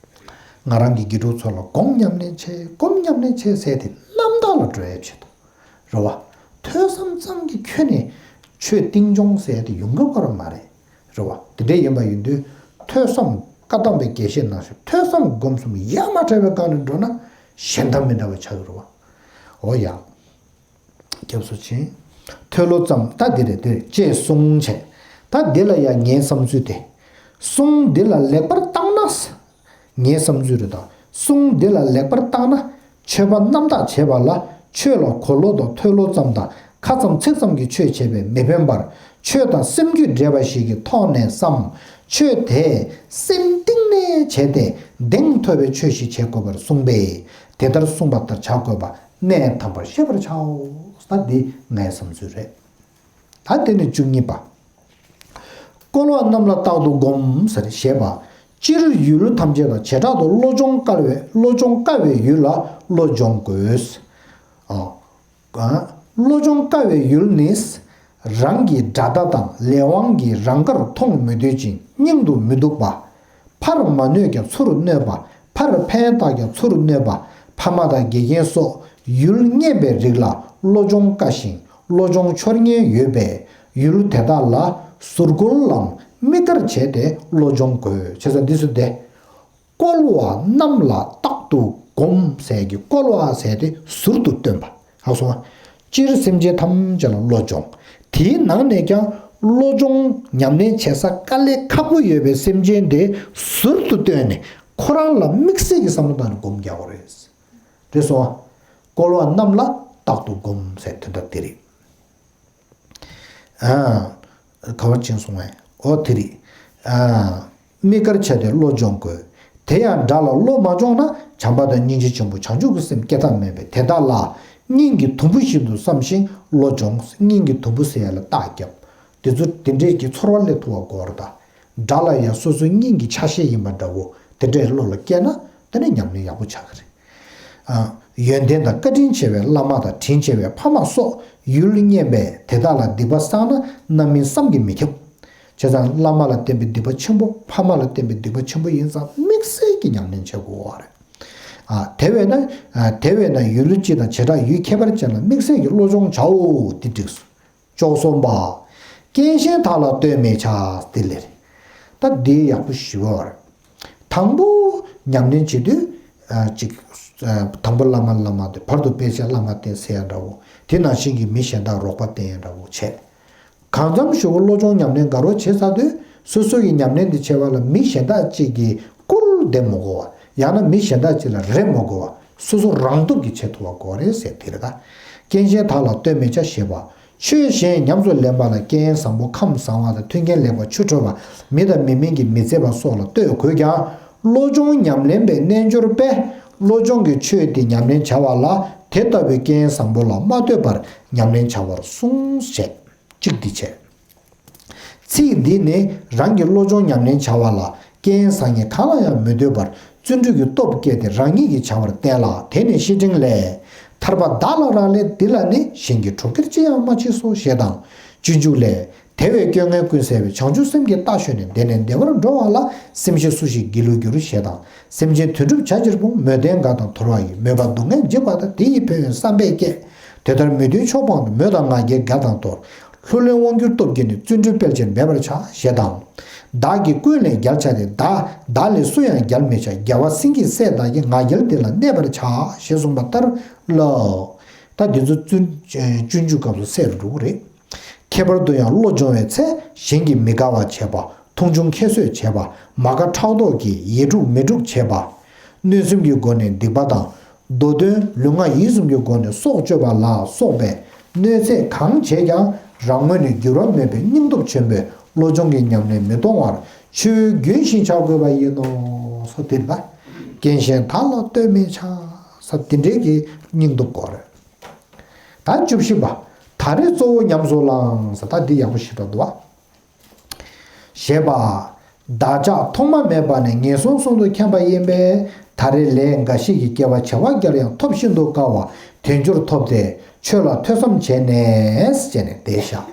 ང་རང་གི་དགེ་ཕྲུག་ཚོ་ལ་སྒོམ་ཉམས་ལེན་བྱེད། སྒོམ་ཉམས་ལེན་བྱེད་ཟེར་དེ་རྣམ་དག་ལ་འགྲོ་ཡ་ཆེད་དུ། རེད་བ། ཐོས་བསམ་ཙམ་གྱིས་ཁྱོན་ནས་ཆོས་རྟིང་སྦྱོང་ཟེར་དེ་ཡོང་གི་ཡོད་མ་རེད། རེད་བ། དེ་འདྲ་ཡིན་པ་ཡིན་དུས། ཐོས་བསམ་བཀའ་གདམས་པའི་དགེ་བཤེས་ནང་བཞིན་ཐོས་བསམ་སྒོམ་གསུམ་ཡ་མ་བྲལ་བའི་སྒང་ནས་འགྲོ་ན་གཞན་དང་མི་འདྲ་བ་ཆགས་ཀྱི་རེད་བ། འོ་ཡ། སྐྱབས་སུ་མཆི། མཐོལ་ལོ་ཙམ་ད་འདི་རེད་དེ་ཅེས་གསུངས་བྱས། ད་འདི་ལ་ཡང་ངའི་བསམ་ཚུལ་དེ། གསུང་འདི་ལ་ལེགས་པར་བརྟགས་ན། ངའི་བསམ་ཚུལ་རེད་ད། གསུང་འདི་ལ་ལེགས་པར་བརྟགས་ན། ཆོས་པ་རྣམ་དག་བྱེད་པ་ལ་ཆོས་ལ་གོ་ལོ་དང་མཐོལ་ལོ་ཙམ་དང་ཁ་ཙམ་ཚིག་ཙམ་གྱིས་ཆོས་བྱེད་པས་མི་ཕན་པར། ཆོས་དང་སེམས་རྒྱུད་འདྲེས་པ་ཞིག་གི་ཐོག་ནས་སམ། ཆོས་དེ་སེམས་གཏིང་ནས་བྱས་ཏེ་གདེང་ཐོབ་པའི་ཆོས་ཤིག་བྱེད་དགོས་པར་གསུངས་པས། དེ་ལྟར་གསུངས་པ་ལྟར་བྱ་དགོས་པ་གནད་དམ་པར་ཤེས་པར་བྱའོ། ད་འདི་ངའི་བསམ་ཚུལ་རེད། ད་དེ་ནས་བཅུ་གཉིས་པ། བཀོལ་བ་རྣམས་ལ་རྟག་ཏུ་བསྒོམ་ཟེར་ཞེས་པ། སྤྱིར་ཡུལ་ཐམས་ཅད་དང་བྱེ་བྲག་ཏུ་བློ་སྦྱོང་དཀའ་བའི་བློ་སྦྱོང་དཀའ་བའི་ཡུལ་ལ་བློ་སྦྱོང་དགོས། ཨ། བློ་སྦྱོང་དཀའ་བའི་ཡུལ་ནི། རང་གི་དགྲ་ཟླ་དང་ལས་དབང་གིས་རང་དགར་མཐོང་མི་འདོད་ཅིང་སྙིང་དུ་མི་སྡུག་པ། ཕར་མ་གནོད་ཀྱང་ཚུར་གནོད་པ། ཕར་ཕན་བཏགས་ཀྱང་ཚུར་གནོད་པ། ཕ་མ་དང་དགེ་རྒན་སོགས་ཡུལ་གཉན་པའི་རིགས་ལ་བློ་སྦྱོང་དཀའ་ཞིང་བློ་སྦྱོང་འཆོར་ཉེན་ཡོད་པས། ཡུལ་དེ་དག་ལ་ཟུར་བཀོལ་ལམ་དམིགས་བཀར་བྱས་ཏེ་བློ་སྦྱོང་དགོས། བྱས་ཙང་འདི་ཚོ་སྟེ། བཀོལ་བ་རྣམས་ལ་རྟག་ཏུ་བསྒོམ་ཟེར་གྱི་བཀོལ་བ་ཟེར་དེ་ཟུར་དུ་སྟོན་པ། ཧ་གོ་སོང་ང་། སྤྱིར་སེམས་ཅན་ཐམས་ཅད་ལ་བློ་སྦྱོང་། དེའི་ནང་ནས་ཀྱང་བློ་སྦྱོང་ཉམས་ལེན་བྱེད་ས་དཀའ་ལས་ཁག་པོ་ཡོད་པའི་སེམས་ཅན་དེ་ཟུར་དུ་བཏོན་ནས་ཁོ་རང་ལ་དམིགས་བསལ་གྱི་བསམ་བློ་བཏང་ནས་སྒོམ་རྒྱག་དགོས་རེད། རེད་སོང་ང་། བཀོལ་བ་རྣམས་ལ་རྟག་ཏུ་བསྒོམ་ཟེར་དོན་དག་དེ་རེད། ཨ། ག་བར་ཕྱིན་སོང་བས་འོ་དེ་རེད། ཨ། དམིགས་བཀར་བྱས་ཏེ་བློ་སྦྱོང་དགོས། དེ་ཡང་དགྲ་ལ་བློ་མ་སྦྱོང་ན་བྱམས་པ་དང་སྙིང་རྗེ་ཆེན་པོ་བྱང་ཆུབ་ཀྱི་སེམས་སྐྱེ་ཐབས་མེད་པས་དེ་དག་ལ་སྙིང་གི་དུམ་བུ་བཞིན་དུ་བསམ་ཞིང་བློ་སྦྱོང་། སྙིང་གི་དུམ་བུ་ཟེར་ཡ་ལ་རྟགས་བརྒྱབ། དེ་ཚོ་དེ་འདྲས་ཀྱི་ཚོར་བ་སླེབས་ཐུབ་པ་དགོས་རེད་ད། དགྲ་ལ་ཡང་སོ་སོའི་སྙིང་གི་ཆ་ཤས་ཡིན་པ་འདྲ་བོ་དེ་འདྲས་བློ་ལ་སྐྱེས་ན་དེ་ནི་ཉམས་ལེན་ཡག་པོ་ཆགས་ཀྱི་རེད། ཨ། ཡོན་ཏན་དང་བཀའ་དྲིན་ཆེ་བའི་བླ་མ་དང་དྲིན་ཆེ་བའི་ཕ་མ་སོགས་ཡུལ་གཉན་པས་དེ་དག་ལ་སྡིག་པ་བསགས་ན་རྣམ་སྨིན་བསམ་གྱིས་མི་ཁྱབ། བྱས་ཙང་བླ་མ་ལ་བརྟེན་པའི་སྡིག་པ་ཆེན་པོ་ཕ་མ་ལ་བརྟེན་པའི་སྡིག་པ་ཆེན་པོ་ཡིན་ཙང་དམིགས་བསལ་གྱི་ཉམས་ལེན་བྱེད་དགོས་པ་རེད། ཨ། དེ་བས་ན། ཨ། དེ་བས་ན་ཡུལ་སྤྱི་དང་བྱེ་བྲག་ཡུལ་ཁྱད་པར་ཅན་ལ་དམིགས་བསལ་གྱི་བློ་སྦྱོང་བྱའོ་དེ་འགྲིགས་སོ། བཅུ་གསུམ་པ། རྐྱེན་གཞན་དག་ལ་ལྟོས་མི་བྱ། དེ་ལས། ད་འདི་ཡག་པོ་ཞུ་བ་རེད། དང་པོ་ཉམས་ལེན་བྱེད་དུས། ཨ། ཅིག་ཨ། དང་པོ་བླ་མ་བླ་མ་དེ་བར་དུ་དཔེ་ཆ་བླ་མ་བསྟེན་ཟེར་ཡ་འདྲ་བོ། དེ་ནང་བཞིན་གྱི་མི་གཞན་དག་རོགས་པ་བསྟེན་ཡ་འདྲ་བོ་བྱས། གང་འཚམ་ཞུ་བ་བློ་སྦྱོང་ཉམས་ལེན་དགའ་རོགས་བྱེད་ཚར་དུས་སོ་སོ་ཡི་ཉམས་ལེན་དེ་བྱེད་པ་ལ་མི་གཞན་དག་ཅིག་གིས་སྐུལ་འདེབས་མི་དགོས་པ། ཡང་ན་མི་གཞན་དག་ཅིག་ལ་རེ་མི་དགོས་པ། སོ་སོ་རང་སྟོབས་ཀྱིས་བྱེད་ཐུབ་པ་དགོས་རེད་ཟེར་དེ་རེད་ད། རྐྱེན་གཞན་དག་ལ་ལྟོས་མི་བྱ་ཞེས་པ། ཆོས་གཞན་ཉམས་སུ་ལེན་པ་ལ་རྐྱེན་བཟང་པོ་ཁམས་བཟང་བ་དང་མཐུན་རྐྱེན་ལེགས་པ་ཆོས་ཁྲོད་པ་མི་དང་མི་མིན་གྱི་མི་བརྩེ་བ་སོགས་ལ་ལྟོས་དགོས་ཀྱང་བློ་སྦྱོང་ཉམས་ལེན་པའི་རྣལ་འབྱོར་པས་བློ་སྦྱོང་གི་ཆོས་དེ་ཉམས་ལེན་བྱ་བ་ལ་དེ་ལྟ་བུའི་རྐྱེན་བཟང་པོ་ལ་མ་ལྟོས་པར་ཉམས་ལེན་བྱ་བར་གསུངས་ཞེས་གཅིག་འདི་བྱས། ཚིག་འདིས་ནི་རང་གི་བློ་སྦྱོང་ཉམས་ལེན་བྱ་བ་ལ་རྐྱེན་བཟང་ངན་གང་ལ་ཡང་མི་ལྟོས་པར་བརྩོན་འགྲུས་ཀྱི་སྟོབས་བསྐྱེད་དེ་རང་ཉིད་ཀྱིས་བྱ་བར་བསྟན་ལ། དེ་ནི་བཤེས་སྤྲིང་ལས། ཐར་པ་བདག་ལ་རག་ལས་འདི་ལ་ནི་གཞན་གྱིས་གྲོགས་ཁྱེར་ཅི་ཡང་མ་མཆིས་སོ་ཞེས་དང་། སྤྱོད་འཇུག་ལས། དེ་བས་སྐྱོ་ངལ་ཀུན་སེལ་བའི་བྱང་ཆུབ་སེམས་ཀྱི་རྟ་ཞོན་ནས་བདེ་ནས་བདེ་བར་འགྲོ་བ་ལ་སེམས་ཤེས་སུ་ཞིག་སྒྱིད་ལུག་འགྱུར་ཞེས་དང་། སེམས་ཅན་དོན་གྲུབ་བྱ་ཕྱིར་འབུངས། མོས་ལྡན་དགའ་དང་དོར་བ་ཡི། མོས་པ་སྡུག་བསྔལ་འཇིགས་པ་དང་། དེ་ཡི་ཕན་ཡོན་བསམ་པས་བསྐྱེད། དེ་ལྟར་མོས་འདུན་ཕྱོགས་སྤངས་ཏེ། མོས་དང་ང་རྒྱལ་རྒྱལ་དང་དོར། ལྷུར་ལེན་དབང་གྱུར་སྟོབས་ཀྱིས་ནི། བརྩོན་འགྲུས་སྤེལ་ཕྱིར་འབད་པར་བྱ། ཞེས་དང་། བདག་གིས་ཀུན་ལས་རྒྱལ་བྱ་སྟེ། བདག་བདག་ལས་སུ་ཡང་རྒྱལ་མི་བྱ། རྒྱལ་བ་སེང་གེའི་སྲས་བདག་གིས། ང་རྒྱལ་འདི་ལ་གནས་པར་བྱ། ཞེས་གསུངས་པ་ལྟར་ལ། ད་འདི་ཚོ་བརྩོན་སྤྱོད་འཇུག་སྐབས་སུ་གསལ་རུ་འགྲོ་གི་རེད། ཁྱད་པར་དུ་ཡང་བློ་སྦྱོང་བའི་ཚེ་གཞན་གྱིས་མི་དགའ་བ་བྱེད་པ། མཐོང་ཆུང་ཁྱད་གསོད་བྱེད་པ། མ་དགའ་ཕྲག་དོག་གིས་ཡིད་འཁྲུག་མི་འཁྲུག་བྱེད་པ། གནོད་སེམས་ཀྱི་སྒོ་ནས་སྡིག་པ་དང་། མདོ་དོན་ལུས་ངག་ཡིད་གསུམ་གྱི་སྒོ་ནས་སྲོག་གཅོད་པ་ལ་སོགས་པའི་གནོད་འཚེ་གང་བྱེད་ཀྱང་རང་ངོས་ནས་འགྱུར་བ་མེད་པའི་སྙིང་སྟོབས་ཆེན་པོས་བློ་སྦྱོང་གི་ཉམས་ལེན་མི་གཏོང་བར་ཆུ་བོའི་རྒྱུན་བཞིན་བྱ་དགོས་པ་ཡིན་ནོ། སོ་དེ་ལ་རྐྱེན་གཞན་དག་ལ་ལྟོས་མི་བྱ། ས་དེ་འདྲའི་གི་སྙིང་སྟོབས་དགོས་རེད། ད་བཅུ་བཞི་པ། ད་རེས་གཙོ་བོ་ཉམས་སུ་བླང་ས། ད་འདི་ཡག་པོ་ཞིག་འགྲོ་འདུག་བ། ཞེས་པ། བདག་ཅག་ཐོག་མ་མེད་པ་ནས་ངན་སོང་གསུམ་དུ་འཁྱམས་པ་ཡིན་པས། ད་རེས་ལས་འགའ་ཞིག་གིས་སྐྱེ་བ་བྱེ་བ་བརྒྱར་ཡང་ཐོབ་ཤིན་ཏུ་དཀའ་བ་དལ་འབྱོར་ཐོབ་སྟེ་ཆོས་ལ་ཐོས་བསམ་བྱས་ནས་བྱས་ནས་བསྡད་བཞག་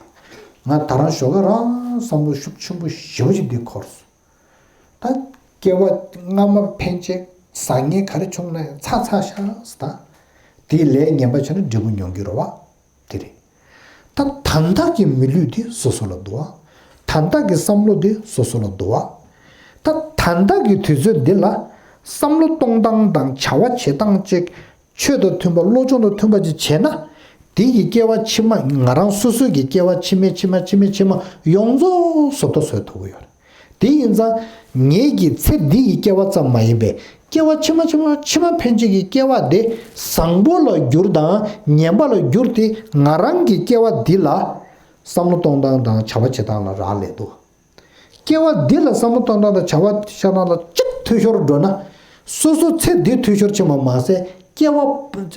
ང་ད་རང་ཞོགས་ཀ་རང་བསམ་བློ་ཤུགས་ཆེན་པོ་ཞེ་པོ་ཅིག་འདི་འཁོར་སོང་། ད་སྐྱེ་བ་སྔ་མ་ཕན་ཆད་བཟང་ངན་ག་རེ་བྱུང་ན་ཡང་ཚར་ཚར་ཤག་ཟེར། ད་དེའི་ལས་ངན་པ་བྱས་ན་འབྲས་བུ་མྱོང་རྒྱུ་རེད་བ། དེ་རེད། ད་ད་ལྟ་གི་མི་ལུས་དེ་སོ་སོ་ལ་འདུག་བ། ད་ལྟ་གི་བསམ་བློ་དེ་སོ་སོ་ལ་འདུག་བ། ད་ད་ལྟ་གི་དུས་ཚོད་འདི་ལ་བསམ་བློ་གཏོང་སྟངས་དང་བྱ་བ་བྱེད་སྟངས་ཅིག་ཆོས་དང་མཐུན་པ་བློ་སྦྱོང་དང་མཐུན་པ་ཅིག་བྱས་ན། དེ་ཡི་སྐྱེ་བ་ཕྱི་མ་ང་རང་སོ་སོའི་གི་སྐྱེ་བ་ཕྱི་མའི་ཕྱི་མ་ཕྱི་མའི་ཕྱི་མ་ཡོངས་རྫོགས་བཟོ་ལྟ་བཟོ་ཐུབ་ཀྱི་ཡོད་རེད། དེ་ཡིན་ཙང་ངེད་ཀྱི་ཚེ་འདི་ཡི་སྐྱེ་བ་ཙམ་མ་ཡིན་པའི་སྐྱེ་བ་ཕྱི་མ་ཕྱི་མ་ཕྱི་མ་ཕན་ཆད་ཀྱི་སྐྱེ་བ་དེ་བཟང་པོ་ལ་བསྒྱུར་དང་ངན་པ་ལ་བསྒྱུར་ཏེ་ང་རང་གི་སྐྱེ་བ་འདི་ལ་བསམ་བློ་གཏོང་སྟངས་དང་བྱ་བ་བྱེད་སྟངས་ལ་རག་ལས་འདུག་སྐྱེ་བ་འདི་ལ་བསམ་བློ་གཏོང་སྟངས་དང་བྱ་བ་བྱེད་སྟངས་ལ་གཅིག་འཐུས་ཤོར་འགྲོ་ན། སོ་སོ་ཚེ་འདི་འཐུས་ཤོར་ཕྱིན་པ་མ་ཟད་སྐྱེ་བ་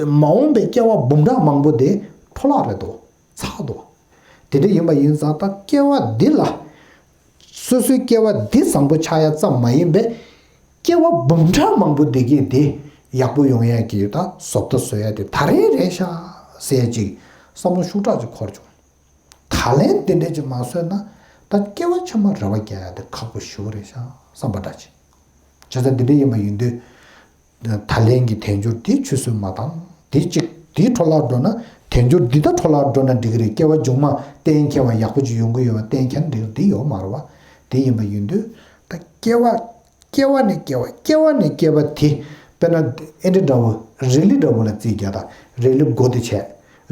མ་འོངས་པའི་སྐྱེ་བ་འབུམ་ཕྲག་མང་པོ་དེ་འཕྲོ་བརླག་རེད་འདུག་ཚར་འདུག་དེ་འདྲ་ཡིན་པ་ཡིན་ཙང་ད་སྐྱེ་བ་འདི་ལ་ སོ་སོའི་སྐྱེ་བ་འདི་བཟང་པོ་ཆགས་ཡ་ཙམ་མ་ཡིན་པའི། སྐྱེ་བ་འབུམ་ཕྲག་མང་པོ་འདི་གས་དེ་ཡག་པོ་ཡོང་ཡ་གི་ད་བཟོ་ལྟ་བཟོ་ཡ་དེ་ད་རེས་རེད་ཤག་ཟེར་ཅིག་བསམ་བློ་ཤུགས་དྲག་ཅིག་འཁོར་བྱུང་། ད་ལན་དེ་འདྲས་ཅིག་མ་བཟོས་ན་ད་སྐྱེ་བ་ཕྱི་མ་རེ་བ་རྒྱག་ཡ་དེ་ཁག་པོ་ཞེ་པོ་རེད་ཤག་བསམ་པ་འདྲ་ཅིག་བྱས་ཙང་འདི་འདྲས་ཡིན་པ་ཡིན་དུས། ད་ལན་གྱི་དལ་འབྱོར་འདི་ཆུད་ཟོས་མ་བཏང་། འདི་གཅིག་འདི་འཕྲོ་བརླག་འགྲོ་ན། དལ་འབྱོར་འདི་ད་འཕྲོ་བརླག་འགྲོ་ན་འགྲིག་གི་རེད། སྐྱེ་བ་མཇུག་མ་གཏན་འཁེལ་བ་ཡག་པོ་ཅིག་ཡོང་གི་ཡོད་པ་གཏན་འཁེལ་འགྲིག་འདི་ཡོད་མ་རེད་བ། དེ་ཡིན་པ་ཡིན་དུས་ད་སྐྱེ་བ། སྐྱེ་བ་ནས་སྐྱེ་བ། སྐྱེ་བ་ནས་སྐྱེ་བ་དེ། དཔེར་ན་ཨེ་འདྲ་འདྲ་བོ་རི་ལི་འདྲ་བོ་ལ་རྩིས་རྒྱག་དང་། རི་ལི་མགོ་དེ་བྱས།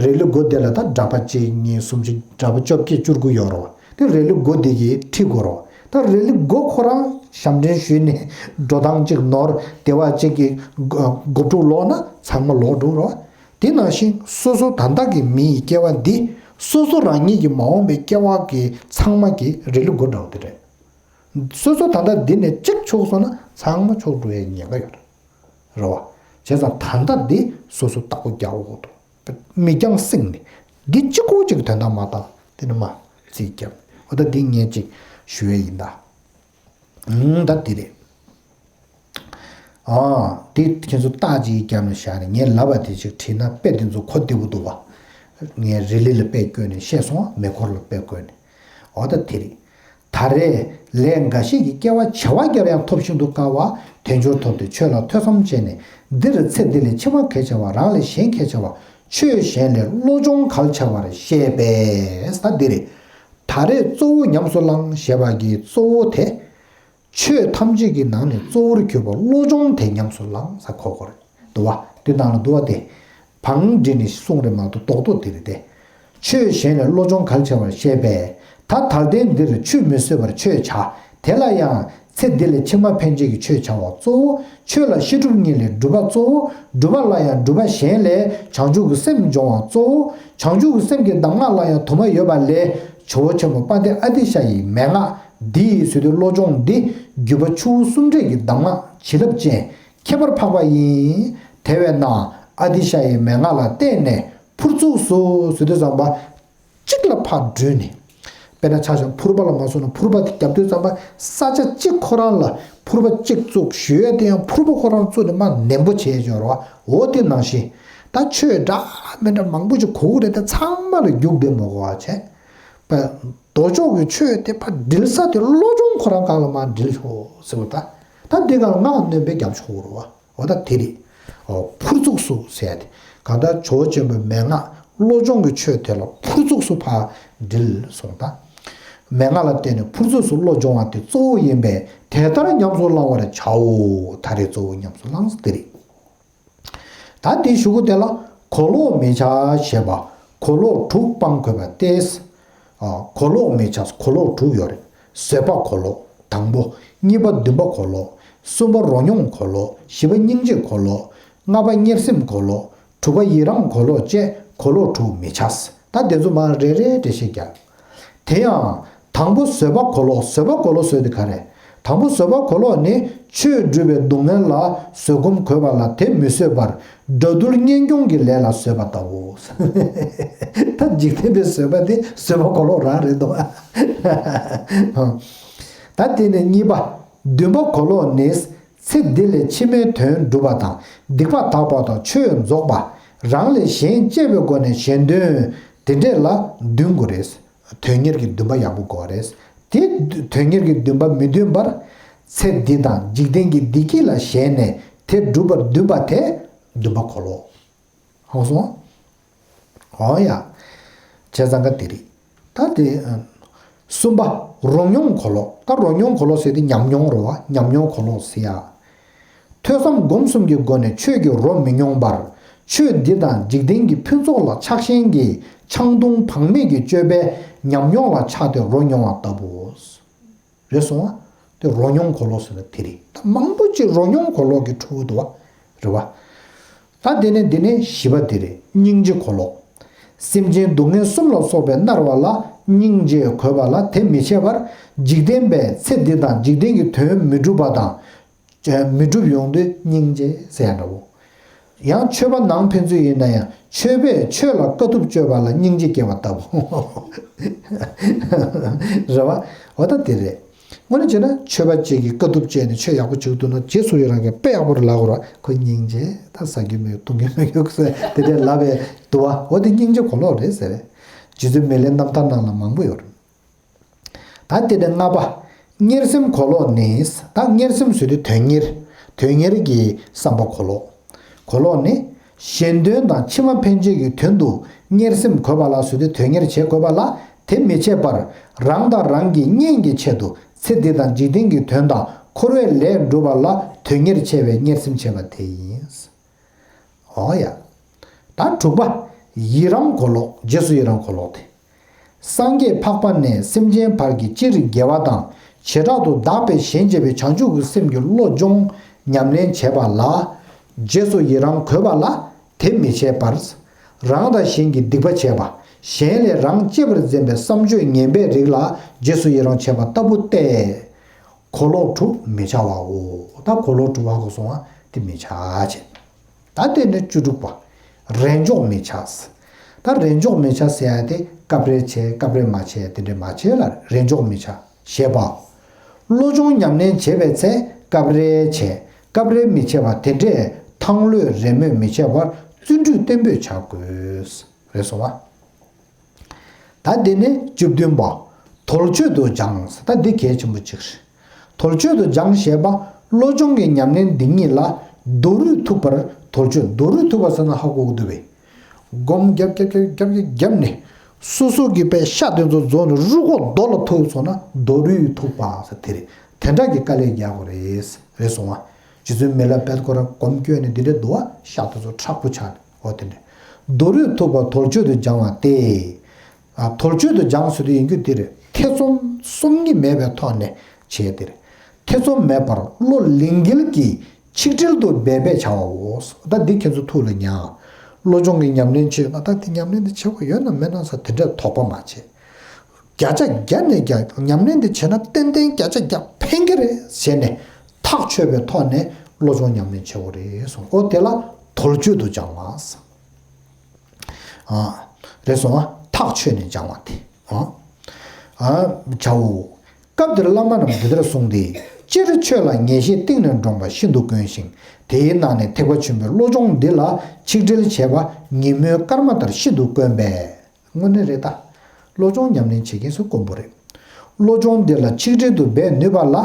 རི་ལི་མགོ་དེ་ལ་ད་གྲྭ་པ་གཅིག་གཉིས་གསུམ་བཞི་གྲྭ་པ་བཅོ་བརྒྱད་བཅུ་དགུ་ཡོད་རེད་བ། དེ་རི་ལི་མགོ་དེ་གིས་ཁྲིད་དགོས་རེད་བ། ད་རི་ལི་མགོ་ཁོ་རང་ཞབས་འདྲེན་ཞུས་ནས་འགྲོ་སྟངས་གཅིག་ནོར་བདེ་བ་ཅན་གྱི་སྒོ་སྒོ་ཕྲུག་ལོག་ན་ཚང་མ་ལོག་འགྲོ་རེད་བ། དེ་ནང་བཞིན་སོ་སོ་ད་ལྟ་གི་མི་ཡི་སྐྱེ་བ་འདི་སོ་སོ་རང་ཉིད་ཀྱི་མ་འོངས་པའི་སྐྱེ་བ་གི་ཚང་མ་གི་རི་ལི་མགོ་འདྲ་བོ་དེ་རེད། སོ་སོ་ད་ལྟ་འདི་ནས་གཅིག་ཆོག་སོང་ན་ཚང་མ་ཆོག་འགྲོ་ཡའི་ཉེན་ཁ་ཡོད་རེད། རེད་བ། བྱས་ཙང་ད་ལྟ་འདི་སོ་སོ་བདག་པོ་རྒྱག་དགོས་འདུག་མིག་རྒྱང་བསྲིངས་ནས་འདི་གཅིག་པོ་གཅིག་དོན་དག་མ་བཏང་དེ་ནི་མ་རྩིས་རྒྱབ། འོ་ད་འདི་ངས་གཅིག་ཞུ་ཡས་ཡིན་ད། ཨང་ད་འདི་རེད། ཨང་འདི་ཁྱེད་ཚོ་རྟགས་ཅིག་རྒྱབ་ནས་བཞག་ནས་ངས་ལབ་པ་དེ་ཅིག་བྲིས་ན་དཔེ་འདི་ཚོ་གོ་བདེ་པོ་འདུག་བ། ངས་རི་ལི་ལ་དཔེ་བཀོད་ནས་བཤད་སོང་བ། མེ་འཁོར་ལ་དཔེ་བཀོད་ནས། འོ་ད་དེ་རེད། ད་རེས་ལས་འགའ་ཞིག་གིས་སྐྱེ་བ་བྱེ་བ་བརྒྱར་ཡང་ཐོབ་ཤིན་ཏུ་དཀའ་བ། དལ་འབྱོར་ཐོབ་སྟེ་ཆོས་ལ་ཐོས་བསམ་བྱས་ནས་འདིར་ཚེ་འདི་ལས་ཕྱི་མ་གལ་ཆེ་བ། རང་ལས་གཞན་གལ་ཆེ་བ། ཆོས་གཞན་ལས་བློ་སྦྱོང་གལ་ཆེ་བར་བཤད་པས་ས་འདི་རེད། ད་རེས་གཙོ་བོ་ཉམས་སུ་བླང་ཞེས་པ་གི་གཙོ་བོ་དེ། ཆོས་ཐམས་ཅད་ཀྱི་ནང་ནས་གཙོ་བོར་གྱུར་པ་བློ་སྦྱོང་དེ་ཉམས་སུ་བླང་ས་གོ་དགོས་རེད། འདུལ་བ་འདི་ནང་ལ་འདུལ་བ་དེ། བང་བསྒྲིགས་ནས་གསུངས་རེད་མ་གཏོགས་རྡོག་རྡོག་དེ་རེད་དེ། ཆོས་གཞན་ལས་བློ་སྦྱོང་གལ་ཆེ་བར་བཤད་པས། ད་ད་ལྟའི་འདིར་ཆོས་མི་བཟོད་པར་ཆོས་བྱ། དེ་ལ་ཡང་ཚེ་འདི་ལས་ཕྱི་མ་ཕན་ཆད་ཀྱི་ཆོས་བྱ་བ་གཙོ་བོ། ཆོས་ལ་བཤད་སྒྲུབ་གཉིས་ལས་སྒྲུབ་པ་གཙོ་བོ། སྒྲུབ་པ་ལ་ཡང་སྒྲུབ་པ་གཞན་ལས་བྱང་ཆུབ་ཀྱི་སེམས་སྦྱོང་བ་གཙོ་བོ། བྱང་ཆུབ་ཀྱི་སེམས་ཀྱི་གདམས་ངག་ལ་ཡང་དུ་མ་ཡོད་པ་ལས་ཇོ་བོ་ཆེན་པོ་དཔལ་ལྡན་ཨ་ཏི་ཤ་ཡི་མན་ངག་འདི་ཡིས་ཟེར་དུས་བློ་སྦྱོང་འདི་བརྒྱུད་པ་ཆུ་བོ་གསུམ་འདྲེས་ཀྱི་གདམས་ངག་བྱིན་རླབས་ཅན་ཁྱད་པར་འཕགས་པ་ཡིན། དེ་བས་ན་ཨ་ཏི་ཤ་ཡི་མན་ངག་ལ་བརྟེན་ནས་ཕུར་ཚུགས་སུ་ཟེར་དུས་ཙམ་པ་གཅིག་ལ་ཕར་བྲོས་ནས། དཔེར་ན་ཆ་བཞག་ཕུར་པ་ལ་མ་སོང་ན་ཕུར་པ་དེ་རྒྱབ་དུས་ཙམ་པ་ས་ཆ་གཅིག་ཁོ་རང་ལ་ཕུར་པ་གཅིག་བཙུགས་ཞུ་ཡས་དེ་ཡང་ཕུར་པ་ཁོ་རང་བཙུགས་ནས་མར་ནན་པོ་བྱས་ཡོད་རེད་བ། འོ་དེ་ནང་བཞིན་ད་ཆོས་འདྲ་མི་འདྲ་མང་པོ་ཅིག་གོ་གི་རེད་དེ་ཚང་མ་ལ་རྒྱུགས་བསྡད་མ་དགོས་པ་བྱས། པ། མདོ་ཕྱོགས་ཀྱི་ཆོས་དེ་ཕར་འགྲིལ་ས་དེ་བློ་སྦྱོང་ཁོ་རང་སྒང་ལ་མར་འགྲིལ་ཤོག་ཟེར་བ་ད། ད་འདི་སྒང་ལ་སྔགས་སྣོན་པའི་རྒྱབ་ཤོག་རེད་བ། འོ་ད་དེ་རེད། འོ་ཕུར་ཚུགས་སུ་ཟེར་ཡ་དེ། གང་ལྟར་ཇོ་བོ་ཆེན་པོའི་མན་ངག་བློ་སྦྱོང་གི་ཆོས་དེ་ལ་ཕུར་ཚུགས་སུ་ཕར་འགྲིལ་སོང་ད། མན་ངག་ལ་བརྟེན་ནས་ཕུར་ཚུགས་སུ་བློ་སྦྱོང་བ་དེ་གཙོ་བོ་ཡིན་པས་དེ་ལྟར་ཉམས་སུ་བླང་བར་བྱའོ། ད་རེས་གཙོ་བོ་ཉམས་སུ་བླངས་ས་དེ་རེད། ད་དེའི་གཞུག་གུ་དེ་ལ་གོ་ལོག་མི་བྱ་ཞེས་པ། གོ་ལོག་དྲུག་སྤང་དགོས་པ་སྟེ། ཨ། གོ་ལོག་མི་བྱ། གོ་ལོག་དྲུག་ཡོད་རེད། བཟོད་པ་གོ་ལོག་དང་པོ། གཉིས་པ་འདུན་པ་གོ་ལོག་གསུམ་པ་རོ་མྱོང་གོ་ལོག་བཞི་པ་སྙིང་རྗེ་གོ་ལོག་ལྔ་པ་གཉེར་སེམས་གོ་ལོག་དྲུག་པ་ཡི་རང་གོ་ལོག་བཅས་གོ་ལོག་དྲུག་མི་བྱ། ད་དེ་ཚོ་མར་རེ་རེ་འགྲེལ་བཤད་རྒྱག་དེ་ཡང་། དང་པོ་བཟོད་པ་གོ་ལོག་བཟོད་པ་གོ་ལོག་ཟེར་དེ་ག་རེ། དང་པོ་བཟོད་པ་གོ་ལོག་ནི་ཆོས་སྒྲུབ་པའི་སྡུག་བསྔལ་ལ་བཟོད་སྒོམ་དགོས་པ་ལ་དེ་མི་བཟོད་པར་དགྲ་འདུལ་གཉེན་སྐྱོང་གི་ལས་ལ་བཟོད་པ་ལྟ་བུ། ད་འཇིག་རྟེན་པའི་བཟོད་པ་དེ་བཟོད་པ་གོ་ལོག་རང་རེད་དོ། ད་དེ་ནས་གཉིས་པ། འདུན་པ་གོ་ལོག་ནི་ཚེ་འདི་ལས་ཕྱི་མའི་དོན་སྒྲུབ་པ་དང་སྡིག་པ་དག་པ་དང་ཆོས་རྫོགས་པ་རང་ལས་གཞན་གཅེས་པའི་སྒོ་ནས་གཞན་དོན་དེ་འདྲས་ལ་འདུན་དགོས་རེད། དོན་གཉེར་གྱི་འདུན་པ་ཡག་པོ་དགོས་རེད། དེ་དོན་གཉེར་གྱི་འདུན་པ་མི་འདུན་པར། ཚེ་འདི་དང་འཇིག་རྟེན་གྱི་བདེ་སྐྱིད་ལ་ཞེན་ནས་དེ་སྒྲུབ་པར་འདུན་པ་དེ་འདུན་པ་གོ་ལོག་ཧང་སོང་། འོ་ཡ། བྱས་ཙང་ཀ་དེ་རེད། ད་དེ། གསུམ་པ། རོ་མྱོང་གོ་ལོག་ད་རོ་མྱོང་གོ་ལོག་ཟེར་དེ་ཉམས་མྱོང་རེད་བ། ཉམས་མྱོང་གོ་ལོག་ཟེར་ཡ། ཐོས་བསམ་སྒོམ་གསུམ་གྱི་སྒོ་ནས་ཆོས་ཀྱི་རོ་མི་མྱོང་བར། ཆོས་འདི་དང་འཇིག་རྟེན་གྱི་ཕུན་ཚོགས་ལ་ཆགས་ཞེན་གྱི་ཆང་འཐུང་བག་མེད་ཀྱི་སྤྱོད་པས་ཉམས་མྱོང་ལ་ཆགས་ཏེ་རོ་མྱོང་བ་ལྟ་བུའོ། རེད་སོང་བ། དེ་རོ་མྱོང་གོ་ལོག་ཟེར་ན་དེ་རེད། ད་མང་པོ་ཅིག་རོ་མྱོང་གོ་ལོག་གི་ཕྲུ་གུ་འདུག་བ། རེད་བ། ད་དེ་ནས་འདི་ནས་བཞི་པ་དེ་རེད། སྙིང་རྗེ་གོ་ལོག་སེམས་ཅན་སྡུག་བསྔལ་གསུམ་ལ་སོགས་པའི་མནར་བ་ལ་སྙིང་རྗེ་དགོས་པ་ལ་དེ་མི་བྱེད་པར། འཇིག་རྟེན་པས་ཚེ་འདི་དང་འཇིག་རྟེན་གྱི་དོན་མི་འགྲུབ་པ་དང་། མི་འགྲུབ་ཡོང་དུས་སྙིང་རྗེ་ཟེར་ཡ་འདྲ་བོ། ཡང་ཆོས་པ་ནང་ཕན་ཚུན་ཡིན་ན་ཡང་ཆོས་པས་ཆོས་ལ་དཀའ་ཐུབ་སྤྱོད་པ་ལ་སྙིང་རྗེ་སྐྱེ་བ་ལྟ་བུ། རེད་བ། འོ་ད་དེ་རེད། དངོས་གནས་བྱས་ན་ཆོས་པ་གཅིག་གིས་དཀའ་ཐུབ་སྤྱད་ནས་ཆོས་ཡག་པོ་བྱེད་ཀྱི་འདུག་ན་རྗེས་སུ་ཡི་རང་གིས་དཔེ་ཡག་པོ་རེད་ལབ་དགོས་ར། ཁོ་སྙིང་རྗེ། ད་ཟ་རྒྱུ་མེད་འཐུང་རྒྱུ་མེད་ཡོད་ཟེར་དེ་འདྲས་ལབ་པའི་འདུག་བ། འོ་དེ་སྙིང་རྗེ་གོ་ལོག་རེད་ཟེར། རྗེ་བཙུན་མི་ལའི་རྣམ་ཐར་ནང་ལ་མང་པོ་ཡོད་རེད། ད་དེ་ནས་ལྔ་པ། གཉེར་སེམས་གོ་ལོག་ནི། ད་གཉེར་སེམས་ཟེར་དུས་དོན་གཉེར། དོན་གཉེར་གྱི་བསམ་པ་གོ་ལོག་གོ་ལོག་ནི། གཞན་དོན་དང་ཕྱི་མ་ཕན་ཆད་ཀྱི་དོན་དུ་གཉེར་སེམས་དགོས་པ་ལ་ཟེར་དུས་དོན་གཉེར་བྱེད་དགོས་པ་ལ་དེ་མི་བྱེད་པར། རང་དང་རང་གི་གཉེན་གྱི་ཆེད་དུ་ཚེ་འདི་དང་འཇིག་རྟེན་གྱི་དོན་དང་འཁོར་བའི་ལས་སྒྲུབ་པ་ལ་དོན་གཉེར་བྱེད་པའི་གཉེར་སེམས་བྱེད་པ་དེ་ཡིན། འོ་ཡ། ད་དྲུག་པ། ཡི་རང་གོ་ལོག་རྗེས་སུ་ཡི་རང་གོ་ལོག་སྟེ། སངས་རྒྱས་འཕགས་པ་ནས་སེམས་ཅན་བར་གྱི་སྤྱིར་དགེ་བ་དང་བྱེ་བྲག་ཏུ་བདག་པས་གཞན་གཅེས་པའི་བྱང་ཆུབ་ཀྱི་སེམས་ཀྱི་བློ་སྦྱོང་ཉམས་ལེན་བྱེད་པ་ལ། རྗེས་སུ་ཡི་རང་དགོས་པ་ལ་དེ་མི་བྱེད་པར། རང་དང་གཞན་གྱི་སྡིག་པ་བྱེད་པ། གཞན་ལས་རང་གཅེས་པར་འཛིན་པའི་བསམ་སྤྱོད་ངན་པའི་རིགས་ལ་རྗེས་སུ་ཡི་རང་བྱེད་པ་ལྟ་བུ་སྟེ། གོ་ལོག་དྲུག་མི་བྱ་བའོ། ད་གོ་ལོག་དྲུག་བ་གོ་སོང་བ་དེ་མི་བྱ་བྱེད། ད་དེ་ནས་བཅུ་དྲུག་པ། རེས་འཇོག་མི་བྱ། ད་རེས་འཇོག་མི་བྱ་ཟེར་ཡ་དེ་སྐབས་རེ་བྱས་སྐབས་རེ་མ་བྱས་དེ་འདྲས་མ་བྱས་ལ་རེས་འཇོག་མི་བྱ། ཞེས་པའོ། བློ་སྦྱོང་ཉམས་ལེན་བྱེད་པའི་ཚེ་སྐབས་རེ་བྱས་སྐབས་རེ་མི་བྱེད་པ་དེ་འདྲས་ཐང་ལྷོད་རེས་མོས་མི་བྱེད་པར་བརྩོན་འགྲུས་བརྟན་པོས་བྱ་དགོས། རེད་སོང་བ། ད་འདི་ནི་བཅུ་བདུན་པ། དོལ་སྤྱོད་དུ་སྦྱང་། ད་འདི་གལ་ཆེན་པོ་གཅིག་རེད། དོལ་སྤྱོད་དུ་སྦྱང་ཞེས་པ་བློ་སྦྱོང་གི་ཉམས་ལེན་འདི་ཉིད་ལ་རྡོ་རུས་ཐུག་པར་དོལ་སྤྱོད། རྡོ་རུས་ཐུག་པ་ཟེར་ན་ཧ་གོ་གི་འདུག་པས། སྒོམ་རྒྱབ་རྒྱབ་རྒྱབ་རྒྱབ་རྒྱབ་རྒྱབ་ནས་སོ་སོ་གི་པའི་ཤ་དེ་ཚོ་རྫོགས་ནས་རུས་ཁོག་རྡོ་ལ་ཐུག་སོང་ན་རྡོ་རུས་ཐུག་པ་ཟེར་དེ་རེད། དེ་འདྲ་གི་དཀའ་ལས་རྒྱག་དགོས་རེད། རེད་སོང་བ། རྗེ་བཙུན་མི་ལ་དཔལ་ཁོ་རང་སྒོམ་སྐྱོན་ནས་འདི་འདྲ་འདུག་བ། ཤ་དེ་ཚོ་མཁྲེགས་པོ་ཆགས་ནས། འོ་དེ་འདྲ། རྡོ་རུས་ཐུག་པ་དོལ་སྤྱོད་དུ་སྦྱང་བ་སྟེ། ཨ། དོལ་སྤྱོད་དུ་སྦྱང་ཟེར་དུས་ཡིན་རྒྱུ་འདི་རེད། ཐེ་ཚོམ་སོམ་ཉི་མེད་པའི་ཐོག་ནས་བྱས་ཏེ་རེད། ཐེ་ཚོམ་མེད་པར་བློ་ལིང་གིལ་གྱིས་ཆིག་དྲིལ་དུ་འབད་པས་བྱའོ། ད་འདི་ཁྱེད་ཚོ་ཐུགས་ལ་ཉར། བློ་སྦྱོང་གི་ཉམས་ལེན་བྱེད་ན་ད་འདི་ཉམས་ལེན་འདི་བྱེད་དགོས་ཡོད་ན་མེད་ན་ཟེར་དེ་འདྲའི་དོགས་པ་མ་བྱེད། བརྒྱ་ཆ་བརྒྱ་ནས་བརྒྱ་ཉམས་ལེན་འདི་བྱེད་ན་ཏན་ཏན་བརྒྱ་ཆ་བརྒྱ་ཕན་གྱི་རེད་ཟེར་ནས་ཐག་ཆོད་པའི་ཐོག་ནས་བློ་སྦྱོང་ཉམས་ལེན་བྱེད་དགོས་རེད་གསུངས། འོ་དེ་ལ་དོལ་སྤྱོད་དུ་སྦྱང་བ་ཟེར། ཨ། རེད་སོང་ཨ། ཐག་ཆོད་ནས་སྦྱང་བ་དེ། ཨ། ཨ། བྱའོ། སྐབས་འདིར་བླ་མ་རྣམས་འདི་ལྟར་གསུངས་ཏེ། སྤྱིར་ཆོས་ལ་ངེས་ཤེས་གཏིང་ནས་འདྲོངས་པ་ཤིན་ཏུ་དཀོན་ཞིང་། དེའི་ནང་ནས་ཐེག་པ་ཆེན་པོའི་བློ་སྦྱོང་འདི་ལ་ཆིག་དྲིལ་བྱེད་པ་ཉིན་མོའི་སྐར་མ་ལྟར་ཤིན་ཏུ་དཀོན་པས། དངོས་གནས་རེད་ད། བློ་སྦྱོང་ཉམས་ལེན་བྱེད་མཁན་ཚོ་དཀོན་པོ་རེད། བློ་སྦྱོང་འདི་ལ་ཆིག་དྲིལ་དུ་འབད་ནུས་པ་ལ།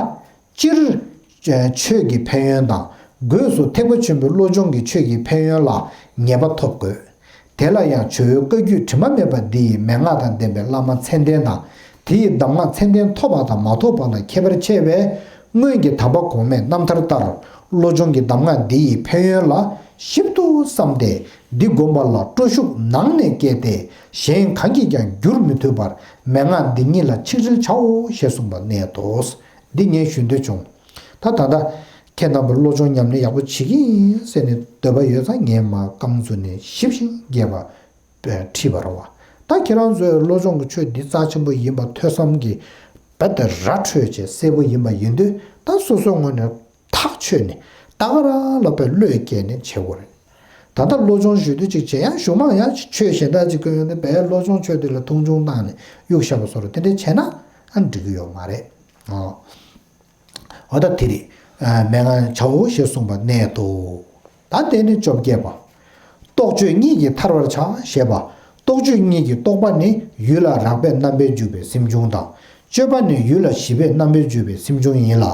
སྤྱིར། ཆོས་ཀྱི་ཕན་ཡོན་དང་། སྒོས་སུ་ཐེག་པ་ཆེན་པོའི་བློ་སྦྱོང་གི་ཆོས་ཀྱི་ཕན་ཡོན་ལ་ངེས་པ་ཐོབ་དགོས། དེ་ལ་ཡང་ཇོ་བོའི་བཀའ་བརྒྱུད་དྲི་མ་མེད་པ་འདི་ཡི་མན་ངག་དང་ལྡན་པའི་བླ་མ་མཚན་ལྡན་དང་། དེ་ཡི་གདམས་ངག་མཚན་ལྡན་ཐོབ་པ་དང་མ་ཐོབ་པ་ལ་ཁྱད་པར་ཆེ་བས། སྔོན་གྱི་དམ་པ་གོང་མའི་རྣམ་ཐར་ལྟར། བློ་སྦྱོང་གི་གདམས་ངག་འདི་ཡི་ཕན་ཡོན་ལ་ཞིབ་ཏུ་བསམས་ཏེ། འདི་བསྒོམ་པ་ལ་སྤྲོ་ཤུགས་ནང་ནས་སྐྱེས་ཏེ། གཞན་གང་གིས་ཀྱང་བསྒྱུར་མི་ཐུབ་པར། མན་ངག་འདི་ཉིད་ལ་ཆིག་དྲིལ་བྱའོ་ཞེས་གསུངས་པ་གནད་དོ། འདི་ངས་ཞུ་འདོད་བྱུང་། ད་ད་ལྟ་ཁྱེད་རྣམ་པ་བློ་སྦྱོང་ཉམས་ལེན་ཡག་པོ་བྱེད་ཀྱི་ཡིན་ཟེར་ནས་འདོད་པ་ཡོད་ཙང་ངས་མར་རྐང་བཙུགས་ནས་ཞིབ་ཅིང་རྒྱས་པ་ཁྲིད་པ་རེད་བ། ད་ཁྱེད་རང་ཚོས་བློ་སྦྱོང་གི་ཆོས་འདི་རྩ་ཆེན་པོ་ཡིན་པ་ཐོས་བསམ་གྱིས་རྦད་དེ་ར་འཕྲོད་བྱས་གསལ་པོ་ཡིན་པ་ཡིན་དུས། ད་སོ་སོའི་ངོས་ནས་ཐག་ཆོད་ནས་ད་ག་རང་ལ་དཔེ་བློས་བཀལ་ནས་བྱེད་དགོས་རེད། ད་ལྟ་བློ་སྦྱོང་ཞུ་དུས་གཅིག་བྱེད་ཡང་ཞུ་མ་ཡང་ཆོས་གཞན་དག་ཅིག་གི་ཡོང་དུས་དཔེ་བློ་སྦྱོང་ཆོས་འདི་ལ་མཐོང་ཆུང་བཏང་ནས་གཡུག་བཞག་པ་བཟོ་འདྲ་དེ་འདྲ་བྱས་ན་ཨ་འགྲིག་གི་ཡོད་མ་རེད། ཨོ། འོ་ད་དེ་རེད། མན་ངག་བྱའོ་ཞེས་གསུངས་པ་གནད་དོ། ད་དེ་ནི་བཅོ་བརྒྱད་པ། རྟོག་དཔྱོད་གཉིས་ཀྱིས་ཐར་བར་བྱ་ཞེས་པ། རྟོག་དཔྱོད་གཉིས་ཀྱི་རྟོག་པ་ནི་ཡུལ་ལ་རགས་པས་རྣམ་པར་འཇུག་པའི་སེམས་བྱུང་དང་། དཔྱོད་པ་ནི་ཡུལ་ལ་ཞི་བས་རྣམ་པར་འཇུག་པའི་སེམས་བྱུང་ཡིན་ལ།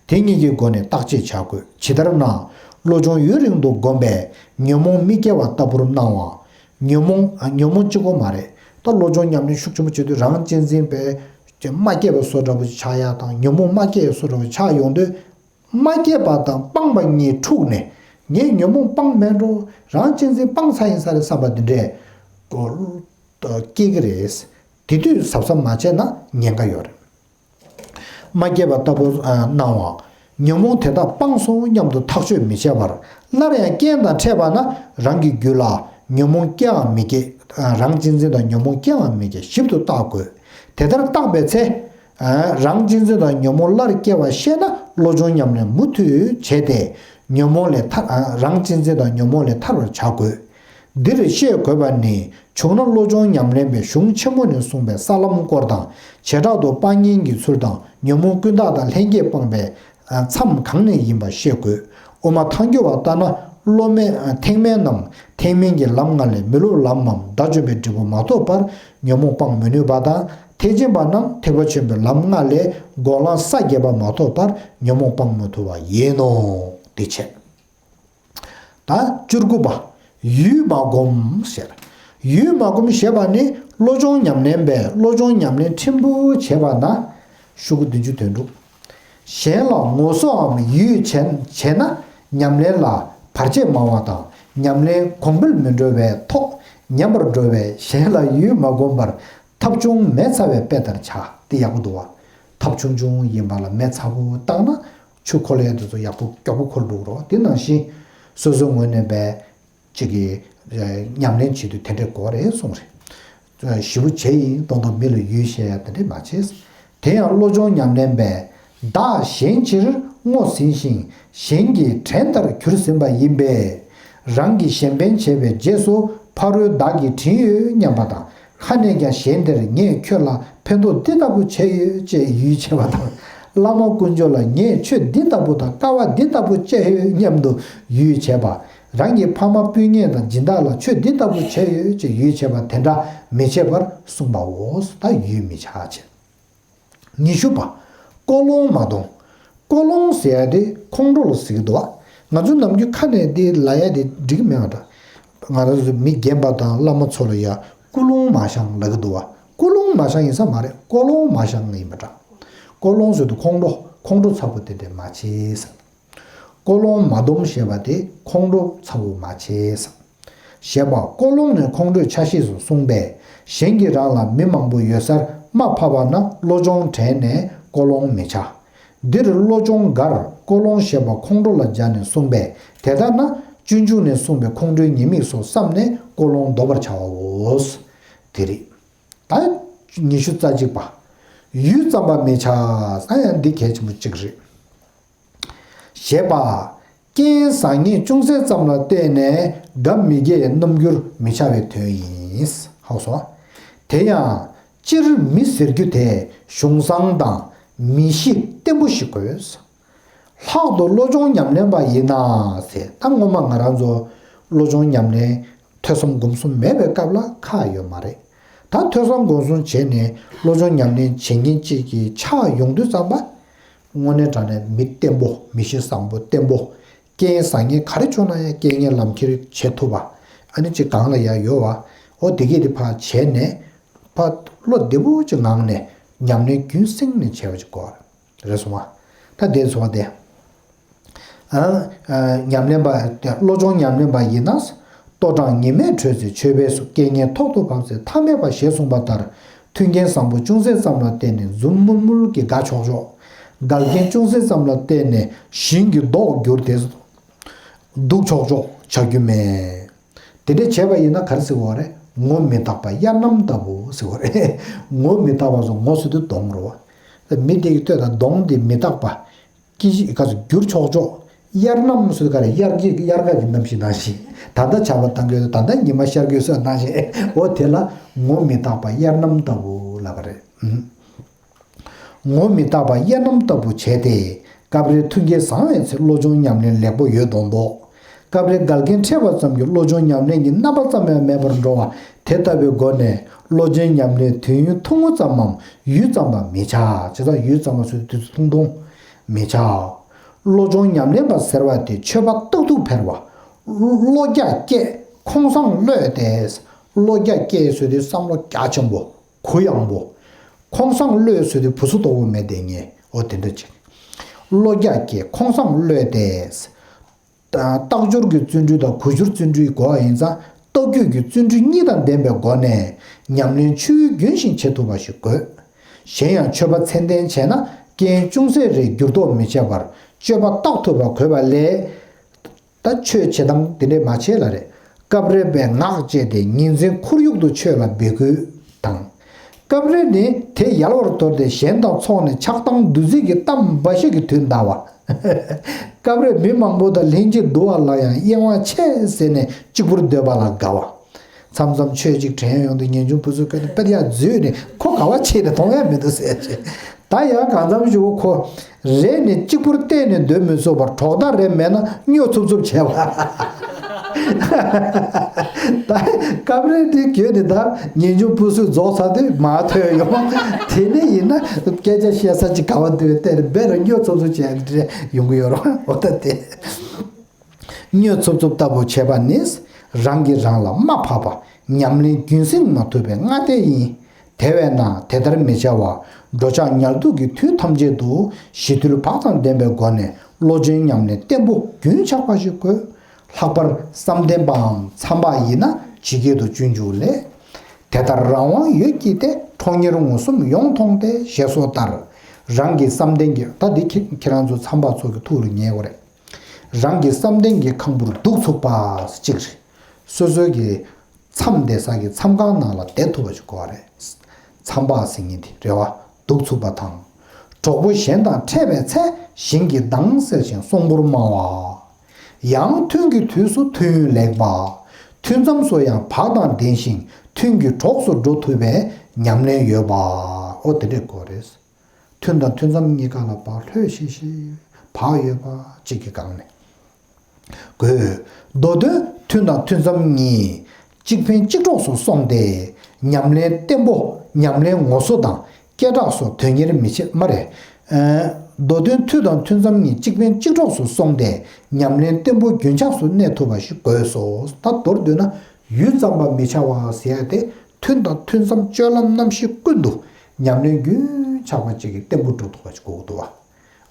དེ་གཉིས་ཀྱི་སྒོ་ནས་བརྟག་དཔྱད་བྱ་དགོས། ཇི་ལྟར་ན། བློ་སྦྱོང་ཡུན་རིང་དུ་བསྒོམས་པས་ཉོན་མོངས་མི་སྐྱེ་བ་ལྟ་བུར་སྣང་བ། ཉོན་མོངས་ཉོན་མོངས་གཅིག་པོ་མ་རེད། ད་བློ་སྦྱོང་ཉམས་ལེན་ཤུགས་ཆེན་པོ་བྱེད་དུས་རང་གཅེས་འཛིན་པའི་མ་སྐྱེས་པ་བཟོ་འདྲ་པོ་ཆགས་ཡ་དང་ཉོན་མོངས་མ་སྐྱེས་བཟོ་འདྲ་པོ་ཆགས་ཡོང་དུས། མ་སྐྱེས་པ་དང་སྤངས་པ་གཉིས་འཁྲུགས་ནས་ངས་ཉོན་མོངས་སྤངས་མེད་འགྲོ། རང་གཅེས་འཛིན་སྤངས་ཚར་ཡིན་ས་རེད་བསམ་པ་འདི་འདྲས་སྐྱེ་གི་རེད། དེ་དུས་གཟབ་གཟབ་མ་བྱས་ན་ཉེན་ཁ་ཡོད་རེད། མ་སྐྱེས་པ་ལྟ་བུར་སྣང་བ། ཉོན་མོངས་དེ་དག་སྤངས་སོ་སྙམ་དུ་ཐག་ཆོད་མི་བྱེད་པར། སླར་ཡང་རྐྱེན་དང་འཕྲད་པ་ན་རང་གི་རྒྱུད་ལ་ཉོན་མོངས་སྐྱེའམ་མི་སྐྱེ། རང་གཅེས་འཛིན་དང་ཉོན་མོངས་སྐྱེའམ་མི་སྐྱེ་ཞིབ་ཏུ་བརྟག་དགོས། དེ་ལྟར་བརྟག་པའི་ཚེ། རང་གཅེས་འཛིན་དང་ཉོན་མོངས་སླར་སྐྱེ་བ་ཤེས་ན་བློ་སྦྱོང་ཉམས་ལེན་མུ་མཐུད་བྱས་ཏེ། ཉོན་མོངས་ལས་ཐར། རང་གཅེས་འཛིན་དང་ཉོན་མོངས་ལས་ཐར་བར་བྱ་དགོས། འདིར་ཤེས་དགོས་པ་ནི། བྱུང་ན་བློ་སྦྱོང་ཉམས་ལེན་པའི་གཞུང་ཆེན་མོ་ནས་གསུངས་པའི་ས་ལམ་སྐོར་དང་། བྱེ་བྲག་ཏུ་སྤང་གཉེན་གྱི་ཚུལ་དང་། ཉོན་མོངས་ཀུན་བཏགས་དང་ལྷན་སྐྱེས་སྤངས་པའི་མཚམས་གང་ནས་ཡིན་པ་ཤེས་དགོས། དབུ་མ་ཐལ་འགྱུར་བ་ལྟར་ན། བློ་མེད་ཐེག་དམན་ནམ། ཐེག་དམན་གྱི་ལམ་ལྔ་ལས་མི་སློབ་ལམ་མམ་དགྲ་བཅོམ་པའི་འབྲས་བུ་མ་ཐོབ་བར་ཉོན་མོངས་སྤང་མི་ནུས་པ་དང་། ཐེག་ཆེན་པ་རྣམས་ཐེག་པ་ཆེན་པོའི་ལམ་ལྔ་ལས་སྒོམ་ལམ་ས་བརྒྱད་པ་མ་ཐོབ་བར་ཉོན་མོངས་སྤང་མི་ཐུབ་པ་ཡིན་ནོ། དེ་བྱས། ད་བཅུ་དགུ་པ། ཡུལ་མ་བསྒོམ་ཞེས། ཡུལ་མ་བསྒོམ་ཞེས་པ་ནི་བློ་སྦྱོང་ཉམས་ལེན་པས་བློ་སྦྱོང་ཉམས་ལེན་ཕྲན་བུ་བྱས་པ་ན། ཤོག་གུ་བདུན་ཅུ་དོན་དྲུག་གཞན་ལ་ངོ་སོའམ་ཡུལ་བྱས་བྱས་ན་ཉམས་ལེན་ལ་བར་ཆད་མང་བ་དང་ཉམས་ལེན་གོང་འཕེལ་མི་འགྲོ་བའི་ཐོག་ཉམས་པར་འགྲོ་བས་གཞན་ལ་ཡུལ་མ་བསྒོམ་པར་ཐབས་བྱུང་མེད་ཚ་བའི་དཔེ་ལྟར་བྱ། དེ་ཡག་པོ་འདུག་བ། ཐབས་ཆུང་ཆུང་ཡིན་པ་ལ་མེ་ཚ་པོ་བཏང་ན་ཆུ་འཁོར་ཡས་དེ་ཚོ་ཡག་པོ་མགྱོགས་པོ་འཁོར་འགྲོ་གི་རེད་བ། དེ་ནང་བཞིན་སོ་སོའི་ངོས་ནས་བས་གཅིག་གི་ཉམས་ལེན་བྱེད་དུས་དེ་འདྲའི་དགོས་རེད་གསུངས་རེད། ཞེ་པོ་བྱས་ཡིན་མདོག་མདོག་མི་ལ་ཡུལ་བཤད་ཡ་དེ་འདྲས་མ་བྱེད། དེ་ཡང་བློ་སྦྱོང་ཉམས་ལེན་པས་བདག་གཞན་ཕྱིར་བསྔོ་ཟིན་ཞིང་གཞན་གྱི་བྲན་ལྟར་གྱུར་ཟིན་པ་ཡིན་པས། རང་གིས་གཞན་ཕན་བྱས་པའི་རྗེས་སུ་ཕ་རོལ་བདག་གིས་དྲིན་ཡོད་སྙམ་པ་དང་། ཁ་ནས་ཀྱང་གཞན་དེར་ངས་ཁྱོད་ལ་ཕན་ཐོགས་འདི་ལྟ་བུ་བྱས་ཡོད་ཅེས་ཡུས་བྱས་པ་དང་། བླ་མ་དཀོན་མཆོག་ལ་ངས་ཆོས་འདི་ལྟ་བུ་དང་དཀའ་བ་འདི་ལྟ་བུ་སྤྱད་ཡོད་སྙམ་དུ་ཡུས་བྱས་པ། རང་གི་ཕ་མ་སྤུན་ཉེ་དང་སྦྱིན་བདག་ལ་ཆོས་འདི་ལྟ་བུ་བྱས་ཡོད་ཅེས་ཡུས་བྱས་པ་དེ་འདྲ་མི་བྱེད་པར་གསུངས་པའོ། ད་ཡུས་མི་བྱ་ཅེས། ཉི་ཤུ་པ། ཀོ་ལོང་མ་གཏོང་། ཀོ་ལོང་ཟེར་ཡ་དེ་ཁོང་ཁྲོ་ལ་ཟེར་གི་འདུག་བ། ང་ཚོ་ནམ་རྒྱུན་ཁ་ནས་དེ་ལབ་ཡ་དེ་འགྲིག་གི་མེད་པ་འདྲ། ང་རང་ཚོ་མི་རྒན་པ་དང་བླ་མ་ཚོ་ལ་ཡ་ཀུ་ལོང་མ་བཤང་ལབ་གི་འདུག་བ། ཀུ་ལོང་མ་བཤང་ཡིན་ས་མ་རེད། ཀོ་ལོང་མ་བཤང་ཡིན་པ་འདྲ། ཀོ་ལོང་ཟེར་དུས་ཁོང་ཁྲོ་ཁོང་ཁྲོ་ཚ་པོ་དེ་འདྲས་མ་བྱེད་ཟེར། ཀོ་ལོང་མ་སྡོམ་ཞེས་པ་དེ་ཁོང་ཁྲོ་ཚ་པོ་མ་བྱེད་ཟེར། ཞེས་པ་ཀོ་ལོང་ནི་ཁོང་ཁྲོའི་ཆ་ཤས་སུ་གསུངས་པས། གཞན་གྱིས་རང་ལ་མི་མང་པོ་ཡོད་སར་རྨ་ཕབ་པ་ན་བློ་སྦྱོང་བྲལ་ནས་ཀོ་ལོང་མི་བྱ། འདིར་བློ་སྦྱོང་འགར་ཀོ་ལོང་ཞེས་པ་ཁོང་ཁྲོ་ལ་སྦྱར་ནས་གསུངས་པས། དེ་ལྟར་ན་སྤྱོད་འཇུག་ནས་གསུངས་པའི་ཁོང་ཁྲོའི་ཉེས་དམིགས་སོགས་བསམས་ནས་ཀོ་ལོང་བཟློག་པར་བྱའོ། དེ་རེད། ད་ཉི་ཤུ་རྩ་གཅིག་པ། ཡུད་ཙམ་པ་མི་བྱ། ས་ཡང་འདི་གལ་ཆེན་པོ་གཅིག་རེད། ཞེས་པ། རྐྱེན་བཟང་ངན་ཅུང་ཟད་ཙམ་ལ་བརྟེན་ནས་དགའ་མི་དགའི་རྣམ་འགྱུར་མི་བྱ་བའི་དོན་ཡིན། ཧ་གོ་སོང་། དེ་ཡང་སྤྱིར་མི་ཟེར་རྒྱུ་དེ་གཞུང་བཟང་དང་མི་གཤིས་བརྟན་པོ་ཞིག་དགོས། ལྷག་ཏུ་བློ་སྦྱོང་ཉམས་ལེན་པ་ཡིན་ན་ཟེར། ད་སྔོན་མ་ང་རང་ཚོ་བློ་སྦྱོང་ཉམས་ལེན་ཐོས་བསམ་སྒོམ་གསུམ་མེད་པའི་སྐབས་ལ་ཁག་ཡོད་མ་རེད། ད་ཐོས་བསམ་སྒོམ་གསུམ་བྱས་ནས་བློ་སྦྱོང་ཉམས་ལེན་བྱེད་མཁན་གཅིག་གི་ཆགས་ཡོང་དུས་ཙམ་པ། དངོས་གནས་དྲང་གནས་མི་བརྟན་པོ། མི་གཤིས་བཟང་པོ་བརྟན་པོ། རྐྱེན་བཟང་ངན་ག་རེ་བྱུང་ན་ཡང་རྐྱེན་ངན་ལམ་ཁྱེར་བྱེད་ཐུབ་པ། ཨ་ནི་གཅིག་གང་ལ་ཡང་ཡོད་པ། འོ་དེ་གས་དེ་ཕར་བྱས་ནས་ཕར་བློ་བདེ་པོ་གཅིག་ངང་ནས་ཉམས་ལེན་རྒྱུན་བསྲིངས་ནས་བྱས་པ་གཅིག་དགོས་རེད་སོང་བ། ད་དེ་སོང་བ་དེ། ཨ། ཨ། ཉམས་ལེན་པ་དེ་བློ་སྦྱོང་ཉམས་ལེན་པ་ཡིན་ན། ལྟོ་གྲང་ཉི་མས་དྲོད་ཚེ་མཆོད་པས་སུ། རྐྱེན་ངན་ཐོག་ཏུ་བབས་ཚེ་ཐ་མལ་པ་ཞེས་གསུངས་པ་ལྟར། མཐུན་རྐྱེན་བཟང་པོ་ཅུང་ཟད་ཙམ་ལ་བརྟེན་ནས་འཛུམ་དམུལ་དམུལ་གྱིས་དགའ་ཆོག་ཆོག་འགལ་རྐྱེན་ཅུང་ཟད་ཙམ་ལ་བརྟེན་ནས་ཞིང་གི་མདོག་བསྒྱུར་ཏེ་སྡུག་ཆོག་ཆོག་བྱ་རྒྱུ་མེད། དེ་འདྲ་བྱས་པ་ཡིན་ན་ག་རེ་ཟེར་དགོས་རེད། ངོ་མི་རྟག་པ་གཡར་སྣམ་ལྟ་བུ་ཟེར་དགོས་རེད། ངོ་མི་རྟག་པ་སོགས་ངོ་ཟེར་དུས་གདོང་རེད་བ། མི་དེ་གི་ལྟོས་དང་གདོང་དེ་མི་རྟག་པ། སྐྱེ་གཞི་ག་ཚོད་འགྱུར་ཆོག་ཆོག་གཡར་སྣམ་ཟེར་ག་རེ། དབྱར་གྱི་དབྱར་ཁ་གི་གནམ་གཤིས་ནང་བཞིན། ད་ལྟ་ཆར་པ་བཏང་གི་ཡོད། ད་ལྟ་ཉི་མ་ཤར་གི་ཡོད་ཟེར་ནང་བཞིན། འོ་དེ་ལ་ངོ་མི་རྟག་པ་གཡར་སྣམ་ལྟ་བུ་ལབ་པ་རེད། ངོ་མི་རྟག་པ་གཡར་སྣམ་ལྟ་བུ་བྱས་ཏེ། སྐབས་རེ་མཐུན་རྐྱེན་བཟང་བའི་ཚེ་བློ་སྦྱོང་ཉམས་ལེན་ལེགས་པོ་ཡོད་མདོག་མདོག་སྐབས་རེ་འགལ་རྐྱེན་འཕྲད་པ་ཙམ་གྱིས་བློ་སྦྱོང་ཉམས་ལེན་གྱི་རྣམ་པ་ཙམ་ཡང་མེད་པར་འགྲོ་བ། དེ་ལྟ་བུའི་སྒོ་ནས་བློ་སྦྱོང་ཉམས་ལེན་དུས་ཡུན་ཐུང་ངུ་ཙམ་མམ་ཡུད་ཙམ་པ་མི་བྱ། བྱས་ཙང་ཡུད་ཙམ་པ་ཟེར་དུས་ཐུང་ཐུང་མི་བྱ། བློ་སྦྱོང་ཉམས་ལེན་པ་ཟེར་བ་དེ་ཆོས་པ་རྟག་ཏུ་འཕེལ་བ། བློ་རྒྱ་སྐྱེད་ཁོང་སང་བློས་ཏེ། བློ་རྒྱ་སྐྱེད་ཟེར་དུས་བསམ་བློ་རྒྱ་ཆེན་པོ། གུ་ཡངས་པོ། ཁོང་སང་བློས་ཟེར་དུས་བུ་ཚུ་དོག་པོ་མེད་དེ་ངས་འོ་དེ་འདྲ་ཅིག་བློ་རྒྱ་སྐྱེད་ཁོང་སང་བློས་ཏེ། རྟག་སྦྱོར་གྱི་བརྩོན་འགྲུས་དང་གུས་སྦྱོར་བརྩོན་འགྲུས་གོ་བ་ཡིན་ཙང་རྟག་གུས་ཀྱི་བརྩོན་འགྲུས་གཉིས་དང་ལྡན་པའི་སྒོ་ནས་ཉམས་ལེན་ཆུ་བོའི་རྒྱུན་བཞིན་བྱེད་ཐུབ་པ་ཞིག་དགོས། གཞན་ཡང་ཆོས་པ་ཚད་ལྡན་བྱས་ན་རྐྱེན་ཅུང་ཟད་རེ་འགྱུར་ལྡོག་མི་བྱེད་པར་སྤྱོད་པ་རྟག་ཐུབ་པ་དགོས་པ་ལས། ད་ཆོས་བྱེད་སྟངས་དེ་འདྲས་མ་བྱེད་ལ་རེད། སྐབས་རེ་བའི་ངག་བཅད་དེ་ཉིན་མཚན་ཁོར་ཡུག་ཏུ་ཆོས་ལ་འབད་དགོས་དང་། སྐབས་རེ་ནི་དེ་ཡལ་བར་དོར་ཏེ་གཞན་དང་ཚོགས་ནས་ཆགས་སྡང་འདུ་འཛི་གི་གཏམ་འབའ་ཞིག་གིས་དུས་འདའ་བ། སྐབས་རེ་མི་མང་པོ་དང་ལྷན་ཅིག་འདུ་བ་ལ་ཡང་གཡེང་བ་ཆེ་ཟེར་ནས་གཅིག་པུར་སྡོད་པ་ལ་དགའ་བ། མཚམས་མཚམས་ཆོས་ཅིག་དྲན་ཡོང་དུས་ངེས་འབྱུང་བུ་སུ་ཀ་ནི་དཔེར་ཡག་འཛུལ་ནས་ཁོ་དགའ་བ་ཆེ་ནས་མཐོང་ཡ་མི་འདུག་ཟེར་ཅེས། ད་ཡང་གང་འཚམ་ཞིག་གོ་ཁོ། རེ་ནས་གཅིག་པུར་གཏན་ནས་སྡོད་མི་ཚུགས་པར་གྲོགས་མཐའ་རེ་མེད་ན་སྨྱོ་འཚུབ་འཚུབ་བྱས་པ། ད་སྐབས་རེ་དེ་གྱོད་དེ་ད་ངེས་འབྱུང་སྤུ་སུས་རྫོགས་ཚར་དུས་མར་ཐོན་ཡོང་། དེ་ནས་ཡིན་ན་སྐད་ཆ་བཤད་ས་ཅིག་ག་བ་འདུག་སྟེ་རེ་སྦེ་ར་སྨྱོ་འཚུབ་འཚུབ་བྱས་འདྲ་ཡོང་གི་ཡོད་རེད་འོ་ད་དེ། སྨྱོ་འཚུབ་འཚུབ་ལྟ་བུ་བྱས་པ་ནི། རང་གིས་རང་ལ་དམའ་ཕབ་པ། ཉམས་ལེན་རྒྱུན་སྲིང་མ་ཐུབ་པའི་སྔ་ལྟས་ཡིན། དེ་བས་ན་དེ་ལྟར་མི་བྱ་བར། འགྲོ་འཆག་ཉལ་འདུག་གི་དུས་ཐམས་ཅད་དུ་ཞི་དུལ་བག་དང་ལྡན་པའི་སྒོ་ནས་བློ་སྦྱོང་ཉམས་ལེན་བརྟན་པོ་རྒྱུན་ཆགས་པ་ཞིག་དགོས། ལྷག་པར་བསམ་གཏན་པའམ་མཚམས་པ་ཡིན་ན་ཇི་སྐད་དུ་སྤྱོད་འཇུག་ལས། དེ་ལྟར་རང་དབང་ཡོད་ཀྱིས་ཏེ། ཁྲོ་གཉེར་ངོ་གསུམ་ཡོངས་མཐོང་སྟེ། ཞེས་སོགས་ལྟར། རང་གི་བསམ་གཏན་གྱི་ད་འདི་ཁྱེད་ཁྱེད་རང་ཚོ་མཚམས་པ་ཚོ་གི་ཐུགས་ལ་ངེས་དགོས་རེད། རང་གི་བསམ་གཏན་གྱི་ཁང་བུར་གདུག་ཚུགས་པ་གཅིག་རེད། སོ་སོའི་གི་མཚམས་བསྡད་ས་གི་མཚམས་ཁང་ནང་ལ་བསྡད་ཐུབ་པ་ཞིག་དགོས་པ་རེད། མཚམས་པ་ཟེར་མཁན་དེ་རེད་བ། གདུག་ཚུགས་པ་དང་། གྲོགས་པོ་གཞན་དང་འཕྲད་པའི་ཚེ་གཞན་གྱིས་འདང་སེལ་ཞིང་གསོང་པོར་སྨྲ་བ། ཡང་ཐུན་གྱི་དུས་སུ་ཐུན་ཡུན་ལེགས་པ། ཐུན་མཚམས་སུ་ཡང་བག་དང་ལྡན་ཞིང་ཐུན་གྱི་གྲོགས་སུ་འགྲོ་ཐུབ་པའི་ཉམས་ལེན་ཡོད་པ། ཨོ་དེ་འདྲས་དགོས་རེད། ཐུན་དང་ཐུན་མཚམས་གཉིས་ཀ་ལ་བག་ལྷོད་ཤིག་ཤིག་བག་ཡོད་པ་གཅིག་གི་སྒང་ནས། དགོས། མདོ་དོན་ཐུན་དང་ཐུན་མཚམས་གཉིས་གཅིག་ཕན་གཅིག་གྲོགས་སུ་སོང་སྟེ་ཉམས་ལེན་བརྟན་པོ་ཉམས་ལེན་ངོ་སོ་དང་སྐད་གྲགས་སོགས་དོན་གཉེར་མི་བྱེད་མ་རེད། མདོ་དོན་ཐུན་དང་ཐུན་མཚམས་གཉིས་གཅིག་ཕན་གཅིག་གྲོགས་སུ་སོང་སྟེ་ཉམས་ལེན་བརྟན་པོ་རྒྱུན་ཆགས་སུ་གནས་ཐུབ་པ་ཞིག་དགོས་སོ། ད་མདོར་བསྡུས་ན། ཡུད་ཙམ་པ་མི་བྱ་བ་ཟེར་ཡ་དེ་ཐུན་དང་ཐུན་མཚམས་སྤྱོད་ལམ་རྣམ་བཞི་ཀུན་ཏུ་ཉམས་ལེན་རྒྱུན་ཆགས་པ་ཅིག་གིས་བརྟན་པོ་འགྲོ་ཐུབ་པ་ཅིག་དགོས་ཀྱི་འདུག་བ།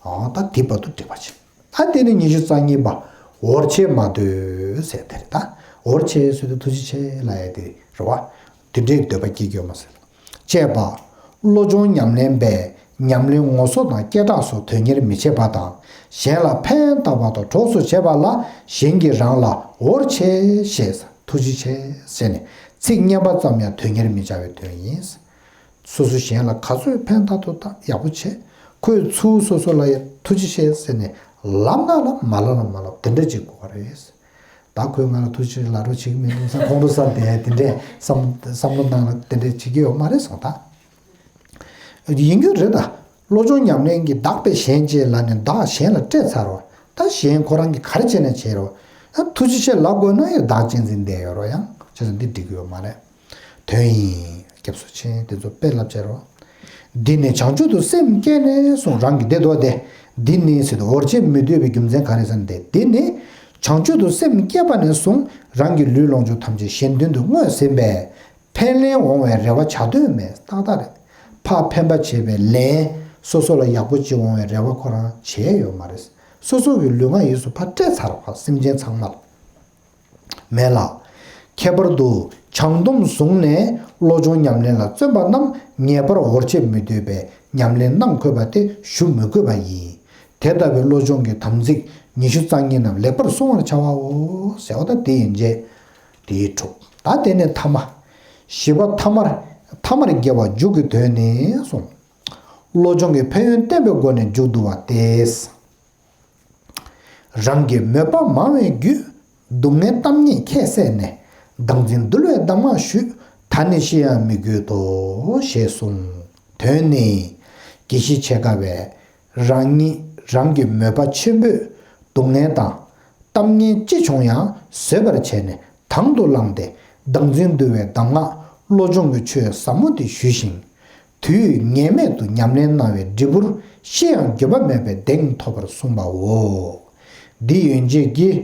ཨ་ད་དེ་བར་དུ་འགྲིག་པ་ཅིག་ད་དེ་ནི་ཉི་ཤུ་རྩ་གཉིས་པ་འོར་ཆེ་མ་འདོད་ཟེར་དེ་རེད་ད། འོར་ཆེ་ཟེར་དུས་ཐུགས་རྗེ་ཆེ་ལབ་ཡ་དེ་རེད་བ། དེ་འདྲའི་འདོད་པ་སྐྱེ་རྒྱུ་མ་ཟད། ཅེས་པ། བློ་སྦྱོང་ཉམས་ལེན་པས་ཉམས་ལེན་ངོ་སོ་དང་སྐད་གྲགས་སོགས་དོན་གཉེར་མི་བྱེད་པ་དང་། གཞན་ལ་ཕན་བཏགས་པ་དང་གྲོགས་སུ་བྱེད་པ་ལ་གཞན་གྱིས་རང་ལ་འོར་ཆེ་ཞེས་ཐུགས་རྗེ་ཆེ་ཟེར་ནས་ཚིག་སྙན་པ་ཙམ་ཡང་དོན་གཉེར་མི་བྱ་བའི་དོན་ཡིན། སོ་སོ་གཞན་ལ་ག་ཚོད་ཕན་བཏགས་ཐུབ་ཐག་ཡག་པོ་བྱེད། ཁོས་ཚུར་སོ་སོ་ལ་ཡང་ཐུགས་རྗེ་ཆེ་ཟེར་ནས་ལབ་ན་ལབ་མ་ལབ་ན་མ་ལབ་དེ་འདྲ་ཅིག་དགོས་པ་རེད། ད་ཁོས་ང་ལ་ཐུགས་རྗེ་ཆེ་ལབ་རོགས་བྱེད་ཀྱི་མི་འདུག་བསམ་ཁོང་ཁྲོ་ཟ་བསྡད་དེ་འདྲས་བསམ་བསམ་བློ་བཏང་ན་དེ་འདྲས་བྱེད་ཀྱི་ཡོད་མ་རེད་བསམ་ད། ཡིན་རྒྱུ་རེད་ད། བློ་སྦྱོང་ཉམས་ལེན་གྱི་བདག་པས་གཞན་གཅེས་ལབ་ནས་བདག་གཞན་ལ་སྤྲད་ཚར་རོ། ད་གཞན་ཁོ་རང་གིས་ག་རེ་བྱས་ན་བྱེད་རོ། ད་ཐུགས་རྗེ་ཆེ་ལབ་དགོས་ན་ཡང་བདག་གཅེས་འཛིན་བསྡད་ཡོད་རོ་ཡང་བྱས་ཙང་འདི་འགྲིག་གི་ཡོད་མ་རེད། དོན་ཡིན། སྐྱབས་སུ་མཆི། དེ་ཚོ་དཔེ་ལབ་བྱས་རོ། འདི་ནི་བྱང་ཆུབ་ཏུ་སེམས་བསྐྱེད་ནས་བཟུང་རང་གི་བདེ་འདོད་དེ། འདི་ནི་ཟེར་དུས་འོར་ཆེ་མི་འདོད་པའི་རྒྱུ་མཚན་ག་རེ་ཟེར་ན་དེ་འདི་ནི་བྱང་ཆུབ་ཏུ་སེམས་བསྐྱེད་པ་ནས་བཟུང་རང་གི་ལུས་ལོངས་སྤྱོད་ཐམས་ཅད་གཞན་དོན་དུ་བསྔོས་ཟིན་པས། ཕན་ལན་འོང་བའི་རེ་བ་བྱ་དོན་མེད་ཏག་ཏག་རེད། ཕར་ཕན་པ་བྱས་པའི་ལན་སོ་སོ་ལ་ཡག་པོ་ཅིག་འོང་བའི་རེ་བ་ཁོ་རང་བྱས་ཡོད་མ་རེད། སོ་སོ་གི་ལུས་ངག་ཡིད་གསུམ་ཕར་སྤྲད་ཚར་བ་སེམས་ཅན་ཚང་མ་ལ། མེད་ལ། ཁྱད་པར་དུ་བྱང་སྡོམ་བཟུང་ནས་བློ་སྦྱོང་ཉམས་ལེན་ལ་བརྩོན་པ་རྣམས་ངེས་པར་འོར་ཆེ་མི་འདོད་པའི་ཉམས་ལེན་གནང་དགོས་པ་སྟེ་ཞུ་མི་དགོས་པ་ཡིན། དེ་ལྟ་བུའི་བློ་སྦྱོང་གི་དམ་ཚིག་ཉི་ཤུ་རྩ་གཉིས་རྣམས་ལེགས་པར་བསྲུང་བར་བྱ་བའོ། ཟེར་བ་ད་དེ་ཡན་ཆད་དེའི་དྲུག་ད་དེ་ནས་ཐ་མ། བཞི་པ་ཐ་མར་ཐ་མར་དགེ་བ་མཇུག་གི་དོན་ནི་གསུངས། བློ་སྦྱོང་གི་ཕན་ཡོན་བསྟན་པའི་སྒོ་ནས་མཇུག་བསྡུ་བ་སྟེ། རང་གི་མོས་པ་མང་བའི་རྒྱུས། སྡུག་བསྔལ་གཏམ་ཉིད་ཁྱད་བསད་ནས། བདག་འཛིན་འདུལ་བའི་གདམས་ངག་ཞུས། ད་ནི་ཤི་ཡང་མི་དགོས་དོ། ཞེས་གསུངས། དོན་ནི། དགེ་བཤེས་འཆད་ཁ་བས་རང་ཉིད་རང་གི་མོས་པ་ཆེན་པོས་སྡུག་བསྔལ་དང་། གཏམ་ངན་ཅི་བྱུང་ཡང་བཟོད་པར་བྱས་ནས་དང་དུ་བླངས་ཏེ་བདག་འཛིན་འདུལ་བའི་གདམས་ངག་བློ་སྦྱོང་གི་ཆོས་ཟབ་མོ་འདི་ཞུས་ཤིང་། དུས་ངེས་མེད་དུ་ཉམས་ལེན་གནང་བའི་འབྲས་བུར་ཤི་ཡང་འགྱོད་པ་མེད་པའི་གདེང་ཐོབ་པར་གསུངས་པའོ། འདི་ཡན་ཆད་ཀྱིས་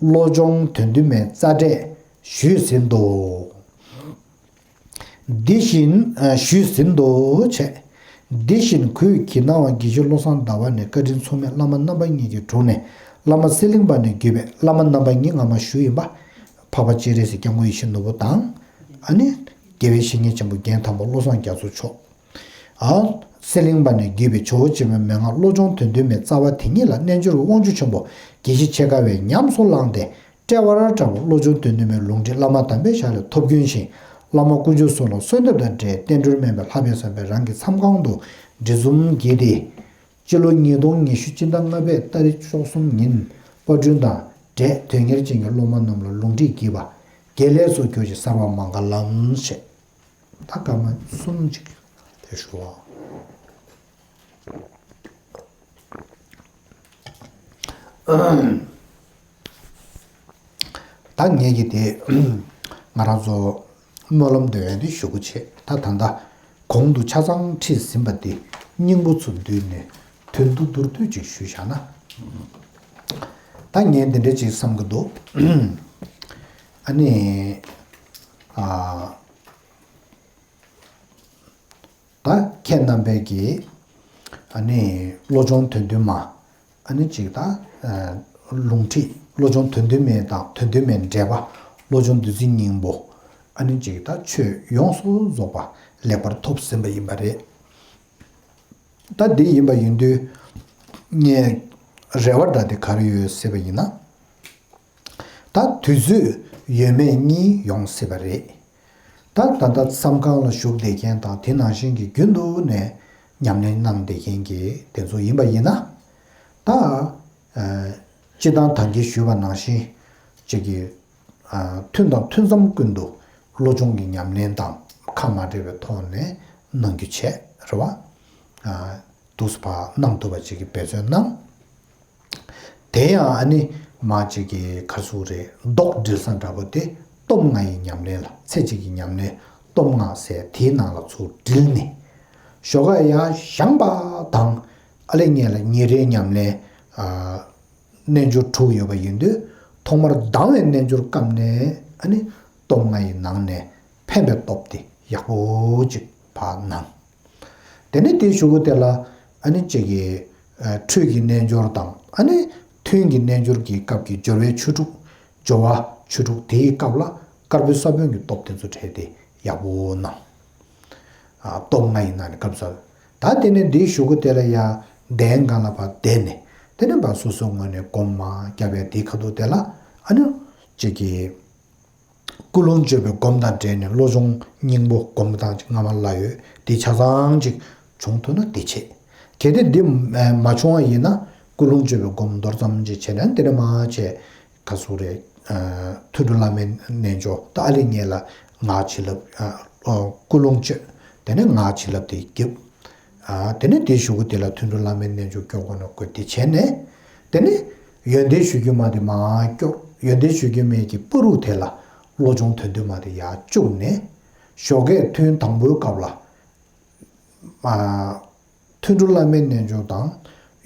བློ་སྦྱོང་དོན་བདུན་མའི་རྩ་འགྲེལ་ཞུས་ཟིན་ཏོ། འདི་བཞིན་ཞུས་ཟིན་ཏོ་བྱས། འདི་བཞིན་གུས་ཀྱི་གནང་བ་དགེ་བཤེས་བློ་བཟང་ཟླ་བ་ནས་བཀའ་དྲིན་མཚུངས་མེད་བླ་མ་རྣམ་པ་གཉིས་ཀྱི་དྲུང་ནས་བླ་མ་གསེར་གླིང་པ་ནས་བརྒྱུད་པའི་བླ་མ་རྣམ་པ་གཉིས་སྔ་མ་ཞུས་ཡིན་པ། འཕགས་པ་སྤྱན་རས་གཟིགས་སྐྱབས་མགོན་ཡིད་བཞིན་ནོར་བུ་དང་། ཨ་ནི། དགེ་བའི་བཤེས་གཉེན་ཆེན་པོ་རྒན་དམ་པ་བློ་བཟང་རྒྱ་མཚོ་མཆོག་ཨ། གསེར་གླིང་པ་ནས་བརྒྱུད་པའི་ཇོ་བོ་རྗེ་མོའི་མན་ངག་བློ་སྦྱོང་དོན་བདུན་མའི་རྩ་བ་དེ་ཉིད་ལ་རྣལ་འབྱོར་གྱི་དབང་ཕྱུག་ཆེན་པོ་དགེ་བཤེས་འཆད་ཁ་བས་ཉམས་སུ་བླངས་ཏེ། དཔྲལ་བར་དྲངས་པ་བློ་སྦྱོང་དོན་བདུན་མའི་ལུང་འདྲེན་བླ་མ་དམ་པའི་ཞལ་ལས་ཐོབ་ཀྱིན་ཞིང་ བླ་མ་དཀོན་མཆོག་གསུམ་ལ་གསོལ་འདེབས་དང་འབྲེལ་རྟེན་འབྲེལ་སྨན་པའི་ལྷ་པས་གསན་པའི་རང་གི་མཚམས་ཁང་དུ་འབྲེལ་འཛོམས་བགྱིས་ཏེ། སྤྱི་ལོ་ཉིས་སྟོང་ཉི་ཤུ་སྤྱི་ཟླ་ལྔ་པའི་ཏ་རིག་བཅུ་གསུམ་ཉིན་པར་སྐྲུན་དང་འབྲེལ་དོན་གཉེར་ཅན་གྱི་སློབ་མ་རྣམས་ལ་ལུང་ཁྲིད་བགྱིས་པ་དགེ་ལེགས་སུ་གྱུར་ཅིག་གསར་པ་མ་ག་ལམ་ཞེས། ད་སྐར་མ་གསུམ་ཅིག་དེ་ཞུ་བ། ད་ངས་ཀྱི་དེ་ང་རང་ཚོ་སྨོན་ལམ་འདོན་ཡ་དེ་ཞུ་གི་བྱེད། ད་ད་ལྟ་གོང་དུ་ཆ་ཚང་ཁྲིད་ཟིན་པ་དེ་སྙིང་པོ་ཚུར་བསྡུས་ནས་དོན་དུ་མདོར་བསྡུས་ཅིག་ཞུས་བཞག་ན། ད་ངས་འདི་འདྲ་ཅིག་བསམ་གི་འདུག་ཨ་ནི། ཨ། ད་ཁྱེད་རྣམ་པས་ཀྱིས་ཨ་ནི་བློ་སྦྱོང་དོན་བདུན་མ། ཨ་ནི་ཅིག་ད་ལུང་ཁྲིད། བློ་སྦྱོང་དོན་བདུན་མའི་དང་དོན་བདུན་མའི་འགྲེལ་པ། བློ་སྦྱོང་བདུད་རྩིའི་སྙིང་པོ། ཨ་ནི་ཅིག་ད་ཆོས་ཡོངས་སུ་རྫོགས་པ་ལེགས་པར་ཐོབ་ཟིན་པ་ཡིན་པ་རེད། ད་འདི་ཡིན་པ་ཡིན་དུས་ངས་རེ་བ་འདྲ་དེ་ག་རེ་ཡོད་ཟེར་བ་ཡིན་ན། ད་དུས་ཚོད་ཡོད་མེད་གཉིས་ཡོང་སྲིད་པ་རེད། ད་ད་ལྟ་མཚམས་ཁང་ལ་བཞུགས་བསྡད་མཁན་དང་དེ་ནང་བཞིན་གྱི་རྒྱུན་དུ་ནས་ཉམས་ལེན་གནང་བསྡད་མཁན་གྱི་དེ་ཚོ་ཡིན་པ་ཡིན་ན། ད་ཨ་སྤྱི་བཏང་ད་གིན་ཞུས་པ་ནང་བཞིན་ཅིག་གི་ཨ་ཐུན་དང་ཐུན་མཚམས་ཀུན་ཏུ་བློ་སྦྱོང་གི་ཉམས་ལེན་དང་ཁ་མ་བྲལ་བའི་ཐོག་ནས་གནང་རྒྱུ་བྱས་རེད་བ། ཨ་འདུག་སེ་ཕར་གནང་ཐུབ་པ་ཅིག་གི་འབད་བརྩོན་གནང་། དེ་ཡང་ཨ་ནི་མ་གཅིག་གི་ག་ཟུག་རེད། ལྡོག་སྒྲིལ་ས་འདྲ་པོ་དེ་སྟོབས་ལྔ་ཡི་ཉམས་ལེན་ལ། ཚེ་གཅིག་གི་ཉམས་ལེན་སྟོབས་ལྔ་ཟེར་དེའི་ནང་ལ་ཚུར་དྲིལ་ནས། ཞོགས་ཀ་ཡར་བཞེངས་པ་དང་ཨ་ལེ་ཉེ་ལ་ཉིན་རེའི་ཉམས་ལེན། ཨ་རྣལ་འབྱོར་དྲུག་ཡོད་པ་ཡིན་དུས་ཐོག་མར་ལྡང་བའི་རྣལ་འབྱོར་སྐབས་ནས་ཨ་ནི་སྟོབས་ལྔ་ཡི་ནང་ནས་ཕན་པའི་སྟོབས་དེ་ཡག་པོ་ཅིག་ཕར་གནང་། དེ་ནས་དེའི་གཞུག་གུ་དེ་ལ་ཨ་ནི་གཅིག་གི་ཨ་ཁྲོས་ཀྱི་རྣལ་འབྱོར་དང་ཨ་ནི་ཐུན་གྱི་རྣལ་འབྱོར་གྱི་སྐབས་ཀྱི་སྦྱོར་བའི་ཆོས་དྲུག་སྦྱོར་བ་ཆོས་དྲུག་དེའི་སྐབས་ལ་དཀར་པོའི་ས་བོན་གྱི་སྟོབས་དེ་ཚོ་བྲལ་ཏེ་ཡག་པོ་གནང་། ཨ་སྟོབས་ལྔ་ཡི་ནང་ནས་སྐབས་སུ། ད་དེ་ནས་འདིའི་གཞུག་གུ་དེ་ལ་ཡང་གདན་སྒང་ལ་ཕར་བསྡད་ནས་དེ་ནས་ཕར་སོ་སོའི་ངོས་ནས་སྒོམ་མར་བརྒྱབ་པའི་དེའི་ཁ་ཐུག་དེ་ལ་ཨ་ནི་གཅིག་གི་ཀུན་སློང་བཅོས་པའི་སྒོམ་དང་འབྲེལ་ནས་བློ་སྦྱོང་སྙིང་པོ་སྒོམ་སྟངས་ཅིག་སྔ་མ་ལ་ཡོད་དེ་ཆ་ཚང་ཅིག་བྱུང་ཐུབ་ན་དེ་བྱེད། གལ་ཏེ་འདི་མ་བྱུང་བ་ཡིན་ན་ཀུན་སློང་བཅོས་པའི་སྒོམ་མདོར་ཙམ་ཅིག་བྱས་ནས་དེ་ནས་མར་བྱས། ག་ཟུག་རེད། ཨ་ཐུན་དྲུག་བླ་མའི་རྣལ་འབྱོར། ད་ཨ་ལེ་ཉེ་ལ་ངག་བྱིན་རླབས། ཨ་ཨོ་ཀུན་སློང་བཅོས། དེ་ནས་ངག་བྱིན་རླབས་དེ་བརྒྱབ། ཨ་དེ་ནས་དེའི་གཞུག་གུ་དེ་ལ་ཐུན་དྲུག་བླ་མའི་རྣལ་འབྱོར་སྐྱོར་དགོས་ན་སྐྱོར། དེ་བྱས་ནས་དེ་ནས་ཡོན་ཏན་གཞུ་རྒྱུན་མ་དེ་མར་སྐྱོར། ཡོན་ཏན་གཞུ་རྒྱུན་མའི་གི་བར་དུ་དེ་ལ་བློ་སྦྱོང་དོན་བདུན་མ་དེ་ཡར་བཅུག་ནས་ཞོགས་ཀས་ཐུན་དང་པོའི་སྐབས་ལ། ཨ་ཐུན་དྲུག་བླ་མའི་རྣལ་འབྱོར་དང་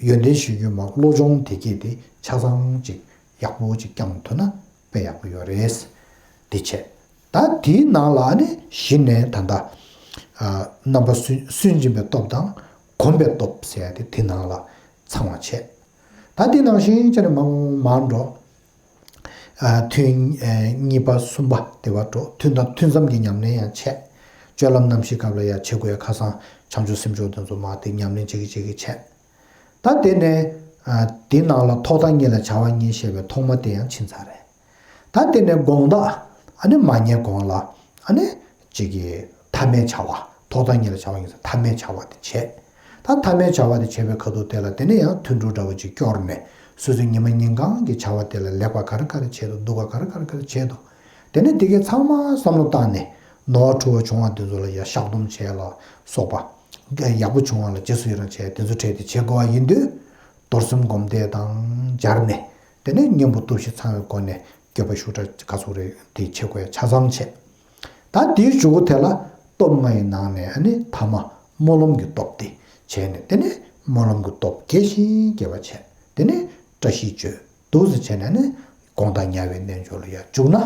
ཡོན་ཏན་གཞུ་རྒྱུན་མ་བློ་སྦྱོང་དེ་གྱད་དེ་ཆ་ཚང་ཅིག་ཡག་པོ་ཅིག་བསྐྱང་ཐུབ་ན་དཔེ་ཡག་པོ་ཡོད་རེད། དེ་བྱས། ད་དེའི་ནང་ལ་ནི་གཞི་ནས་ད་ལྟ་ཨ་རྣམ་པ་སུན་སུན་འབྱིན་པའི་སྟོབས་དང་གོམས་པའི་སྟོབས་ཟེར་ཡ་དེ་དེ་ནང་ལ་ཚང་བ་བྱས། ད་དེ་ནང་བཞིན་བྱས་ནས་མར་མར་འགྲོ། ཨ་ཐུན་ཨ་གཉིས་པ་གསུམ་པ་དེ་བར་འགྲོ། ཐུན་དང་ཐུན་མཚམས་ཀྱི་ཉམས་ལེན་ཡང་བྱས། སྤྱོད་ལམ་རྣམ་བཞིའི་སྐབས་ལ་ཡང་བྱེད་དགོས་ཡ་ཁ་སང་བྱང་ཆུབ་སེམས་མཆོག་དེ་ཚོ་མར་དེ་ཉམས་ལེན་བྱེད་ཀྱི་བྱེད་ཀྱི་བྱས། ད་དེ་ནས་ཨ་དེའི་ནང་ལ་ཐོག་མཐའ་གཉིས་ལ་བྱ་བ་གཉིས་ཞེས་པའི་ཐོག་མ་དེ་ཡང་ཕྱིན་ཚར་རེད། ད་དེ་ནས་དགོང་དག་ཨ་ནི་མ་ཉལ་གོང་ལ་ཨ་ནི་གཅིག་གི་ཐ་མའི་བྱ་བ། ཐོག་མཐའ་གཉིས་ལ་བྱ་བ་གཉིས་ཟེར་ཐ་མའི་བྱ་བ་དེ་བྱས། ད་ཐ་མའི་བྱ་བ་དེ་བྱས་པའི་ཁ་ཐུག་དེ་ལ་དེ་ནས་ཡང་ཐུན་དྲུག་འདྲ་བོ་ཅིག་སྐྱོར་ནས་སོ་སོའི་ཉི་མ་ཉིན་གང་གི་བྱ་བ་དེ་ལ་ལེགས་པ་ག་རེ་ག་རེ་བྱས་འདུག་སྡུག་པ་ག་རེ་ག་རེ་ག་རེ་བྱས་འདུག་དེ་ནས་དེ་གའི་ཚང་མ་བསམ་བློ་བཏང་ནས་ནོར་འཁྲུལ་བ་བྱུང་བ་དེ་ཚོ་ལ་ཡང་བཤགས་སྡོམ་བྱས་ལ་སོགས་པ། ཡག་པོ་བྱུང་བ་ལ་རྗེས་སུ་ཡི་རང་བྱས། དེ་ཚོ་བྲལ་ཏེ་བྱེད་དགོས་པ་ཡིན་དུས། རྡོར་སེམས་སྒོམ་བཟླས་དང་སྦྱར་ནས་དེ་ནས་གཉེན་པོ་སྟོབས་བཞི་ཚང་བའི་སྒོ་ནས་སྐྱོབ་པ་ཤུགས་དྲག་ག་ཚོད་རེད་དེ་བྱེད་དགོས་ཡ་ཆ་ཚང་བྱས། ད་དེའི་མཇུག་གུ་དེ་ལ་སྟོབས་ལྔ་ཡི་ནང་ནས་ཨ་ནི་ཐ་མ་སྨོན་ལམ་གྱི་སྟོབས་དེ་བྱས་ནས་དེ་ནས་སྨོན་ལམ་གྱི་སྟོབས་རྒྱས་ཤིང་རྒྱས་པ་བྱས། དེ་ནས་བཀྲ་ཤིས་བརྗོད། འདུག་སེ་བྱས་ནས་ནི་དགོང་དག་ཉལ་བའི་རྣལ་འབྱོར་ལ་ཡར་འཇུག་ན།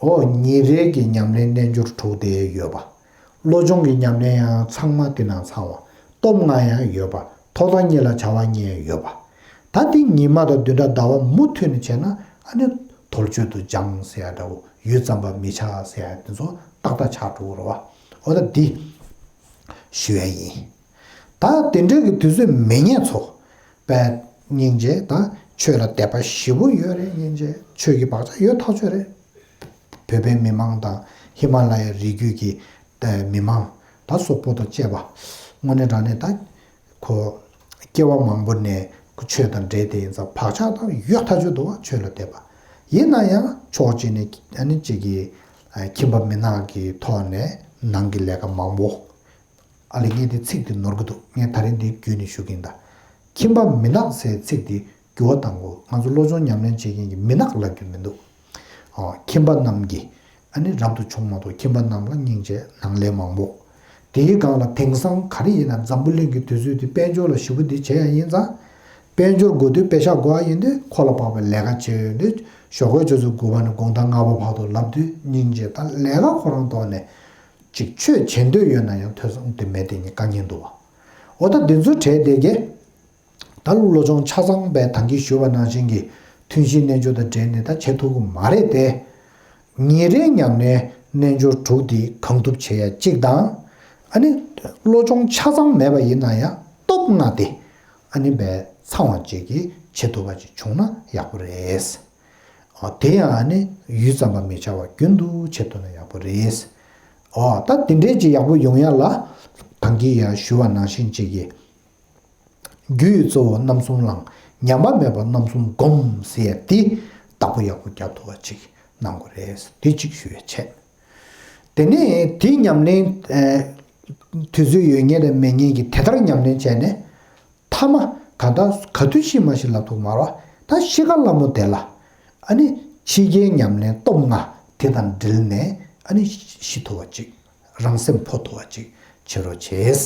འོ་ཉིན་རེ་གི་ཉམས་ལེན་རྣལ་འབྱོར་དྲུག་དེ་ཡོད་པ། བློ་སྦྱོང་གི་ཉམས་ལེན་ཡང་ཚང་མ་དེ་ནང་ཚང་བ། སྟོབས་ལྔ་ཡང་ཡོད་པ། ཐོག་མཐའ་གཉིས་ལ་བྱ་བ་གཉིས་ཡོད་པ། ད་དེ་ཉི་མ་དང་བདུན་ཕྲག་ཟླ་བ་མུ་མཐུད་ནས་བྱས་ན་ཨ་ནི་དོལ་སྤྱོད་དུ་སྦྱང་ཟེར་ཡ་འདྲ་བོ། ཡུད་ཙམ་པ་མི་ཆགས་ཟེར་ཡ་དེ་ཚོ་ཏག་ཏག་ཆགས་འགྲོ་གི་རེད་བ། འོ་ད་འདི་ཞུ་ཡ་ཡིན། ད་དེ་འདྲའི་གི་དུས་ཚོད་མེད་མཁན་ཚོ་དཔེ་སྙིང་རྗེ། ད་ཆོས་ལ་དད་པ་ཞེ་པོ་ཡོད་རེད། སྙིང་རྗེ། ཆོས་ཀྱི་བག་ཆགས་ཡོད་ཐག་ཆོད་རེད། བོད་པའི་མི་མང་དང་ ཧི་མ་ལ་ཡའི་རི་རྒྱུད་ཀྱི་མི་མང་ད་སོག་པོ་དང་བཅས་པ་དངོས་གནས་དྲང་གནས་ད། ཁོ་སྐྱེ་བ་མང་པོ་ནས་ཁོ་ཆོས་དང་འབྲེལ་ཏེ་ཡིན་ཙང་བག་ཆགས་དང་ཡོད་ཐག་ཆོད་འདུག་བ། ཆོས་ལ་དད་པ་ཡིན་ན་ཡང་ཕྱོགས་གཅིག་ནས་ཨ་ནི་གཅིག་གི་ཁྱིམ་པ་མི་ནག་གི་ཐོག་ནས་ནང་གི་ལས་ཀ་མང་པོ། ཨ་ལས་ངས་དེ་ཚིག་དེ་ནོར་གི་འདུག་ངས་ད་རིང་འདི་བརྒྱུད་ནས་ཞུ་གིན་ད། ཁྱིམ་པ་མི་ནག་ཟེར་ཚིག་དེ་འགྱུར་བ་གཏང་དགོས། ང་ཚོ་བློ་སྦྱོང་ཉམས་ལེན་བྱེད་མཁན་གྱི་མི་ནག་ལབ་རྒྱུ་མི་འདུག་ཨོ། ཁྱིམ་པ་རྣམས་ཀྱི་ཨ་ནི་རབ་ཏུ་བྱུང་མ་གཏོགས་ཁྱིམ་པ་རྣམས་ལ་སྙིང་རྗེ་ནང་ལས་མང་པོ། དེའི་སྒང་ལ་དེང་སང་ག་རེ་ཡིན་ན་འཛམ་བུ་གླིང་གི་དུས་ཚོད་འདི་དཔལ་འབྱོར་ལ་ཞེ་པོ་འདི་བྱེད་ཡ་ཡིན་ཙང་། དཔལ་འབྱོར་དགོས་དུས་པེ་ཤག་དགོས་ཡ་ཡིན་དུས་ཁོ་ལ་དཔག་པའི་ལས་ཀ་བྱེད་ཡོང་དུས་ཞོགས་ཀས་ཆུ་ཚོད་དགུ་པ་ནས་དགོང་དག་ལྔ་པ་བར་དུ་ལབ་དུས་སྙིང་རྗེ་དང་ལས་ཀ་ཁོ་རང་ཐོག་ནས་ཅིག་ཆོས་བྱེད་འདོད་ཡོད་ན་ཡང་ཐོས་བསམ་དེ་མེད་དེ་ནི་དཀའ་ངལ་འདུག་བ། འོ་ད་འདི་ཚོ་གྲས་དེ་གས། ད་བློ་སྦྱོང་ཆ་ཚང་པའི་ད་གིན་ཞུས་པ་ནང་བཞིན་གྱི་ཐུན་བཞིའི་རྣལ་འབྱོར་དང་འབྲེལ་ནས་ད་བྱེད་ཐུབ་ཀྱི་མ་རེད་དེ། ཉིན་རེའི་ཉམས་ལེན་རྣལ་འབྱོར་དྲུག་འདི་གང་ཐུབ་བྱེད་ཡ་གཅིག་དང་། ཨ་ནི་བློ་སྦྱོང་ཆ་ཚང་མེད་པ་ཡིན་ན་ཡང་སྟོབས་ལྔ་དེ་ཨ་ནི་བས་ཚང་བ་གཅིག་གིས་བྱེད་ཐུབ་པ་ཅིག་བྱུང་ན་ཡག་པོ་རེད། ཨོ་དེ་ཡང་ཨ་ནི་ཡུད་ཙམ་པ་མི་བྱ་བ་རྒྱུན་དུ་བྱེད་ཐུབ་ན་ཡག་པོ་རེད། ཨོ་ད་དེ་འདྲའི་ཅིག་ཡག་པོ་ཡོང་ཡ་ལ་ད་གིན་ཡང་ཞུས་པ་ནང་བཞིན་གཅིག་གིས། རྒྱུ་ཡི་གཙོ་བོ་རྣམ་གསུམ་བླང་། ཉམས་པ་མེད་པར་རྣམ་གསུམ་སྒོམ་ཟེར་ཡ་དེ་བདག་པོ་ཡག་པོ་རྒྱབ་ཐུབ་པ་ཅིག་གནང་དགོས་རེད། དེ་གཅིག་ཞུ་ཡ་བྱས། དེ་ནས་དེའི་ཉམས་ལེན་དུས་ཚོད་ཡོད་མཁན་དང་མེད་མཁན་གྱི་དེ་ལྟར་ཉམས་ལེན་བྱས་ནས་མཐའ་མ་ག་ད་ག་དུས་ཤི་མ་ཤི་ལབ་ཐུབ་མ་རེད། ད་ཤི་ཁ་སླ་མོ་དེ་ལ་ཨ་ནི་ཕྱི་རྒྱལ་ཉམས་ལེན་སྟོབས་ལྔ་དེ་དང་འབྲེལ་ནས་ཨ་ནི་ཤི་ཐུབ་པ་ཅིག་རང་སེམས་འཕོ་ཐུབ་པ་ཅིག་བྱེད་རོགས་བྱས། བྱས་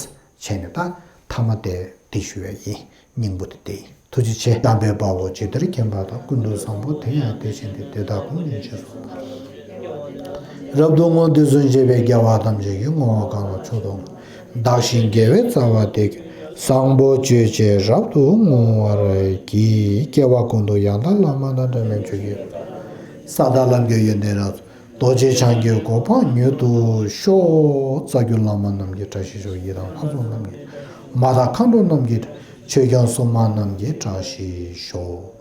ནས་ད་ཐ་མ་དེ་འདི་ཞུ་བ་ཡིན། སྙིང་པོ་དེ་དེ་ཡིན། ཐུགས་རྗེ་ཆེ། དམ་པའི་དཔའ་བོ་ཇི་ལྟར་མཁྱེན་པ་དང་། ཀུན་ཏུ་བཟང་པོ་དེ་ཡང་དེ་བཞིན་ཏེ། དེ་དག་ཀུན་ནས་རྗེས་སུ་རབ་ཏུ་བསྔོ། དུས་གསུམ་གཤེགས་པའི་རྒྱལ་བ་ཐམས་ཅད་ཀྱིས། བསྔོ་བ་གང་ལ་མཆོག་ཏུ་བསྔོ། བདག་གཞན་དགེ་བའི་རྩ་བ་སྟེ། བཟང་པོ་སྤྱོད་ཕྱིར་རབ་ཏུ་བསྔོ་བར་བགྱི། སྐྱེ་བ་ཀུན་ཏུ་ཡང་དག་བླ་མ་དང་། འབྲལ་མེད་ཆོས་ཀྱི་ས་དང་ལམ་གྱི་ཡོན་ཏན་རབ་རྫོགས། རྡོ་རྗེ་འཆང་གི་གོ་འཕང་མྱུར་ཐོབ་ཤོག་རྩ་བརྒྱུད་བླ་མ་རྣམས་ཀྱི་བཀྲ་ཤིས་ཤོག་ཡི་དམ་ལྷ་ཚོགས་རྣམས་ཀྱི། མ་དང་མཁའ་འགྲོ་རྣམས་ཀྱི། ཆོས་སྐྱོང་སྲུང་མ་རྣམས་ཀྱི་བཀྲ་ཤིས་ཤོག